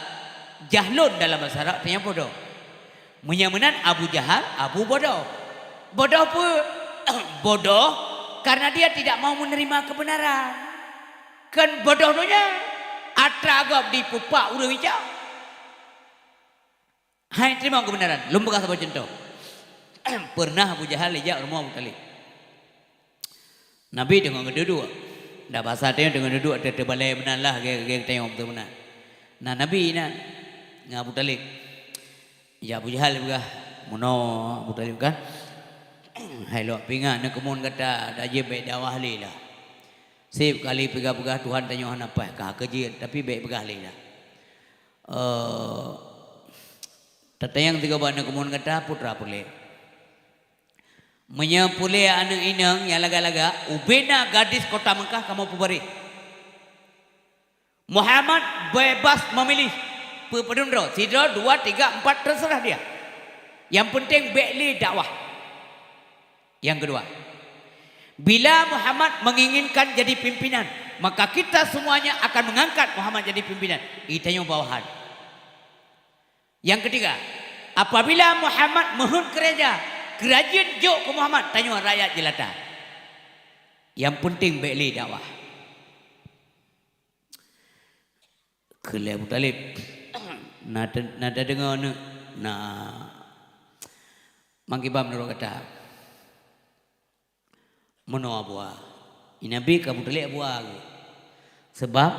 jahlun dalam bahasa Arab artinya bodoh. Meunyoe meunan Abu Jahal, Abu bodoh. Bodoh peue? Bodoh karena dia tidak mau menerima kebenaran. Kan bodoh donya, atra gob dipupak ureueng icok. Hai teurimong keubeunaran. Lôn peugah saboh cuntoh. Peureunah Abu Jahal ijak rumoh Abu Thalib. Nabi teungoh geuduek-duek. Dak basa tanyoe teungoh duek-duek, teubalée meunan lah, lagée, lagée tanyoe beutôi meunan. Nah, Nabi inan ngon Abu Thalib. Ijak Abu Jahal peugah, meunoe Abu Thalib kan. Hai lôn peugah neukeumon gata, dak jeuet bék dakwah lé lah. Seb kali peugah-peugah Tuhan tanyoe hana paih, ka keujeuet, tapi bék peugah lé lah. Eh, tatanyong sigoe bak neukeumon gata, putra puléh. Meunyoe puléh aneuk inong nyang lagak-lagak, ubena gadis kota Mekah kamoe peubaréh. Muhammad bebas memilih. Peu-, padum droe, sidroe, dua, tiga, empat, terserah dia. Yang penting bék lé dakwah. Yang kedua, bila Muhammad menginginkan jadi pimpinan, maka kita semuanya akan mengangkat Muhammad jadi pimpinan. Itanyoe bawahan. Yang ketiga, apabila Muhammad meuheuet keu raja, keurajeuen jok keu Muhammad, tanyoe rakyat jeulata. Yang penting bék lé dakwah. Kheun lé Abu Thalib, na te-, na tadeungoe aneuk, na mangkibam nurot gata. Meunoe Abu A. I Nabi ka Abu Thalib Abu A geuh. Sebab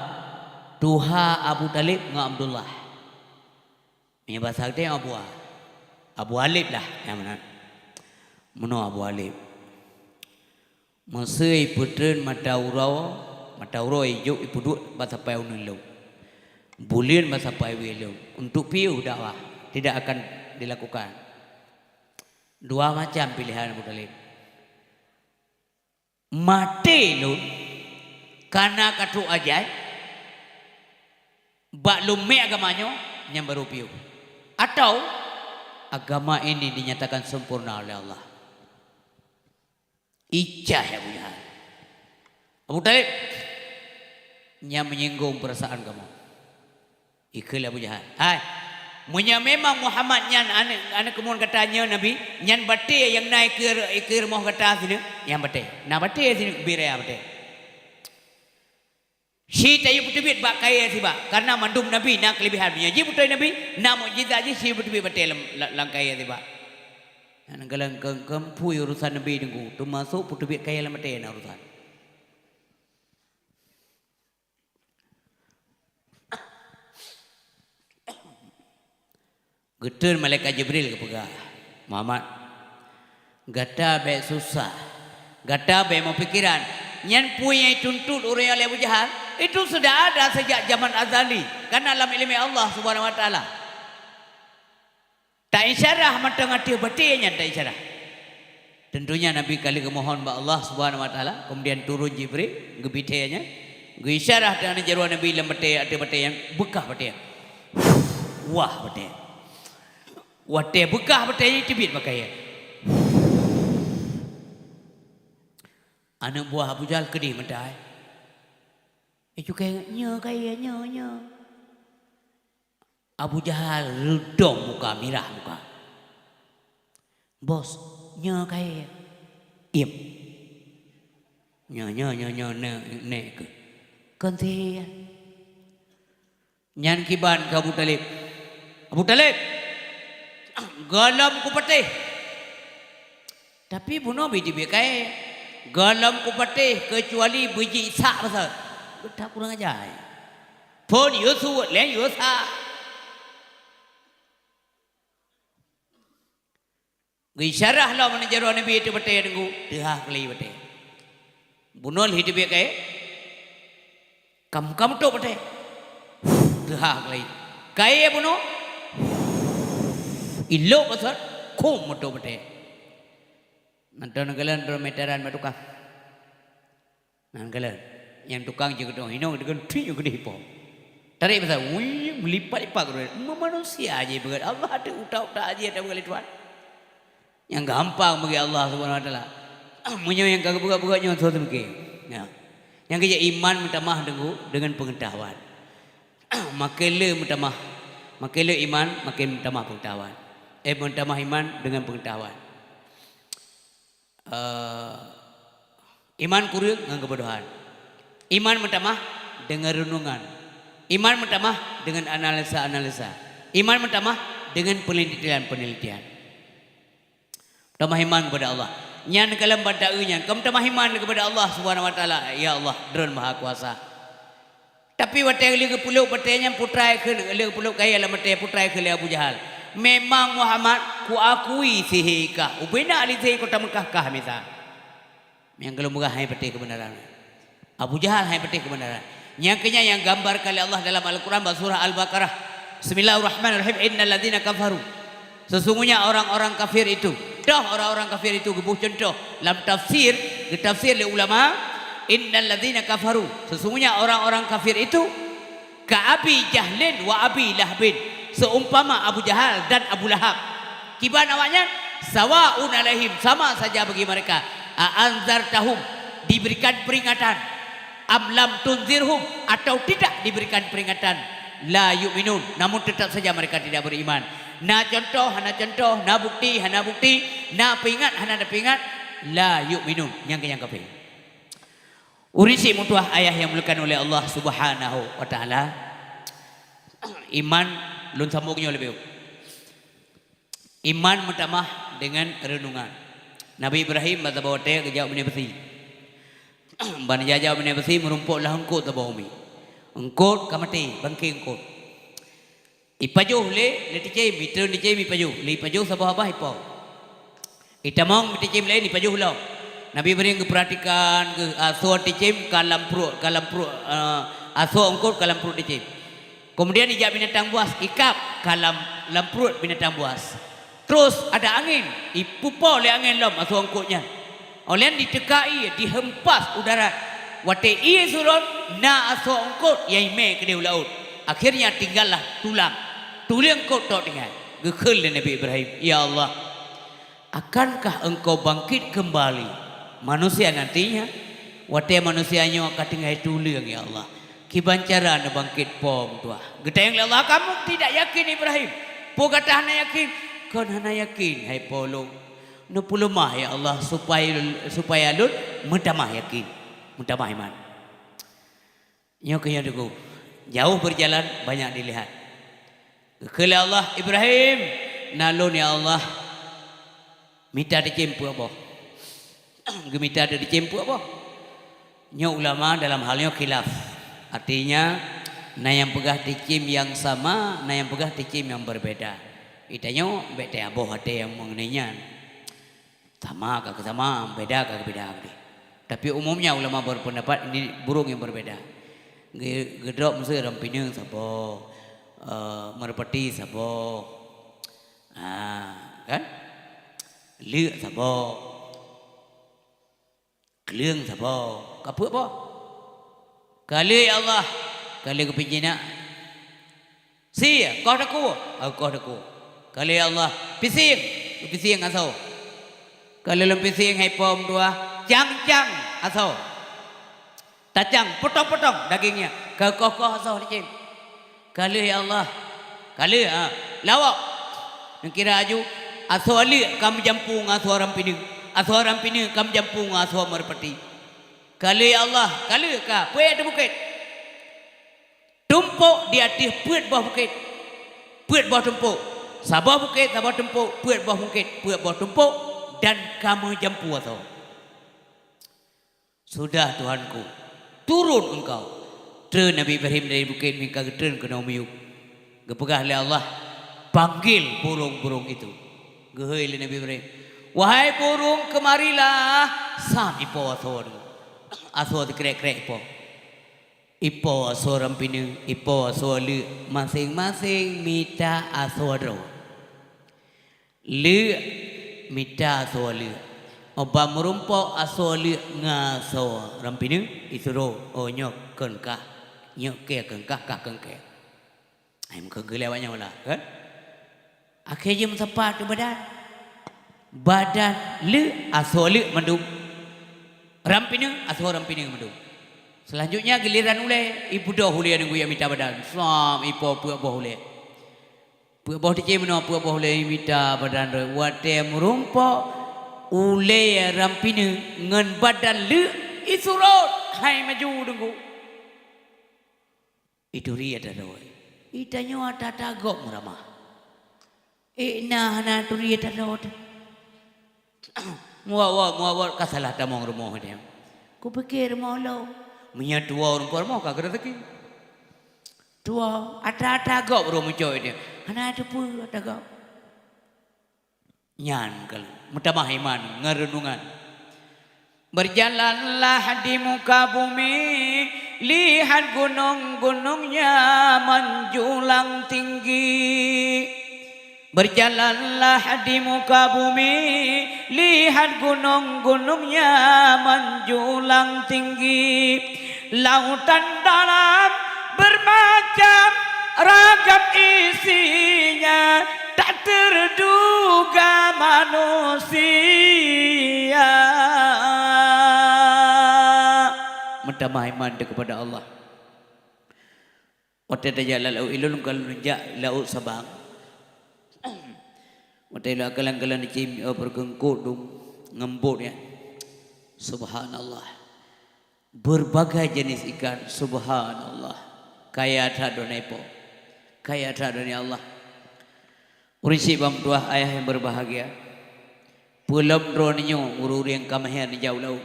tuha Abu Thalib ngon Abdullah. Meunyoe basa geutanyoe Abu A. Abu Alib lah nyang meunan. Meunoe Abu Alib. Meuseu ipeutreun mata uroe, mata uroe ijok ipeuduek bak sapai uneuen lôn. Buleuen bak sapai wie lôn. Untuk piôh dakwah tidak akan dilakukan. Dua macam piléhan Abu Thalib. Maté lôn, kana ka trok ajai, Bak lôn mè agama nyoe, nyan barô piôh. Atau agama ini dinyatakan sempurna oleh Allah. Icah Abu Jahal. Abu Thalib, nyan menyinggung perasaan kamoe. Ikheun lé Abu Jahal, "Hai, meunyoe memang Muhammad nyan aneuk, aneuk keumuen gata nyoe nabi, nyan batèe nyang na ikeue, ikeue rumoh gata sineuk, nyan batèe. Na batèe sineuk, bri raya batèe." Ci tayue peuteubiet bak kayèe sibak, kareuna mandum nabi na keulebihan. Meunyoe jih beutôi nabi, na mukjizat jih, ci peuteubiet batèe lam, lam, lam kayèe sibak. Nyan galak keu-, keu peue urosan nabi Teungku, teumasok peuteubiet kayèe lam batèe na urosan. Geutreun malaikat Jibril geupeugah, "Muhammad, gata bèk susah, gata bèk meupikiran. Nyan peue nyang jituntut ureueng nyan lé Abu Jahal, itu sudah ada sejak zaman azali, karena lam ileumèe Allah Subhanahu wa Taala. Ta-isyarah mantong ateueh batèe nyan ta-isyarah." Tentunya Nabi ka lheueh geumohon bak Allah Subhanahu wa Taala, kemudian turun Jibril, geubri thèe nyan, geuisyarah teuh aneuk jaroe Nabi lam batèe, ateueh batèe nyan, beukah batèe nyan. Wah batèe. Watèe beukah batèe nyan, teubiet bak kayèe. Aneuk buah Abu Jahal keudeh meutai. Eh, cukai, "Nyoe kayèe, nyoe, nyoe." Abu Jahal reudong muka, mirah muka. "Bos, nyoe kayèe." "Iem. Nyoe, nyoe, nyoe, nyoe, nè-, nèk keuh." "Kon sihé nyan." Nyan kiban keu Abu Thalib. "Abu Thalib, gohlom kupatéh. Tapi bunoe bri teubiet kayèe. Gohlom kupatéh keucuali beujik sak basa." Geutak kurang aja, eh. Phon yue suet lé yue sa. Geuisyarah lom aneuk jaroe Nabi ateueh batèe Teungku, teuhah keulai batèe. Bunoe lheueh teubiet kayèe, kam, kam meutok batèe. Teuhah keulai. Kayèe bunoe, ilok basot, khum meutok batèe. Mantong neukalon droe meteran bak tukang. Nan kalon, nyang tukang jeuet keudong hinoe deungon tui nyang keudeh po. Tarék basa, wui, meulipat-lipat keudeh. Meumanusia aja beugét, Allah ada utak-utak aja ada beugét lé Tuhan. Nyang gampang bagi Allah Subhanahu Wa Taala. Meunyoe nyang ka geubeugét-beugét nyoe soe teumeuke. Ya. Nyang keujak iman meutamah deungon, deungon peungeutahuan. Makin le meutamah, makin le iman, makin meutamah peungeutahuan. Eh, meutamah iman deungon peungeutahuan. Eh, iman kureueng ngon keubodohan. Iman meutamah deungon reunungan. Iman meutamah deungon analisa-analisa. Iman meutamah deungon peunelitian-peunelitian. Meutamah iman keupada Allah. Nyan ka lom bak taeu nyan, ka meutamah iman keupada Allah Subhanahu Wa Taala. Ya Allah, Droen Maha Kuasa. Tapi watèe lheueh geupeulok batèe nyan, peutrai kheun, lheueh geupeulok kayèe lam batèe, peutrai kheun lé Abu Jahal, "Memang Muhammad, kuakui sihé kah, ubena lé sihé kota Meukah kah mita." Nyang ka lôn peugah hana patéh keubeunaran. Abu Jahal hana patéh keubeunaran. Nyang keunyan nyang gambarkan lé Allah dalam Al-Quran bak surah Al-Baqarah. Bismillahirrahmanirrahim. Innal ladzina kafaru. Sesungguhnya orang-orang kafir itu, toh orang-orang kafir itu geuboh cuntoh lam tafsir, geutafsir lé ulama, "Innal ladzina kafaru, sesungguhnya orang-orang kafir itu, ka Abi Jahlin wa Abi Lahabin, seumpama Abu Jahal dan Abu Lahab." Kiban awaknyan, "Sawaun alaihim, sama saja bagi mereka, a anzartahum, diberikan peringatan, am lam tunzirhum, atau tidak diberikan peringatan, la yu'minun, namun tetap saja mereka tidak beriman." Na cuntoh, hana cuntoh, na bukti, hana bukti, na peuingat, hana na peuingat, la yu'minun, nyang keu nyang kafé. Ureueng syiek meutuah ayah nyang dimuliakan oleh Allah Subhanahu wa Taala, iman lôn sambung nyoe leubeh. Iman meutamah deungon reunungan. Nabi Ibrahim bak saboh watèe geujak u binéh beusi. Ban jijak u binéh beusi, meurumpok lam eungkôt saboh umi. Eungkôt ka maté, bangké eungkôt. Ipajoh lé, lé ticém, itreun ticém ipajoh. Lé ipajoh saboh babah ipo. Itamong ticém laén ipajoh lom. Nabi Ibrahim geupeuratikan geuh asoe ticém ka lam pruet, ka lam pruet, eh, asoe eungkôt ka lam pruet ticém. Keumudian ijak binatang buas, ikab ka lam, lam pruet binatang buas. Terus ada angén, ipeupo lé angén lom asoe eungkôt nyan. Óh lheueh nyan diteuka ié, dihempas u darat. Watèe ié surot, na asoe eungkôt nyang imè keudéh u laôt. Akhirnya tinggallah tulang. Tuleueng kot tok tinggai. Geukheun lé Nabi Ibrahim, "Ya Allah, akankah Engkau bangkit kembali manusia nantinya? Watée manusia nyoe ka tinggai tuleueng, ya Allah. Kiban cara neubangkit po meutuah?" Geutanyong lé Allah, "Kamu tidak yakin, Ibrahim? Peue gata hana yakin?" "Kon hana yakin, hai po lôn. Neupeuleumah, ya Allah, supaya, supaya lôn meutamah yakin, meutamah iman." Nyoe keuh nyang teungku. Jauh berjalan, banyak dilihat. Geukheun lé Allah, "Ibrahim, na lôn, ya Allah, mita teucém peuet boh." Geumita teucém peuet boh. Nyoe ulama dalam hal nyoe khilaf. Artinya, na nyang peugah teucém nyang sama, na nyang peugah teucém nyang berbeda. Geutanyoe bék taboh até nyang mengenai nyan. Sama ka keusama, beda ka keubeda deh. Tapi umumnya ulama berpendapat ini burung yang berbeda. Ge-, geudrop meusé rampineung saboh, eh, meurpati saboh. Ha, kan? Leuk saboh. Kleueng saboh. Ka peuet boh. Ka lheueh ya Allah, ka lheueh geupeujinak. Sie, koh takue, au koh takue. Ka lheueh ya Allah, pisieng, pisieng asoe. Ka lheueh lôn pisieng hai po meutuah, cang-cang asoe. Tacang, potong-potong dagingnya, ka koh-koh asoe licem. Ka lheueh ya Allah, ka lheueh, ha, lawok. Neukira aju, asoe leuk ka meujampu ngon asoe rampineung, asoe rampineung ka meujampu ngon asoe meurpati. Ka lheueh ya Allah, ka lheueh ka, peue teubukét. Tumpôk di ateueh peuet boh bukét. Peuet boh tumpôk. Saboh bukét, saboh tumpôk, peuet boh bukét, peuet boh tumpôk, dan ka meujampu asoe. Sudah, Tuhanku, turun engkau. Treun Nabi Ibrahim dari bukét, mingka geutreun keunoe miyueb. Geupeugah lé Allah, "Panggil burung-burung itu." Geuhôi lé Nabi Ibrahim, "Wahai burung, kemarilah!" Sam ipo asoe deungoe. Asoe teukrek-krek ipo. Ipo asoe rampineung, ipo asoe leuk, maséng-maséng mita asoe droe. Leuk mita asoe leuk. Óh ban meurumpok asoe leuk ngon asoe rampineung, isurot, "Oh, nyoe kheun kah, nyoe keu kheun kah, kah kheun keu." Ai, meukeugeuh lé awak nyan lah, kan? Akhé jeuet meusapat keu badan. Badan leuk, asoe leuk mandum. Rampineung, asoe rampineung mandum. Selanjutnya giliran ulée, ibeudôh ulée ngon guyue mita badan. Sam ipo peuet boh ulée. Peuet boh teucém meunoe, peuet boh ulée mita badan droe. Watée meurumpok, ulée rampineung ngon badan leuk isurot, hai maju deungoe. Ituri ata droe. Itanyoe ata-ata gob meuramah. Ék na hana turi ata droe teuh. Muwat-wat, muwat-wat ka salah tamong rumoh teuh. Kupike rumoh lôn. Meunyoe tuwoe rumoh ka geureuzeukii. Tuwoe, ata-ata gob rumoh mucoi teuh. Hana teupeue ata gob. Nyan keuh meutamah iman ngon reunungan. Berjalanlah di muka bumi, lihat gunung-gunungnya menjulang tinggi. Berjalanlah di muka bumi, lihat gunung-gunungnya menjulang tinggi. Lautan dalam bermacam ragam isinya, tak terduga manusia. Meutamah iman teuh keupada Allah. Watée tajak lam laôt, ilôn ka lôn jak laôt Sabang. Watée lôn kalon-kalon cim, oh, peureukeuengkot dum ngembot ya. Subhanallah. Berbagai jenis ikan, subhanallah. Kaya that droeneuh Po. Kaya that droeneuh Allah. Ureuëng syiek ban meutuah, ayah yang berbahagia. Peulom droeneuh nyoe ureuëng-ureuëng ka meuhén neujak u laôt.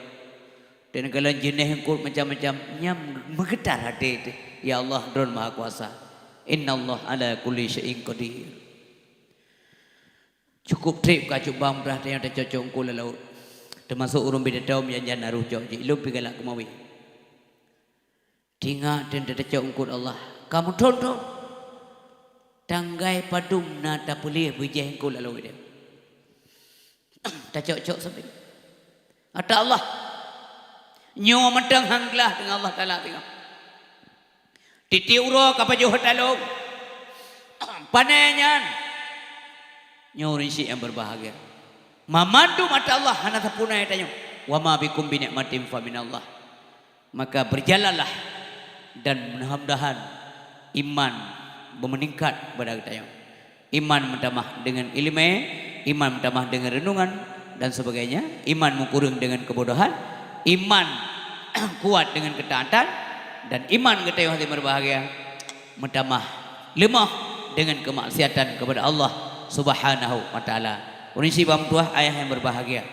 Dan kalon jeunèh eungkôt macam-macam, nyan meugeutar até teuh, "Ya Allah, Droeneuh Maha Kuasa. Innallaha ala kulli syai'in qadir." Cukup trép ka cuba mudah tanyong tacok-cok eungkôt lam laôt. Teumasok ureuëng bidatoe meujan-jan na roh cok jih, ilôn pih galak keumawé. Tingat teuntèe tacok eungkôt Allah, ka meuthon-thon. Tanggai padum na tapeuleueh beujih eungkôt lam laôt nyan. Tacok-cok sabe. Ata Allah. Nyoe mantong han glah deungon Allah Taala singoh. Tiep-tiep uroe ka pajoh ata lôn. Pane nyan. Nyoe ureuëng syiek nyang berbahagia. Mamandum ata Allah hana sapeue na tanyoe. "Wa ma bikum bi ni'matin fa minallah." Maka berjalanlah dan mudah-mudahan iman meuningkat pada geutanyoe. Iman meutamah deungon iéleumé, iman meutamah deungon reunungan dan sebagainya, iman meukureueng deungon keubodohan, iman kuat deungon keutaatan, dan iman geutanyoe hati berbahagia meutamah leumoh deungon keumaksiatan kepada Allah Subhanahu wa Taala. Ureuëng syiek bak meutuwah, ayah nyang berbahagia,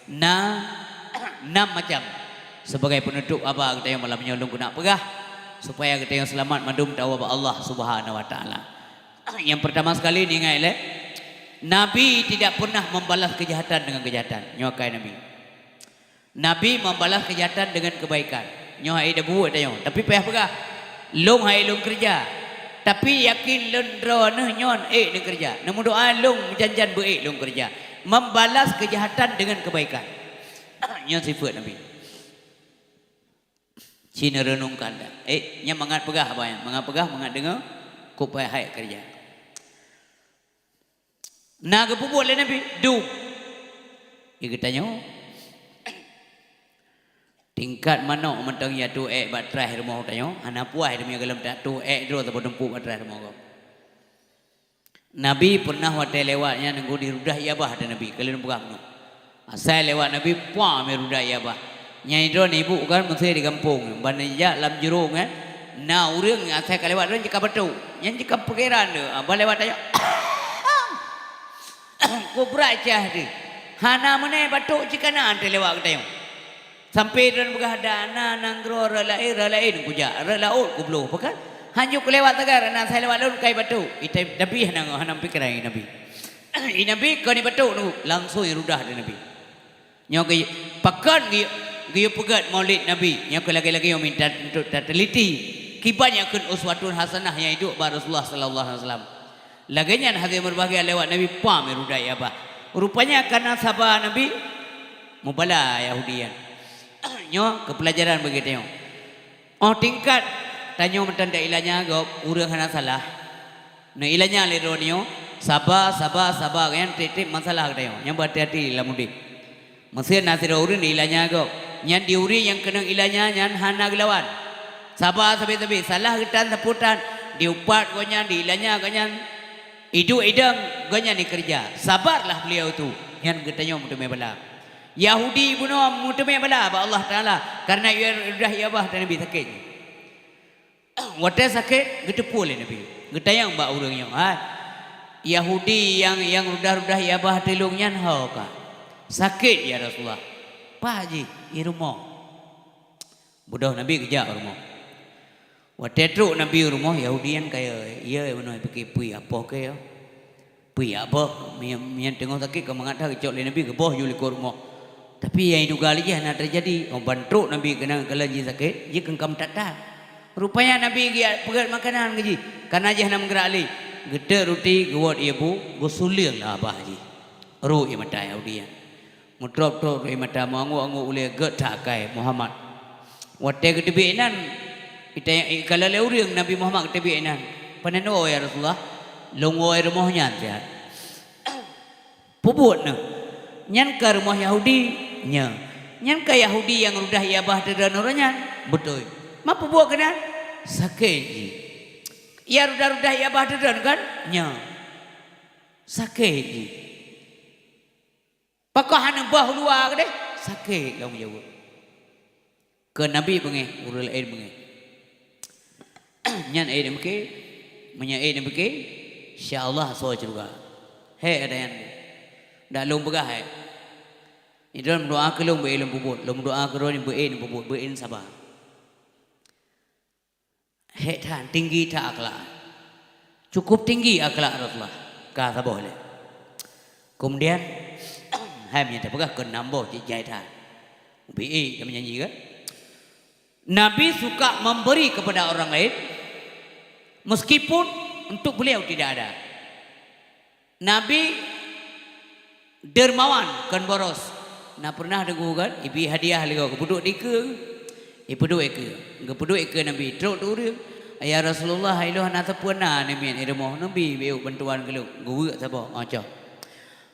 na nam macam. Sebagai penutup haba geutanyoe malam nyoe lôn keuneuk peugah, supaya geutanyoe seulamat mandum tawoe bak Allah Subhanahu wa Taala. Nyang peurtama sekali, neuingat lé, Nabi tidak pernah membalas kejahatan dengan kejahatan. Nyoe akai Nabi. Nabi membalas kejahatan dengan kebaikan. Nyoe hai dak buet tanyoe, tapi payah peugah, "Lôn hai lôn keureuja." Tapi yakin lôn droeneuh nyoe ék lôn keureuja. Neumeudoa lôn jan-jan beu ék lôn keureuja. Membalas kejahatan dengan kebaikan. Nyoe sifeuet Nabi. Ci neureunungkan dak. Eh, nyan mangat peugah haba nyan. Mangat peugah, mangat deungoe, kok payah hai keureuja. Na geupeubuet lé Nabi, dum. Di geutanyoe, tingkat manok mantong ya tu ék bak traih rumoh tanyoe, hana puas demi galom tak tu ék droe saboh tumpuk bak traih rumoh gob. Nabi pernah watée lewat nyan nunggu di rudah ié abah ata Nabi, keuleuen peugah bunoe. Asai lewat Nabi, pah mi rudah ié abah. Nyang droe ibu kan meusé di gampông, ban jak lam jurông nyan, na ureuëng asai ka lewat droe jika batuk. Nyan jika pikiran tu, abah lewat tanya. Kubra cah tu. Hana meunai batuk cika na ante lewat geutanyoe. Sampai droe peugah, "Dak na nanggroe rot laén, rot laén kujak, rot laôt kubloh." Pakon? Hanjeuet kulewat sagai, na sai lewat lôn kai batuk. Itai Nabi hana, hana pikiran Nabi. I Nabi kon ibatuk nunggu, langsung irudah di Nabi. Nyoe geu-, pakon geu-, geuyue peugét Maulid Nabi. Nyoe keu lagée-lagée nyoe minta untuk tateliti. Kiban nyang kheun uswatun hasanah nyang iduek bak Rasulullah sallallahu alaihi wasallam. Lagée nyan hase meubahgia lewat Nabi pam irudah ié abah. Rupanya kana saba Nabi mubala Yahudi nyan. Nyoe keu peulajaran bagi tanyoe. Óh tingkat tanyoe meutan dak ilanya gob ureuëng hana salah. Neuilanya lé droeneuh, saba, saba, saba, nyan tieb-tieb masalah geutanyoe. Nyan beuhati-hati lam udeb. Meusé na sidroe ureuëng neuilanya gob, nyan di ureuëng nyang keunong ilanya nyan hana geulawan. Saba sabe-sabe, salah geutan sapeue tan, diupat gobnyan, diilanya gobnyan, iduek idong gobnyan dikeureuja. Sabarlah beliau tu, nyan geutanyoe meuteumé bala. Yahudi bunoe meuteumé bala bak Allah Taala, kareuna ia rudah ié abah ata Nabi sakét. Watée sakét, geuteupeue lé Nabi. Geutanyong bak ureuëng nyoe, "Hai, Yahudi nyang, nyang rudah-rudah ié abah ata lôn nyan ho ka? Sakét, ya Rasulullah." "Paih jih, i rumoh." Beudôh Nabi geujak u rumoh. Watée trok Nabi u rumoh, Yahudi nyan kaya, ia meunoe pike pui apoh keu ia. Pui apoh, meunyan, meunyan teungoh sakét ka mangat that geucok lé Nabi geuboh ju likot rumoh. Tapi nyang iduga lé jih hana teujadi. Oh, ban trok Nabi keunan kalon jih sakét, jih keunkam that-that. Rupanya Nabi geujak peugét makanan keu jih, kana jih hana meugerak lé. Geutek ruti, geuwot ié bu, geusuleueng lam babah jih. Rô ié mata Yahudi nyan. Meutrôp-trôp rô ié mata, meuanggôk-anggôk ulée, gét that akai Muhammad. Watée geuteubiet inan, ita-, ikalon lé ureuëng Nabi Muhammad geuteubiet inan. "Pane neuwoe, ya Rasulullah?" "Lôn woe rumoh nyan siat." "Peubuet neuh? Nyan ka rumoh Yahudi?" "Nyo." "Nyan ka Yahudi nyang rudah ié abah teuh droeneuh nyan?" "Beutôi." "Ma peubuet keunan?" "Sakét jih." "Ia rudah-rudah ié abah teuh droeneuh kan?" "Nyo." "Sakét jih." "Pakon hana boh luwa keudeh?" "Sakét," lôn jaweueb. Keu Nabi beungéh, ureuëng laén beungéh. Nyan ék neumeuké, meunyoe ék neumeuké, insya Allah asoe syeuruga. Hék ata nyan. Dak lôn peugah hék. Droeneuh meudoá keu lôn beu ék lôn peubuet, lôn meudoá keu droeneuh beu ék lôn peubuet, beu ék lôn saba. Hék that, tinggi that akhlak. Cukup tinggi akhlak Rasulullah. Ka saboh lé. Kemudian, hai meunyoe tapeugah keu nam boh cit jai that. Ubé dan menyanyi kan? Nabi suka memberi kepada orang lain meskipun untuk beliau tidak ada. Nabi dermawan kon boros. Na pernah deungoe kan, ibi hadiah lé gob, geupeuduek dikeue, ipeuduek ikeue. Geupeuduek ikeue Nabi, trok tu ureuëng, "Ya Rasulullah, ilôn hana sapeue na neumiet i rumoh, neubi beu bantuan keu lôn." Geuweuek saboh, oh, cok.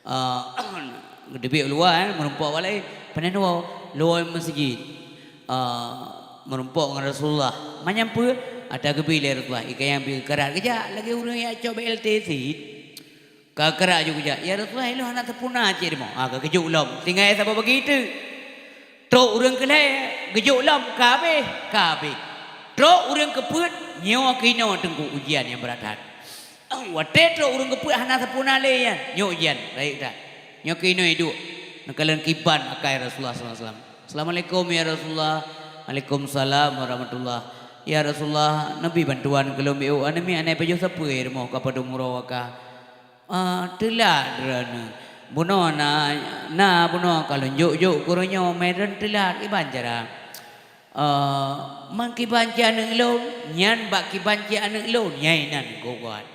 Ah, geuteubiet u luwa, eh, meurumpok awak laén. Panai nyoe, luwa meuseujid. Ah, meurumpok ngon Rasulullah. Manyam peue? Ata geubi lé Rasulullah. Ié kayang bi karat geujak lagèe ureueng jak cok B L T cit. Ka karat ju geujak, "Ya Rasulullah, ilôn hana sapeue na cit rumoh." Ah, ka geujok lom. Tinggai saboh bagi teuk. Trok ureueng keu lhèe, geujok lom, ka habéh, ka habéh. Trok ureueng keu peuet, nyoe keunoe teungku ujian nyang brat that. Watèe trok ureueng keu peuet hana sapeue na lé nyan, nyoe ujian rayeuk that. Nyoe keunoe iduek, neukalon kiban akai Rasulullah sallallahu alaihi wasallam. "Assalamualaikum ya Rasulullah." "Waalaikumsalam warahmatullah." "Ya Rasulullah, neubi bantuan keu lôn beu, aneuk miet hana pajoh sapeue i rumoh ka padum uroe ka." "Ah, teulat droeneuh. Bunoe na, na bunoe ka lôn jok-jok keu uroe nyoe, meunan teulat, kiban cara?" "Ah, man kiban cit aneuk lôn, nyan bak kiban cit aneuk lôn, nyang inan keu buet."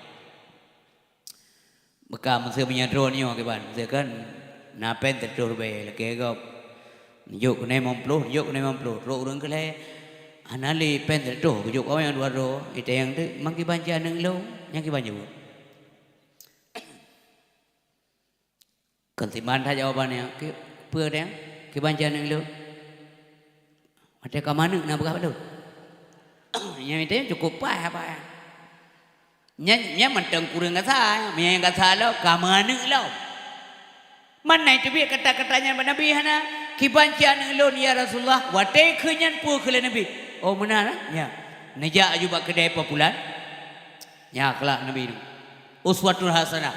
Beuka meuseu meunyoe droeneuh nyoe kiban, meuseu kan na pèng siratoh ribèe lakèe gob. Jok keunoe limong ploh, jok keunoe limong ploh, trok ureueng keu lhèe. Hana lé pèng siratoh, geujok awak nyang dua droe, itanyong teuk, "Man kiban cit aneuk lôn, nyan kiban jeuet?" Kon siman that jawaban nyan, "Ki-, peue nyan? Kiban cit aneuk lôn?" "Watèe ka meuaneuk na peugah bak lôn." Nyan itanyong cukôp paih apa nyan. Nyan, nyan mantong kureueng gasa, meunyo nyang gasa lom, ka meuaneuk lom. Man na iteubiet kata-kata nyan bak Nabi hana, "Kiban cit aneuk lôn, ya Rasulullah." Watèe kheun nyan peue kheun lé Nabi? Oh, meunan, eh? Nyan. Neujak aju bak keudè po pulan. Nyan akhlak Nabi nyoe. Uswatun hasanah.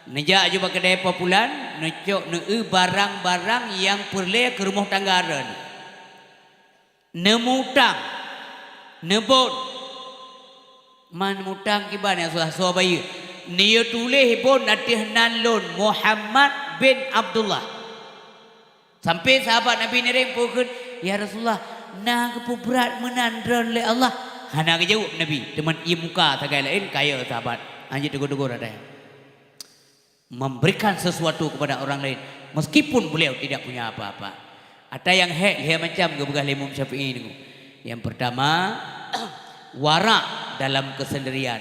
Neujak aju bak keudè po pulan, neucok, neueu barang-barang nyang peureulèe keu rumoh tangga droeneuh. Neumutang, neubon. Man mutang kiban nyang susah soe bayeue. Neuyue tuléh bon ateueh nan lôn, Muhammad bin Abdullah. Sampai sahabat Nabi neureng peue kheun, "Ya Rasulullah, na geupeubrat meunan droeneuh lé Allah?" Hana geujaweueb Nabi, teuma ie muka sagai laén kayée sahabat. Hana jiteugor-teugor atai. Memberikan sesuatu kepada orang lain, meskipun beliau tidak punya apa-apa. Ata nyang hék lhèe macam geupeugah lé Imam Syafi'i nyoe. Nyang pertama, warak dalam kesendirian.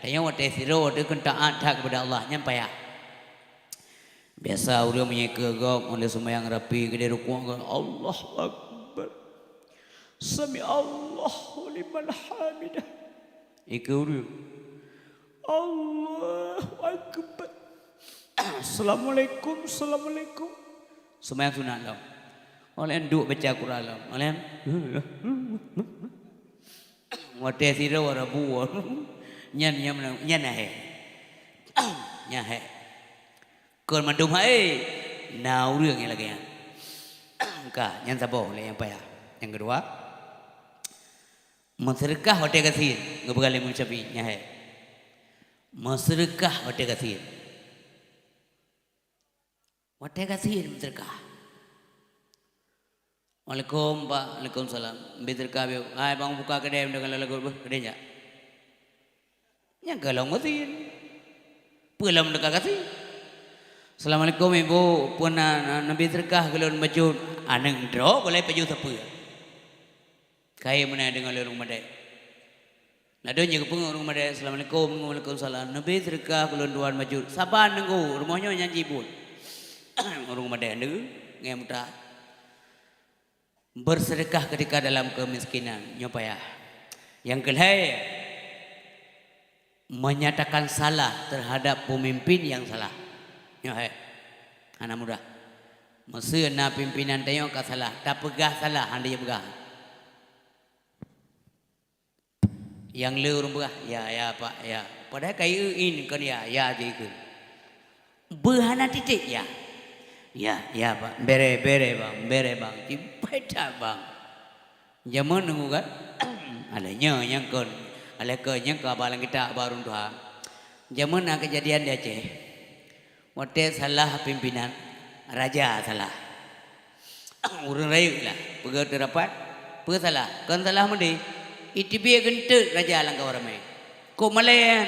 Tanyoe watèe sidroe teuh kheun taat that kepada Allah, nyan payah. Biasa ureueng meunyoe keu gob, meunyoe seumayang rapi, keudeh rukuk, "Allahu Akbar. Sami Allahu liman hamidah." Ikeu ureueng. "Allahu Akbar. Assalamualaikum, assalamualaikum." Seumayang sunat lom. Óh lheueh nyan duek baca Quran lom. Óh lheueh nyan, watèe sidroe rabu. Nyan, nyan, nyan na hék. Nyan hék. Kon mandum hai, na ureueng nyang lagèe nyan. Ka, nyan saboh lé nyang payah. Nyang keudua, meuseudeukah watèe gasien, geupeugah lé Imam Syafi'i, nyan hai. Meuseudeukah watèe gasien. Watèe gasien meuseudeukah. "Waalaikum, Pak." "Waalaikumsalam." "Bi seudeukah beu." "Hai, bang buka keudè deungon lagot beuh, keudè jak." Nyang ka lom gasien. Peue lom deukah gasien? "Assalamualaikum, Ibu. Peue na, na, neubi seudeukah keu lôn bacut?" Aneuk droe golai pajoh sapeue. Kayée meunan deungon lé ureueng madé. Ladôm jih geupeungeut ureueng madé, "Assalamualaikum." "Waalaikumsalam." "Neubi seudeukah keu lôn dua bacut." "Saban Teungku, rumoh nyoe nyan jibuet." Ureueng madé neu ngon muta. Bersedekah ketika dalam kemiskinan, nyoe payah. Nyang keulhèe, menyatakan salah terhadap pemimpin yang salah. Nyoe hai. Hana mudah. Meuseu na pimpinan tanyoe ka salah, tapeugah salah, hana jipeugah. Nyang le ureueng peugah, "Ya, ya, Pak, ya." Padahai ka jieu in kon ya, ya jih ikheun. Beuhana titek ya. "Ya, ya, Pak. Bere, bere, Bang. Bere, Bang. Cibai that, Bang." Jameun nunggu kan? Alah nyoe nyang kon. Alah kon nyang ka ba lam kitab baru tuha. Jameun na keujadian di Aceh. Watèe salah pimpinan, raja salah. Ureueng rayeuk lah, peugah teu rapat, peue salah? Kon salah meudeh. Iteubiet geunteut raja lam kawan ramé. Kok malèe?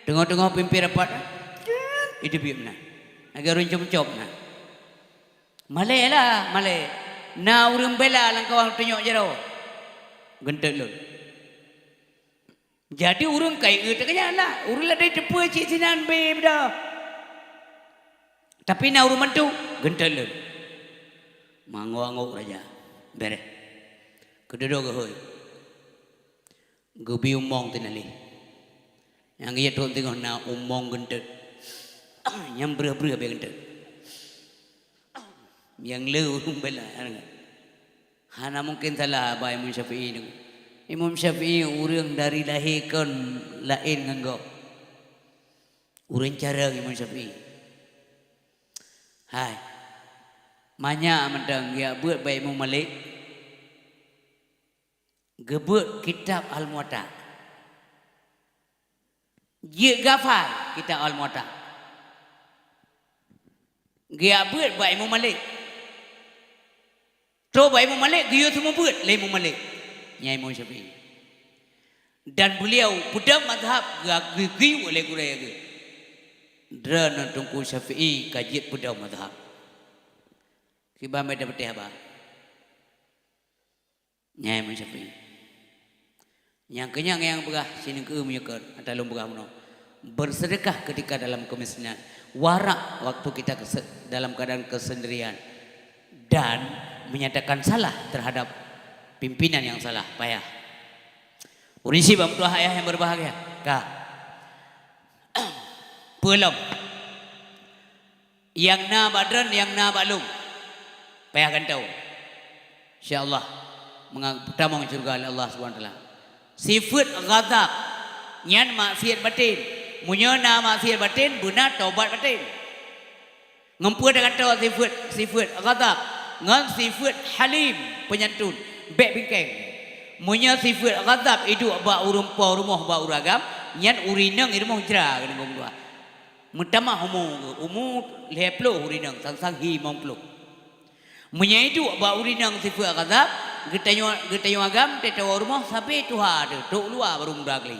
Teungoh-teungoh pimpin rapat, iteubiet meunan. Lagèe ureueng com-com na. Malèe lah, malèe. Na ureueng bela lam kawan teunyok jaroe. Geunteut lôn. Jadi ureuëng ka ié teukeunyan lah. Ureuëng ladai teupeue cit sinan beh beudôh. Tapi na ureuëng mantu, geunteut lom. Mangok-angok raja. Bereh. Keududoe geuhôi. Geubi umong teunaléh. Nyang ié trok teungoh na umong geunteut. Nyang breuh-breuh beh geunteut. Nyang le ureuëng bela. Hana mungken salah bak Imam Syafi'i nyoe. Imam Syafi'i ureuëng dari lahé kon laén ngon gob. Ureuëng carông Imam Syafi'i. Hai. Manyak mantong geujak beuet bak Imam Malik. Geubeuet kitab Al-Muwatta. Jeuet gafai kitab Al-Muwatta. Geujak beuet bak Imam Malik. Trok bak Imam Malik, geuyue seumeubeuet lé Imam Malik. Nyan Imam Syafi'i. Dan beuliau peudong mazhab geu-, geuyue lé gurée geuh. Droeneuh Teungku Syafi'i ka jeuet peudong mazhab. Kiban bak teupeuteuh haba. Nyan Imam Syafi'i. Nyang keunyan nyang peugah sineuk meunyeukon, ata lôn peugah bunoe. Bersedekah ketika dalam kemiskinan. Warak waktu kita kese-, dalam keadaan kesendirian. Dan menyatakan salah terhadap pimpinan yang salah, payah. Ureuëng syiek bak meutuah ayah yang berbahagia. Ka. Peulom. Nyang na bak droen, nyang na bak lôn. Payah gantoe. Insya Allah, meunga-, peutamong syeuruga lé Allah Subhanahu Wa Taala. Sifeuet ghadab, nyan maksiat baten. Meunyoe na maksiat baten, beuna tobat baten. Ngon peue tagantoe sifeuet, sifeuet ghadab, ngon sifeuet halim, peunyantun, bék bingkeng. Meunyoe sifeuet ghadab iduek bak ureuëng po rumoh bak ureuëng agam, nyan ureuëng inong i rumoh jra keuneuk geumeudua. Meutamah umu geuh, umu lhée ploh ureuëng inong, sang-sang hi limong ploh. Meunyoe iduek bak ureuëng inong sifeuet ghadab, geutanyoe, geutanyoe agam teuh tawoe rumoh sabe tuha teuh, trok luwa barô muda kali.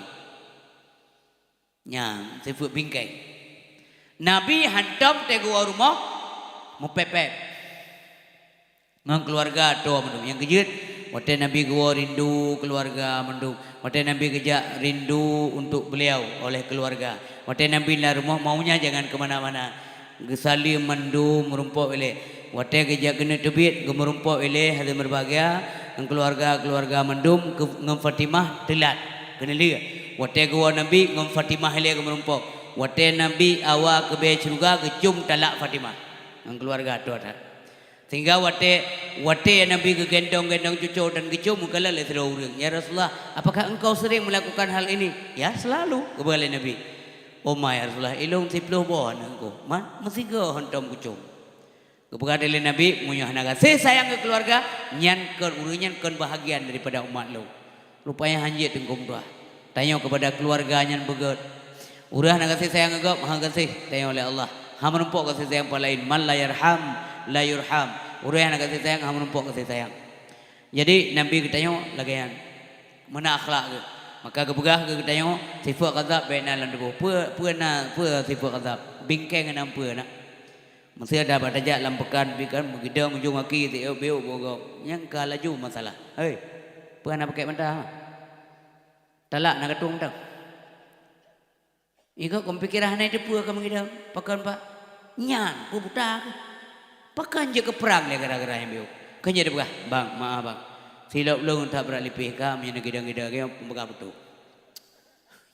Nyan sifeuet bingkeng. Nabi hantom teuh geuwoe rumoh meupéb-péb. Ngon keuluwarga atoe mandum. Nyang keujeuet, watée Nabi geuwoe rindu keuluwarga mandum. Watée Nabi geujak rindu untuk beliau oleh keuluwarga. Watée Nabi lam rumoh maunya jangan ke mana-mana. Geusaleuem mandum meurumpok ilée. Watée geujak keuneuk teubiet geumeurumpok ilée hase meubahgia ngon keuluwarga-keuluwarga mandum keu-, ngon Fatimah teulat keuneulheueh. Watée geuwoe Nabi ngon Fatimah ilée geumeurumpok. Watée Nabi awa keubée syeuruga geucom talak Fatimah ngon keuluwarga atoe that. Sehingga watée, watée Nabi geugendong-gendong cucoe dan geucom meukalon lé sidroe ureuëng, "Ya Rasulullah, apakah engkau sering melakukan hal ini?" "Ya, selalu," geupeugah lé Nabi. "Oh ma ya Rasulullah, ilong siploh boh aneuk ku, ma meusigoe hantom kucom." Geupeugah lé Nabi, "Meunyoe hana gaséh sayang keu keuluwarga, nyan kon ureuëng nyan kon bahagian daripada umat lôn." Rupanya hanjeuet teungku meutuah. Tanyoe keupada keuluwarga nyan beugét. Ureuëng hana gaséh sayang keu gob, hana gaséh tanyoe lé Allah. Hana meurumpok gaséh sayang pah laén. "Man la yarham, la yurham." Ureuëng hana gaséh sayang, hana meurumpok gaséh sayang. Jadi Nabi geutanyoe lagée nyan. Meunan akhlak geuh. Maka geupeugah keu geutanyoe, sifeuet ghadab bék na lam tuboh. Peue, peue na, peue sifeuet ghadab? Bingkeng na peue na? Meusé ada bak tajak lam peukan pih kan, meugeudong ujong aki, tiok-biok bogop. Nyang ka laju masalah. Hei, peue hana pakèk mata? Talak na geutung teuh. Igoe kon pikiran hana teupeue ka meugeudong, pakon bak nyan, peue buta keuh. Pakon jeuet keu prang lé gara-gara nyang biôh. Keu nyan dipeugah, "Bang, maaf bang. Silop lôn that brat lipéh ka, meunyoe neugidong-gidong lagée nyoe, peue ka beutôi."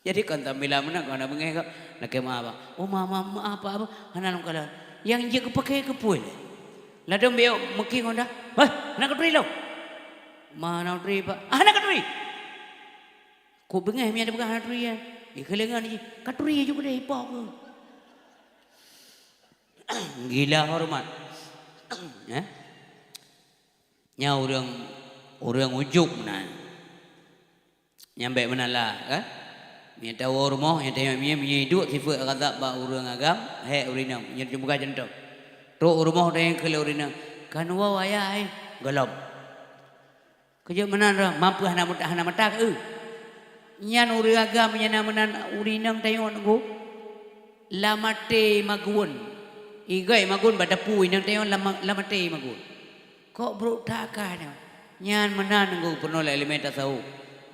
Jadi kon tambilan meunan kon na beungéh kok, lakée meu'ah bang. "Oh ma, ma, meu'ah Pak, hana lôn kalon." Nyang jeuet keu pakèk keu peue lé? Ladôm biôh meuki ngon dah. "Hei, hana katuri lôn." "Ma hana katuri Pak." "Ah, hana katuri." Kok beungéh meunyan dipeugah hana turi nyan. Ikeuleungan jih, "Katuri ju keudeh, ipo keuh." Gila hormat. Eh? Nyan ureuëng, ureuëng ujub meunan. Nyang bék meunan lah, kan? Meunyoe tawoe rumoh, nyoe tanyong mie, meunyoe iduek sifeuet ghadab bak ureuëng agam, hék ureuëng inong. Nyoe teupeugah cuntoh. Trok u rumoh tanyong keu lé ureuëng inong, "Kan woe ayah, eh?" "Gohlom." "Keujeuet meunan roh, mampu hana mut-, hana mata keu?" Nyan ureuëng agam nyang na meunan ureuëng inong tanyong nunggu. Lam até magun. Igoe magun bak dapu inong tanyong lam, lam até magun. Kok brok that ka nyoe? Nyan meunan geupeureunoe lé iéleumé tasawuf.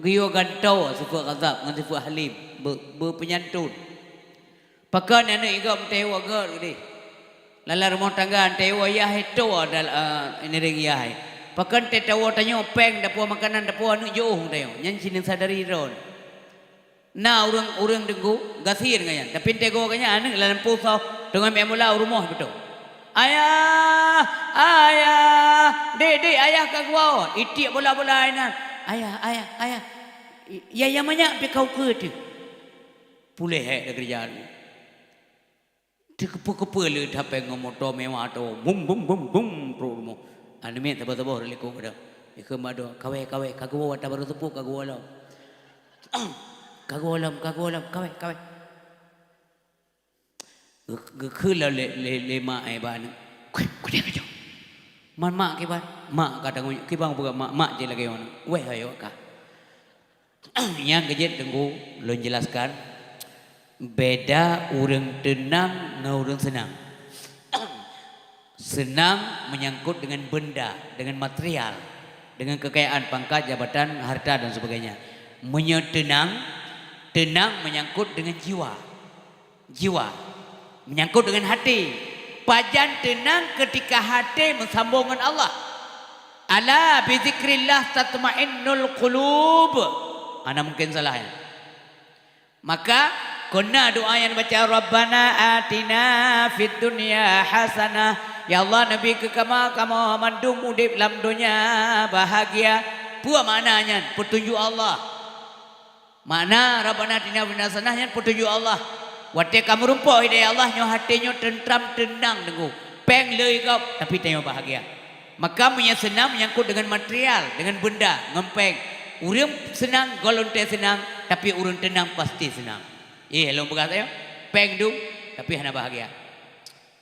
Geuyue gantoe sifeuet ghadab ngon sifeuet halim, beu-, beupeunyantun. Pakon aneuk inggom teuwoe gét geudeh. Lam rumoh tangga teuwoe yah teuwoe dal-, eh, ngiring yah. Pakon teuwoe tanyoe péng dapoe makanan dapoe aneuk jiôh tanyoe. Nyan cit neusadari droe. Na ureuëng-ureuëng deunggu gasien ngon nyan, tapi teugoe geuh nyan aneuk lam lampôh soe teungoh meu'en bola u rumoh beutôi. "Ayah, ayah, dek, dek, ayah ka geuwoe!" Itiek bola-bola inan. "Ayah, ayah, ayah. Ya, ya manyak pih kau keu tu." Puléh hék dari keureuja. Teukeupeu-keupeu le tapéng ngon moto mewah tu. Bum, bum, bum, bum, trok rumoh. Aneuk miet saboh-saboh dari likot keudeh. Ikheun bak droe, "Kawé, kawé, ka geuwoe, ata barô seupôt ka geuwoe lom." "Ka geuwoe lom, ka geuwoe lom, kawé, kawé." Geu-, geukheun lom lé, lé, lé mak, eh, bak aneuk. "Kudeh, kudeh kajong." "Man mak kiban?" "Mak ka tanggong, kiban peugah mak, mak jih lagée nyoe." "Wéh, ayo ka." Nyang keujeuet teungku lôn jelaskan, beda ureuëng teunang ngon ureuëng seunang. Seunang menyangkut dengan benda, dengan material, dengan kekayaan, pangkat, jabatan, harta dan sebagainya. Meunyoe teunang, teunang menyangkut dengan jiwa. Jiwa. Menyangkut dengan hati. Pajan teunang ketika hati meusambong ngon Allah. "Ala bizikrillah tatmainnul qulub." Hana mungkin salah nyan. Maka, kon na doa nyang baca, "Rabbana atina fid dunya hasanah." Ya Allah, neubi keu kamoe, kamoe mandum udeb lam donya bahagia. Peue makna nyan? Peutunjuk Allah. Makna Rabbana atina fid dunya hasanah nyan peutunjuk Allah. Watée ka meurumpok hidayah Allah, nyoe até nyoe teuntram teunang teungku. Péng le gob, tapi tanyoe bahagia. Maka meunyoe seunang menyangkut dengan material, dengan benda, ngon péng. Ureuëng seunang, gohlom teuh seunang, tapi ureuëng teunang pasti seunang. Eh, lôn peugah saja, péng dum, tapi hana bahagia.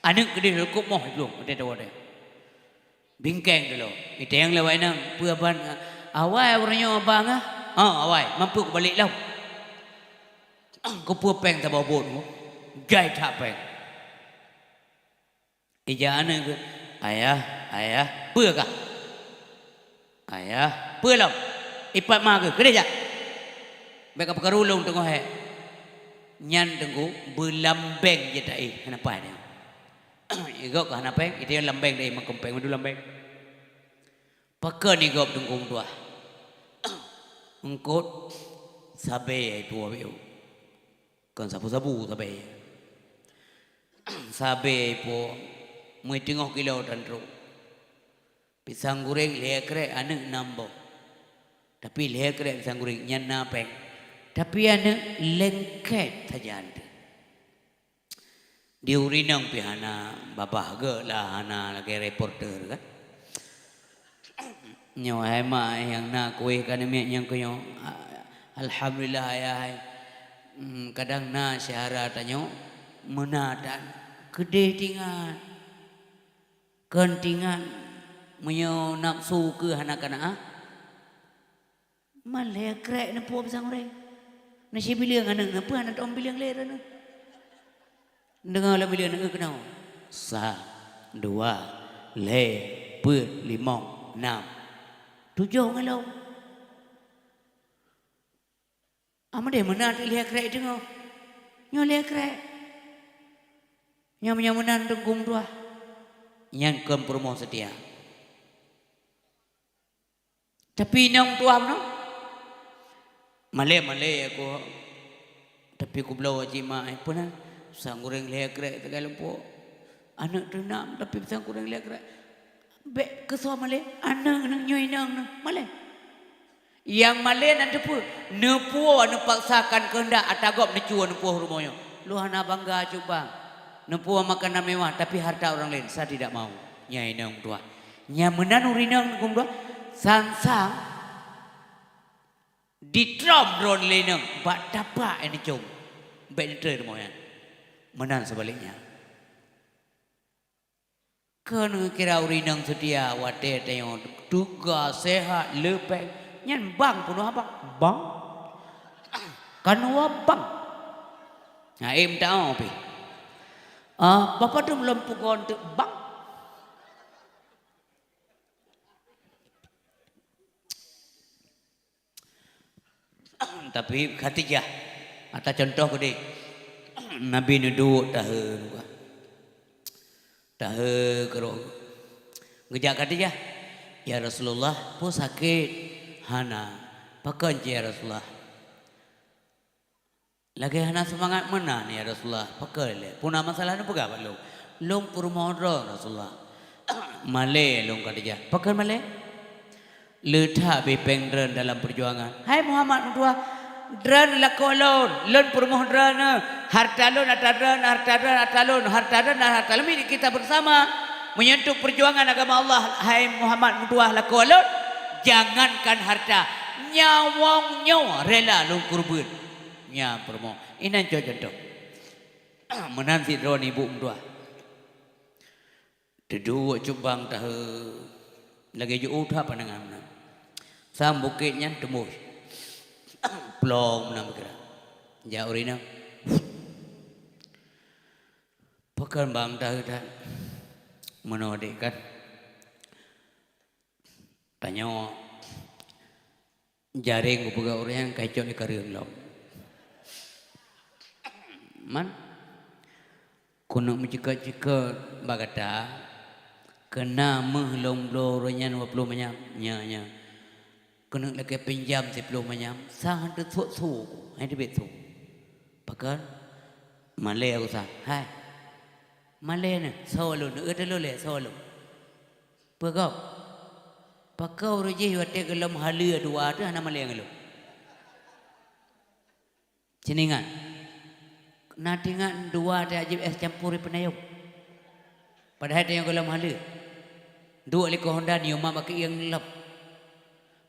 Aneuk keudeh lukub moh dum, watée tawoe. Bingkeng dulu. Iteng lewat inong, "Peue ban, awai uroe nyoe abang ah?" "Oh, awai, mampu kubalek lom." "Keupeue péng saboh buet nyoe?" "Jai that péng." Ija aneuk keuh, "Ayah, ayah, peue kah?" "Ayah, peue lom?" "Ipat ma keuh, keudeh jak." "Bék ka peukaru lôn teungoh hék." Nyan teungku beulambeng jih taéh, hana pai nyan. Igob ka hana péng, iteng lambeng deh makeumpeng meudulambeng. Pakon igob teungku meutuah? Eungkot sabe ai tuwoe biôh. Kon sabu-sabu sabe. Sabe ai po meuteungoh kilo tan trok. Pisang goreng lhée krek aneuk nam boh. Tapi lhée krek pisang goreng nyan na péng. Tapi aneuk lengket sajan teuh. Di ureuëng inong pih hana babah geuh lah, hana lagée reporter kan. Nyoe hai mak nyang na kueh ka namiet nyang keu nyoe. Alhamdulillah ayah hai. Hmm, kadang na syedara tanyoe meuna tan keudeh tingat. Kon tingat meunyoe nafsu keu hana kana ah. Malée krek neupuoh pisang goreng. Neusibileung aneuk neupeue hana tom bileung lé droeneuh. Neudeungoe lom bileung neueu keunoe. Sa, dua, lé, peuet, limong, nam, tujoh ngon lom. Amadeh meunan lhée krek teungoh. Nyoe lhée krek. Nyoe meunyoe meunan teungku meutuah. Nyan kon peurumoh seutia. Tapi inong tuah meunoe. Malée-malée aku, tapi kubloe cit mak, eh, peue na? Pisang goreng lhée krek teuka lumpok. Aneuk teunam tapi pisang goreng lhée krek. Bék keusoe malée, aneuk nyoe inong nyoe malée. Nyang malée nan teupeue, neupuoh neupaksakan keuheundak ata gob neucue neupuoh rumoh nyoe. Lôn hana bangga cut bang. Neupuoh makanan mewah tapi harta ureuëng laén, saya tidak mau. Nyan inong tuah. Nyang meunan ureuëng inong teungku meutuah, sang-sang ditrom droeneuh lé inong bak tapak nyang neucom. Bék neutrön rumoh nyan. Meunan seubaliknya. Keuneukira ureuëng inong seutia watée tanyoe teuga, sehat, leupeng, nyan bang peunoh abang. Bang? Kanoe bang. Nah, em tahu pih. Ah, bapak tu belum pukon tu bang. Tapi Khadijah, ata contoh keudeh, Nabi neuduek tahe luwa. Tahe keudroe. Geujak Khadijah, "Ya Rasulullah, peue sakét?" "Hana." "Pakon cit ya Rasulullah?" "Lagée hana seumangat meunan ya Rasulullah." "Pakon lé? Peue na masalah neupeugah bak lôn?" "Lôn peurumoh droe Rasulullah." "Malée lôn Khadijah." "Pakon malée?" "Le that bipeng droeneuh dalam peujuangan." "Hai Muhammad meutuah, droeneuh lakoe lôn, lôn peurumoh droeneuh, hareuta lôn atra droeneuh, hareuta droeneuh atra lôn, hareuta droeneuh hareuta lôn, milik kita bersama. Meunyoe untuk peujuangan agama Allah, hai Muhammad meutuah lakoe lôn, jangankan hareuta, nyawöng nyoe rela lôn keureubeuen." Nyan peurumoh. Inan cok contoh. Meunan sidroe ibu meutuah. Teuduek cubang tahe lagée jiôh that pandangan meunan. Sang bukét nyan teumbôh. Plong meunan beugerak. Jak ureueng inong. Pakon bang tahe that. Meunoe dek kan. Tanyoe. Jareng kupeugah ureueng nyang ka icok lé kareueng lom. Man, keuneuk meuceukat-ceukat bak gata, keu na méuh lom bloe ureueng nyan dua ploh manyam, nya, nya. Keuneuk lakée pinjam siploh manyam, sang han teusuet su, hai teubiet su. Pakon? Malée usah. Hai. Malée nyoe, soe lôn, eu teulôn lé, soe lôn. Peue gob? Pakon ureueng jih watée gohlom haleue dua teuh hana malée ngon lôn? Seuningat. Na teuingat dua teuh jieb es campur di peunayong. Padahai tanyoe gohlom haleue. Duek likot honda nyoe mak bak keuieng lom.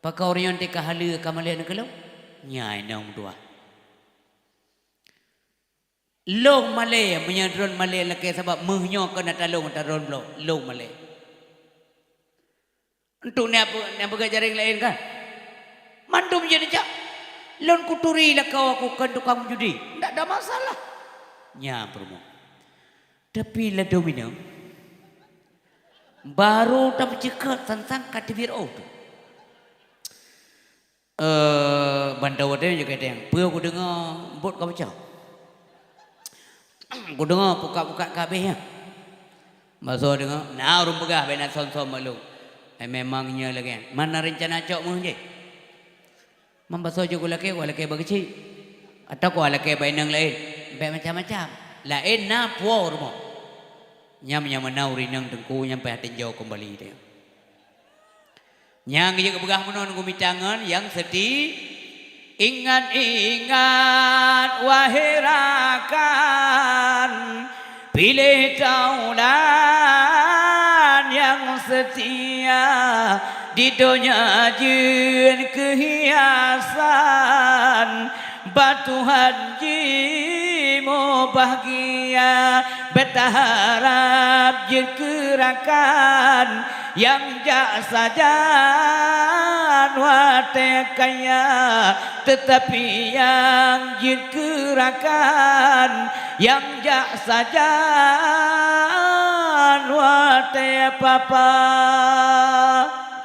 Pakon ureueng nyoe teuka haleue ka malée ngon lôn? Nyan inong meutuah. Lôn malée, meunyoe droen malée lakée sabab méuh nyoe kon ata lôn, ata droen bloe, lôn malée. Untuk nyang peu-, nyang peugah jareng laén kan? Mandum jeuet jak. Lôn kuturi lakoe aku kon tukang judi. Ndak ada masalah. Nyan peurumoh. Tapi ladôm inong, barô tameuceukat san-san ka teubiet ôh tu. Eh, ban tawoe teuh jeuet keu teueng. Peue kudeungoe bot ka peucah. Kudeungoe pukat-pukat ka abéh nyan. Basoe deungoe, na ureueng peugah bèk na som-som bak lôn. Eh, memang nyoe lagèe nyan. Man na reuncana cok méuh jih? Man basoe jeuet kulakèe, kulakèe bak keuchik. Atawa kulakèe bak inong laén. Bèk macam-macam. Laén na puwoe rumoh. Nyan meunyo meunan ureueng inong teungku nyan payah tinjau keumbali teuh. Nyang jeuet geupeugah meunan, gumita ngon nyang seuti, "Ingat-ingat, wahai rakan, piléh taulan nyang seutia, di donya jeuet keu hiasan, bak Tuhan jimubahgia, bèk taharab jeuet keu rakan." Nyang jak sajan watèe kaya, teutapi nyang jeuet keu rakan, nyang jak sajan watèe papa.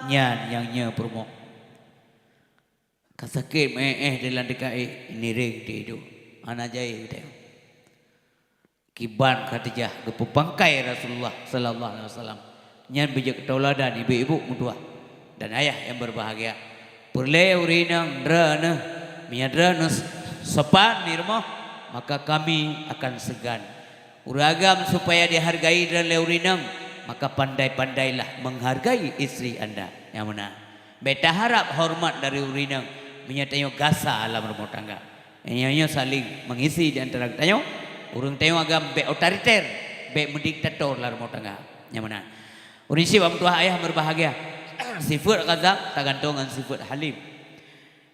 Nyan nyang nyoe peurumoh. Ka sakét meu'éh-éh di lam teuka éh, nireng teuh iduek. Hana jai teuh. Kiban Khadijah geupeubangkai Rasulullah sallallahu alaihi wasallam. Nyan beujeuet keu tauladan ibu-ibu meutuah dan ayah nyang berbahagia. Peureulèe ureueng inong droeneuh, meunyo droeneuh sopan di rumoh, maka kami akan segan. Ureueng agam supaya dihargai droeneuh lé ureueng inong, maka pandai-pandailah menghargai istri anda. Nyang meunan. Bèk taharab horeumat dari ureueng inong, meunyo tanyoe gasa lam rumoh tangga. Nyoe-nyoe saling mengisi di antara geutanyoe. Ureueng tanyoe agam bèk otoriter, bèk meudiktator lam rumoh tangga. Nyang meunan. Ureueng syiek bak meutuah ayah berbahagia. Sifeuet ghadab tagantung ngon sifeuet halim.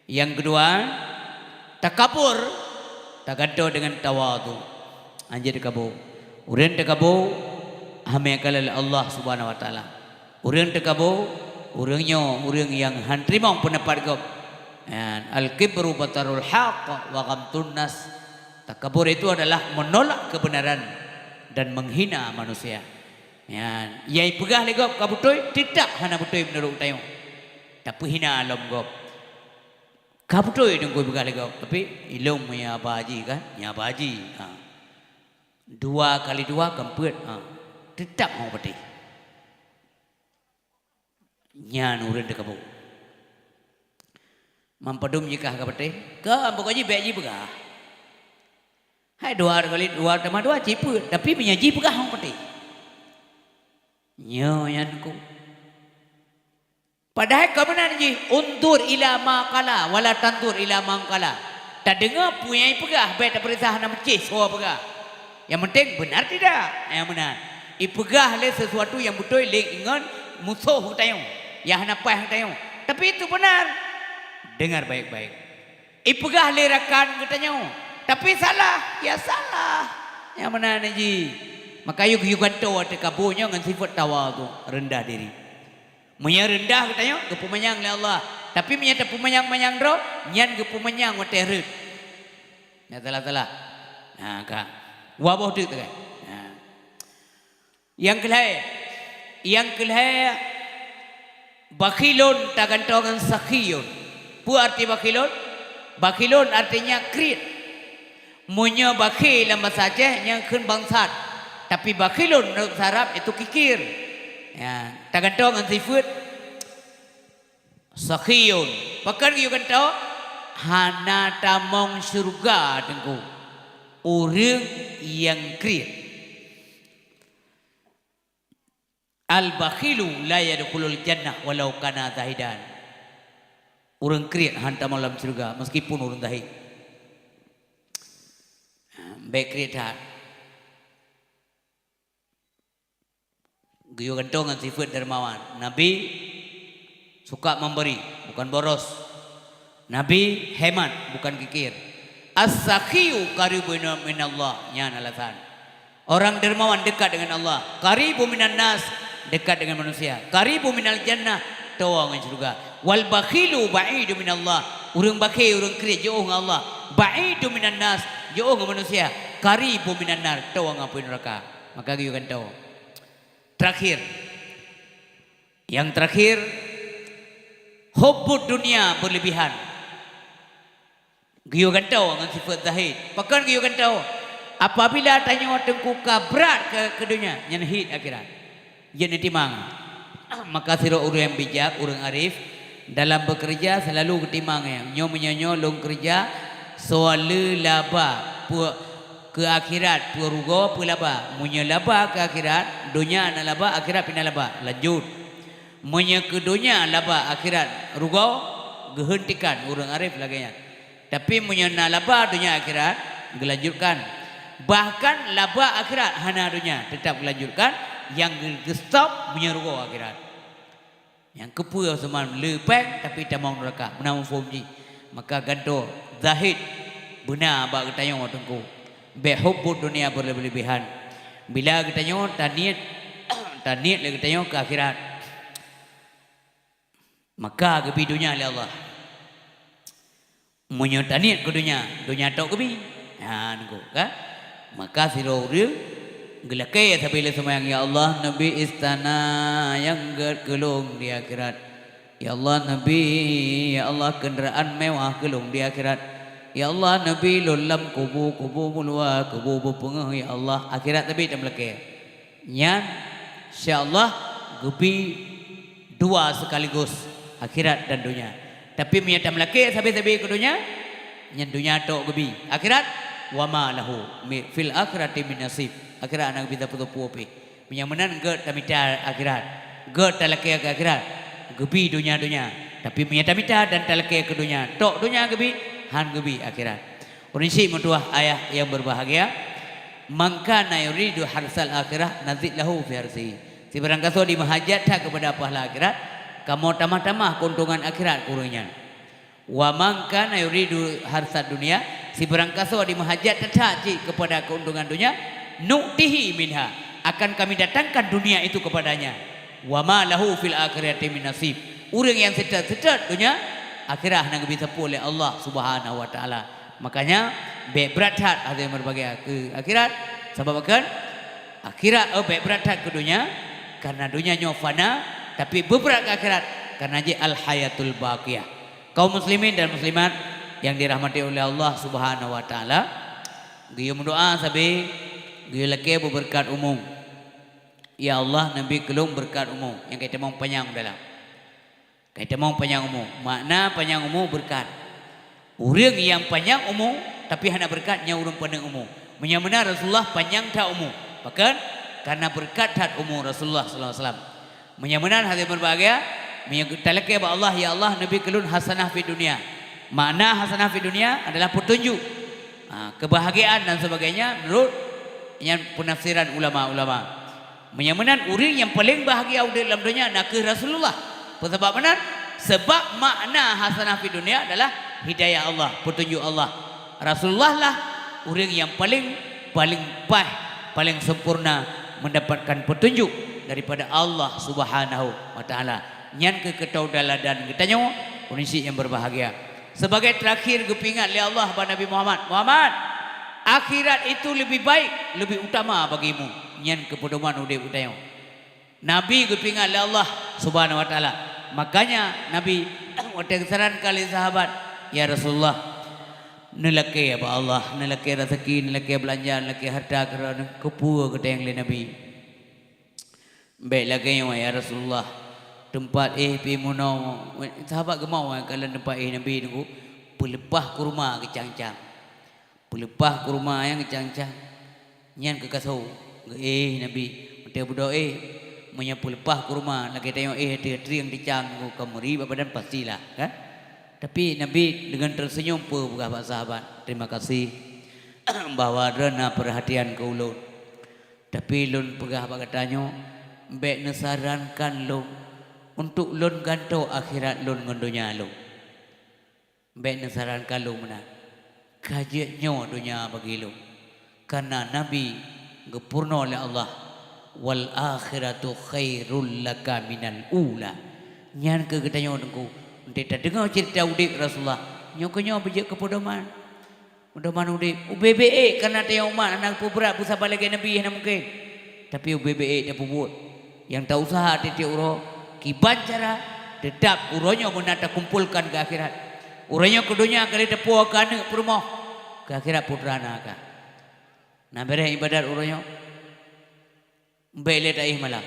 Nyang keudua, takabur tagantung deungon tawadhu. Hanjeuet takabur. Ureueng takabur, hamé kalon lé Allah Subhanahu wa Taala. Ureueng takabur, ureueng nyoe ureueng nyang han teurimong peundapat gob. Nyan, al-kibru batarul haq wa ghamtun nas. Takabur itu adalah menolak kebenaran dan menghina manusia. Nyan, nyang peugah lé gob ka beutôi, teutab hana beutôi meunurot tanyoe. Tapeuhina lom gob. Ka beutôi Teungku peugah lé gob, tapi ilôn meunyoe haba haji kan, nyan haba haji. Ha. Dua kali dua kan peuet, ha. Teutap hong patéh. Nyan ureuëng teukabu. Mampadum jikah ka patéh, ka pokok jih bék jipeugah. Hai dua kali dua tambah dua cit peuet, tapi meunyoe jipeugah hong patéh. Nyoe nyan ku. Padahai ka meunan jih, "Unzur ila ma qala, wala tanzur ila man qala." Tadeungoe peue nyang ipeugah, bék tapeuriksa hana meucéh soe peugah. Nyang penting benar tidak? Nyang meunan. Ipeugah lé sesuatu nyang beutôi lé ingon musoh geutanyoe, nyang hana paih geutanyoe. Tapi itu benar. Dengar baik-baik. Ipeugah lé rakan geutanyoe, tapi salah, ya salah. Nyang meunan jih. Maka yue, yue gantoe teukabu nyoe ngon sifeuet tawadhu, rendah diri. Meunyoe reundah geutanyoe, geupeumanyang lé Allah. Tapi meunyoe tapeumanyang-manyang droe, nyan geupeumanyang watée rhot. Nyan salah-salah. Ha, ka. Dua boh teuk teuka. Ha. Nyang keulhée, nyang keulhée, bakhilun tagantoe ngon sakhiyun. Peue arti bakhilun? Bakhilun artinya kriet. Meunyoe bakhil lam basa Aceh, nyan kheun bangsat. Tapi bakhilun meunurot basa Arab itu kikir. Ya, tagantoe ngon sifeuet sakhiyun. Pakon geuyue gantoe? Hana tamong syeuruga, Teungku. Ureuëng nyang kriet. "Al-bakhilu la yadkhulul jannah walau kana zahidan." Ureuëng kriet han tamong lam syeuruga meskipun ureuëng zahid. Ha, bék kriet that. Geuyue gantoe ngon sifeuet dermawan. Nabi suka memberi, bukan boros. Nabi hemat, bukan kikir. "As-sakhiyu qaribun minallah." Nyan alasan. Orang dermawan dekat dengan Allah. "Qaribu minan nas," dekat dengan manusia. "Qaribu minal jannah," towa ngon syeuruga. "Wal bakhilu ba'idu minallah." Ureuëng bakhil, ureuëng kriet jiôh ngon Allah. "Ba'idu minan nas," jiôh ngon manusia. "Qaribu minan nar," towa ngon apui neuraka. Maka geuyue gantoe. Terakhir. Yang terakhir, hubbud dunia berlebihan. Geuyue gantoe ngon sifeuet zahid. Pakon geuyue gantoe? Apabila tanyoe teungku ka brat keu, keu donya, nyan hiet akhirat. Jeuet neutimang. Maka sidroe ureuëng nyang bijak, ureuëng arif, dalam bekerja selalu geutimang, nyoe meunyoe nyoe lôn keureuja soe le laba, peue keu akhirat, peue rugoe, peue laba. Meunyoe laba keu akhirat, donya na laba, akhirat pih na laba. Lanjut. Meunyoe keu donya laba, akhirat rugoe, geuheuntikan, ureuëng arif lagée nyan. Tapi meunyoe na laba donya akhirat, geulanjutkan. Bahkan laba akhirat hana donya, teutap geulanjutkan, nyang geu-, geustop meunyoe rugoe akhirat. Nyang keupeue seumah le péng, tapi tamong neuraka, meunan muphom jih. Maka gantoe zahid beuna bak geutanyoe teungku. Bék hubbud dunia berlebihan. Bila geutanyoe taniet, taniet lé geutanyoe keu akhirat, maka geubi donya lé Allah. Meunyoe taniet keu donya, donya tok geubi. Ha, nunggu, kan? Maka sidroe ureuëng geulakée sabe lé seumayang, "Ya Allah, neubi istana nyang gét keu lôn di akhirat. Ya Allah, neubi, ya Allah, keundaraan mewah keu lôn di akhirat. Ya Allah, neubi lôn lam kubu, kubu meuluwa, kubu beupeungéh, ya Allah." Akhirat sabe tameulakée. Nyan, insya Allah, geubi dua sekaligus, akhirat dan donya. Tapi meunyoe tameulakée sabe-sabe keu donya, nyan donya tok geubi. Akhirat, wa ma lahu mi-, fil akhirati min nasib. Akhirat hana geubi sapeue-sapeue pih. Meunyoe meunan gét tamita akhirat, gét talakée keu akhirat, geubi donya-donya. Tapi meunyoe tamita dan talakée keu donya, tok donya geubi, han geubi akhirat. Ureuëng syiek meutuwah ayah yang berbahagia, "Man kana yuridu harsal akhirah nazid lahu fi harsihi." Sibarang gasoe jimeuhajat that keupada pahala akhirat, kamoe tamah-tamah keuntungan akhirat keu ureuëng nyan. "Wa man kana yuridu harsad dunya," sibarang gasoe jimeuhajat that cit keupada keuntungan donya, "nu'tihi minha," akan kami datangkan dunia itu kepadanya. "Wa ma lahu fil akhirati min nasib." Ureuëng nyang seutôt-seutôt donya, akhirat hana geubi sapeue lé Allah Subhanahu wa Taala. Makanya, bék brat that hati meureubagia keu akhirat. Sabab kan, akhirat, oh, bék brat that keu donya, karena donya nyoe fana, tapi beubrat keu akhirat, karena jih al-hayatul baqiyah. Kaum muslimin dan muslimat, Nyang dirahmati oleh Allah Subhanahu wa Taala, geuyue meudoa sabe, geuyue lakée beubeureukat umu. Ya Allah, neubi keu lôn beureukat umu nyang ka itamong panyang u dalam. Ka itamong panyang umu. Makna panyang umu beureukat. Ureuëng nyang panyang umu tapi hana beureukat, nyan ureuëng paneuk umu. Meunyoe meunan Rasulullah panyang that umu. Pakon? Karena beureukat that umu Rasulullah sallallahu alaihi wasallam. Meunyoe meunan hadirin berbahagia, meunyoe talakée bak Allah, "Ya Allah, neubi keu lôn hasanah fid dunya." Makna hasanah fid dunya adalah petunjuk, ha, kebahagiaan dan sebagainya menurut nyan penafsiran ulama-ulama. Meunyoe meunan ureuëng nyang paleng bahagia udeb lam donya nakeuh Rasulullah. Peue sabab meunan? Sebab makna hasanah fid dunya adalah hidayah Allah, petunjuk Allah. Rasulullah lah ureuëng nyang paleng, paleng paih, paleng sempurna mendapatkan petunjuk daripada Allah Subhanahu wa Taala. Nyan keuh keutau dan ladan geutanyoe, ureuëng syiek nyang berbahagia. Sebagai terakhir geupeuingat lé Allah bak Nabi Muhammad, "Muhammad, akhirat itu lebih baik, lebih utama bagimu." Nyan keuh peudoman udeb geutanyoe. Nabi geupeuingat lé Allah Subhanahu wa Taala. Makanya Nabi watée geusarankan lé sahabat, "Ya Rasulullah, neulakée bak Allah, neulakée raseuki, neulakée beulanja, neulakée harta keudroe, keupeue geutanyong lé Nabi?" "Bék lagée nyoe, ya Rasulullah, teumpat éh pih meunoe." Sahabat geumawai kalon teumpat éh Nabi nunggu peuleupah kurma geucang-cang. Peuleupah kurma nyang geucang-cang nyan keuh kaso geuéh Nabi. Meuteupeue doe éh, meunyoe peuleupah kurma lagée tanyoe éh ateueh trieng dicang nunggu ka meuri bak badan, pastilah, kan? Tapi Nabi deungon terseunyum peue peugah bak sahabat, "Terima kasih bahwa droeneuh na peurhatian keu ulôn." Tapi lôn peugah bak geutanyoe, bék neusarankan lôn untuk lôn gantoe akhirat lôn ngon donya lôn. Bék neusarankan lôn meunan. Ka jeuet nyoe donya bagi lôn. Kareuna Nabi geupeurunoe lé Allah, "Wal akhiratu khairul laka minal ula." Nyan keuh geutanyoe teungku, 'oh tadeungoe ceurita udeb Rasulullah, nyoe keuh nyoe beujeuet keu peudoman. Meudoman udeb, ubé-bé ék kareuna tanyoe umat hana peubeurat beusaban lagée Nabi, hana mungken. Tapi ubé-bé ék tapeubuet. Nyang tauseuha tieb-tieb uroe, kiban cara, teutab uroe nyoe beuna takumpolkan keu akhirat. Uroe nyoe keu donya ka lheueh tapuwoe keu aneuëk peurumoh, keu akhirat putra na ka. Na béréh iébadat uroe nyoe, bék lé taéh malam.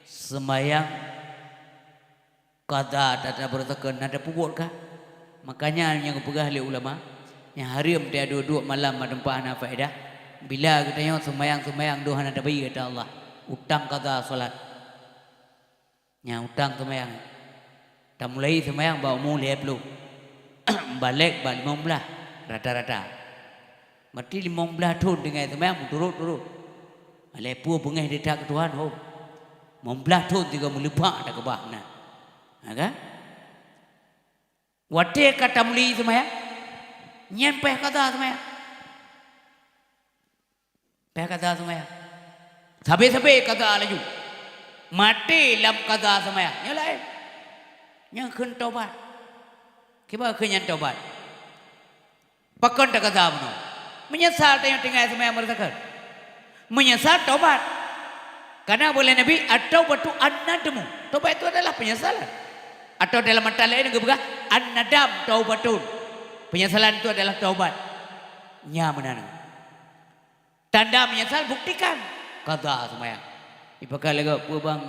Seumayang Kada tata beureusakan na tapeubuet kah? Makanya nyang geupeugah lé ulama, nyang hareuem teuduek-duek malam bak teumpat hana faedah. Bila geutanyoe seumayang-seumayang dum hana tabayeue ata Allah, utang kada salat. Nyang utang seumayang. Tamulai seumayang bak umu lhée ploh. Balek bak limong blaih rata-rata. Berarti limong blaih thon tinggai seumayang meuturot-turot. Alah peue beungéh that keu Tuhan ho. Limong blaih thon sigoe meuleupah takeubah na. Ha kan? Watée ka tamulai seumayang, nyan paih kada seumayang. Paih kada seumayang. Sabe-sabe kada laju. Maté lam kada seumayang. Nyoe laén. Nyan kheun tobat. Kiban kheun nyan tobat? Pakon takada bunoe? Meunyeusal tanyoe tinggai seumayang beureusakan. Meunyeusal tobat. Karena buet lé Nabi, "At-taubatu an-nadmu." Tobat itu adalah penyesalan. Atau dalam matan laén geupeugah, "An-nadam taubatun." Penyesalan itu adalah taubat. Nya meunan. Tanda meunyeusal, buktikan. Kada seumayang. Ipakat lagée peue bang,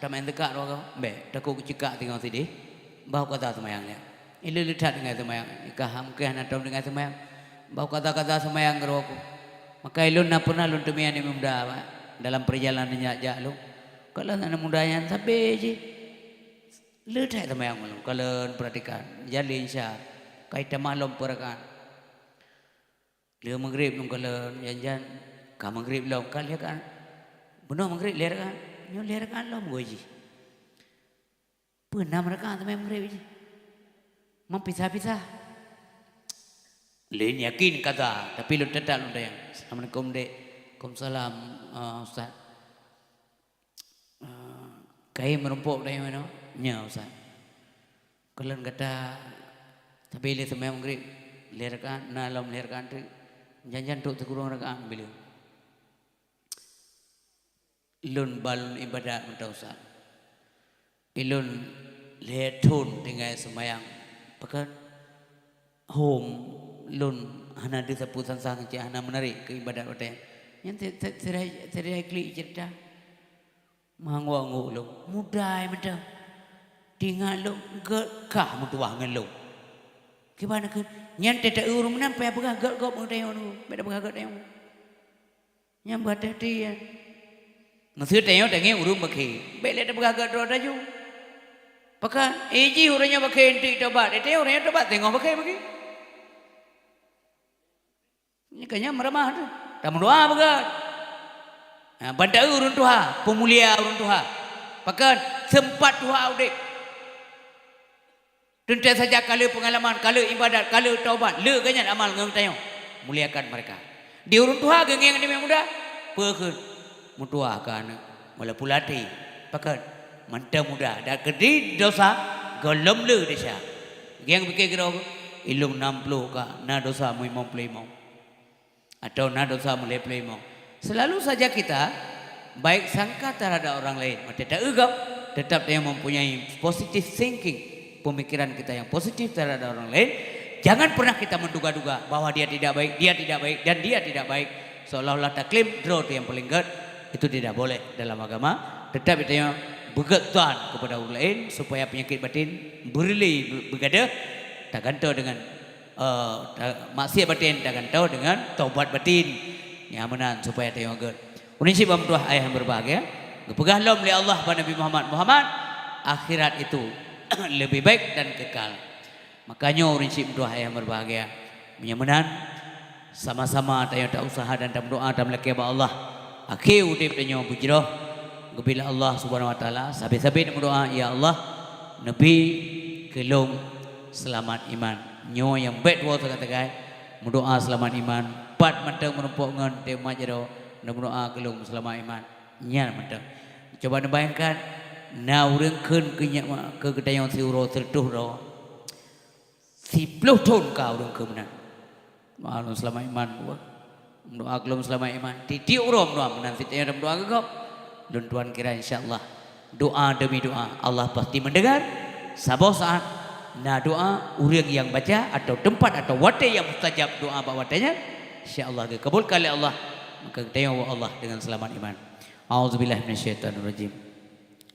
tameu'en teuka droe goe? Bék, takot geucikak singoh sideh. Bah kada seumayang nyan. Ilée le that deungon seumayang. Ka ham keu hana tom deungon seumayang. Bah kada-kada seumayang keudroe ku. Maka ilôn na pernah lôn teumé aneuk muda, Pak, dalam perjalanan jak-jak lôn. Kalon aneuk muda nyan sabe jih. Le that seumayang malam, kalon perhatikan. Jalin sya. Kai tamah lom peurakan. Lheueh meugrib lôn kalon, jan-jan ka meugrib lom, ka lheueh ka. Bunoe meugrib lheueh rakaat, nyoe lheueh rakaat lom goe jih. Peue nam rakaat teuma meugrib jih? Meupisah-pisah. Lôn yakin kada, tapi lôn teutap lôn tanyong. "Assalamualaikum, Dek." "Waalaikumsalam, eh, Ustaz." "Eh, kayém meurumpok dayah meunoe?" "Nyo, Ustaz." "Kalon gata sabe lé seumayang meugrib lhée rakaat, na lom lhée rakaat teuk, jan-jan trok sikureueng rakaat bileueng." "Lôn ban lôn iébadat mantong, Ustaz. Ilôn lhée thon tinggai seumayang." "Pakon?" Hom lôn hana deuh sapeue sang-sang, cit hana meunarek keu ibadat watée nyan. Nyan si-, si-, sirihai, sirihai klik ceurita. Meuanggok-anggok lôn, muda mantong. Teuingat lôn, gét kah meutuwah ngon lôn. Kiban kheun, nyan teuta ureuëng meunan payah peugah gét gob ngon tanyoe nyoe, bék tapeugah gét tanyoe. Nyan beuhati-hati nyan. Meuseu tanyoe tangieng ureuëng bakhe, bék lé tapeugah gét droe taju. Pakon, eh, jih ureuëng nyoe bakhe eunteuk tobat, eh, tanyoe ureuëng nyoe tobat teungoh bakhe bagi. Nyan ka nyan meuramah teuh. Tameudoa beugét. Ha, ban taeu ureuëng tuha, peumulia ureuëng tuha. Pakon, seumpat tuha udeb. Teuntée saja ka le peungalaman, ka le ibadat, ka le taubat, le geuh nyan amal ngon tanyoe. Muliakan mereka. Di ureuëng tuha geungieng aneuk muda, peue kheun? Meutuah keu aneuk, meulapula até. Pakon? Mantong muda, dan keudeh desya gohlom le desya. Gieng pike keudroe, ilong nam ploh ka, na desya meulimong ploh limong. Atau na desya meulhèe ploh limong. Selalu saja kita baik sangka terhadap orang lain. Watée taeu gob, tetap dia mempunyai positive thinking, pemikiran kita yang positif terhadap orang lain. Jangan pernah kita menduga-duga bahwa dia tidak baik, dia tidak baik, dan dia tidak baik. Seolah-olah taklaim droe tu yang paling gét. Itu tidak boleh dalam agama. Tetap kita beugét tuan kepada orang lain supaya penyakit batin beureulee, beugadeuh, tagantoe dengan eh, ta-, maksiat batin tagantoe deungon taubat batin. Nyang meunan supaya tanyoe gét. Ulôn cit ban meutuah ayah nyang berbahagia, geupeugah lom lé Allah bak Nabi Muhammad, "Muhammad, akhirat itu lebih baik dan kekal." Makanya ulôn cit meutuah ayah nyang berbahagia. Meunyoe meunan, sama-sama tanyoe ta-usaha dan tameudoa, tameulakée bak Allah. Akhé udeb tanyoe beujroh geubri lé Allah Subhanahu wa Taala, sabe-sabe meudoa, "Ya Allah, neubi keu lôn seulamat iman." Nyoe nyang bék tuwoe sagai-sagai, meudoa seulamat iman. Pat mantong meurumpok ngon teuh umat jaroe, neumeudoa keu lôn seulamat iman. Nyan mantong. Coba neubayangkan, na ureuëng kheun keu nyak ma-, keu geutanyoe siuroe sireutôh droe. Siploh thon ka ureuëng keu meunan. Meudoa lôn seulamat iman, meudoa keu lôn seulamat iman. Tiep-tiep uroe meudoa meunan, sit tanyoe meudoa keu gob. Lôn tuan kira, insya Allah, doa demi doa, Allah pasti mendengar. Saboh saat na doa ureuëng nyang baca atau teumpat atau watée nyang mustajab doa bak watée nyan, insya Allah geukabulkan lé Allah. Maka geutanyoe woe Allah deungon seulamat iman. A'udzubillahi minasyaitonirrajim.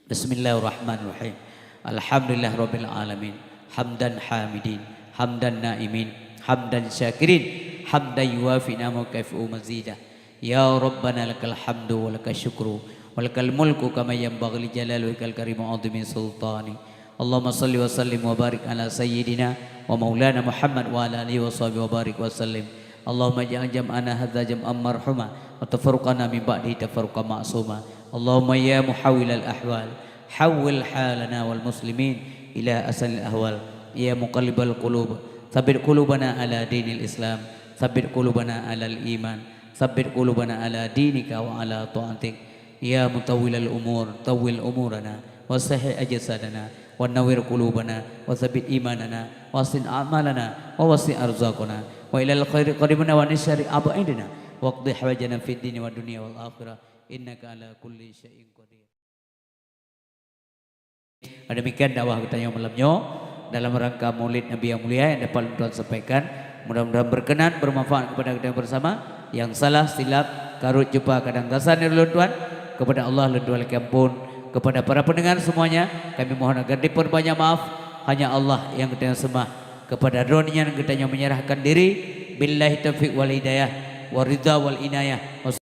Bismillahirrahmanirrahim. Alhamdulillahirabbil alamin. Hamdan hamidin, hamdan naimin, hamdan syakirin, hamdan yuwafi ni'amahu wa yukafi'u mazidah. Ya Rabbana lakal hamdu wa lakasy syukru wa lakal mulku kama yanbaghi li jalali wajhikal karim wa 'azimi sultani. Allahumma shalli wa sallim wa barik ala sayyidina wa maulana Muhammad wa ala alihi wa sahbihi wa barik wa sallim. Allahumma ij'al jam'ana hadza jam'an marhuma wa tafarruqana min ba'dihi tafarruqan ma'suma. Allahumma ya muhawwilal ahwal, hawwil halana wal muslimin ila ahsanil ahwal. Ya muqallibal qulub, tsabbit qulubana ala dinil Islam, tsabbit qulubana alal iman, tsabbit qulubana ala dinika wa ala ta'atik. Ya mutawwilal umur, tawwil umurana, wa sahih ajsadana, wa nawwir qulubana, wa tsabbit imanana, wa ahsin a'malana, wa wasi' arzaqana, wa ilal khairi qaribna wa min syarri ab'idna, waqdi hawaijana fid dini wad dunya wal akhirah, innaka ala kulli syai'in qadir. Demikian dakwah geutanyoe malam nyoe dalam rangka Maulid Nabi yang mulia yang dapat lôn tuan sampaikan. Mudah-mudahan berkenan, bermanfaat kepada kita bersama. Yang salah, silap, karot, cupa, kadang gasan dari lôn tuan, kepada Allah lôn tuan lakée ampôn. Kepada para pendengar semuanya, kami mohon agar diperbanyak maaf. Hanya Allah yang geutanyoe seumah. Kepada droe nyan geutanyoe menyerahkan diri. Billahi taufiq wal hidayah, wa ridha wal inayah.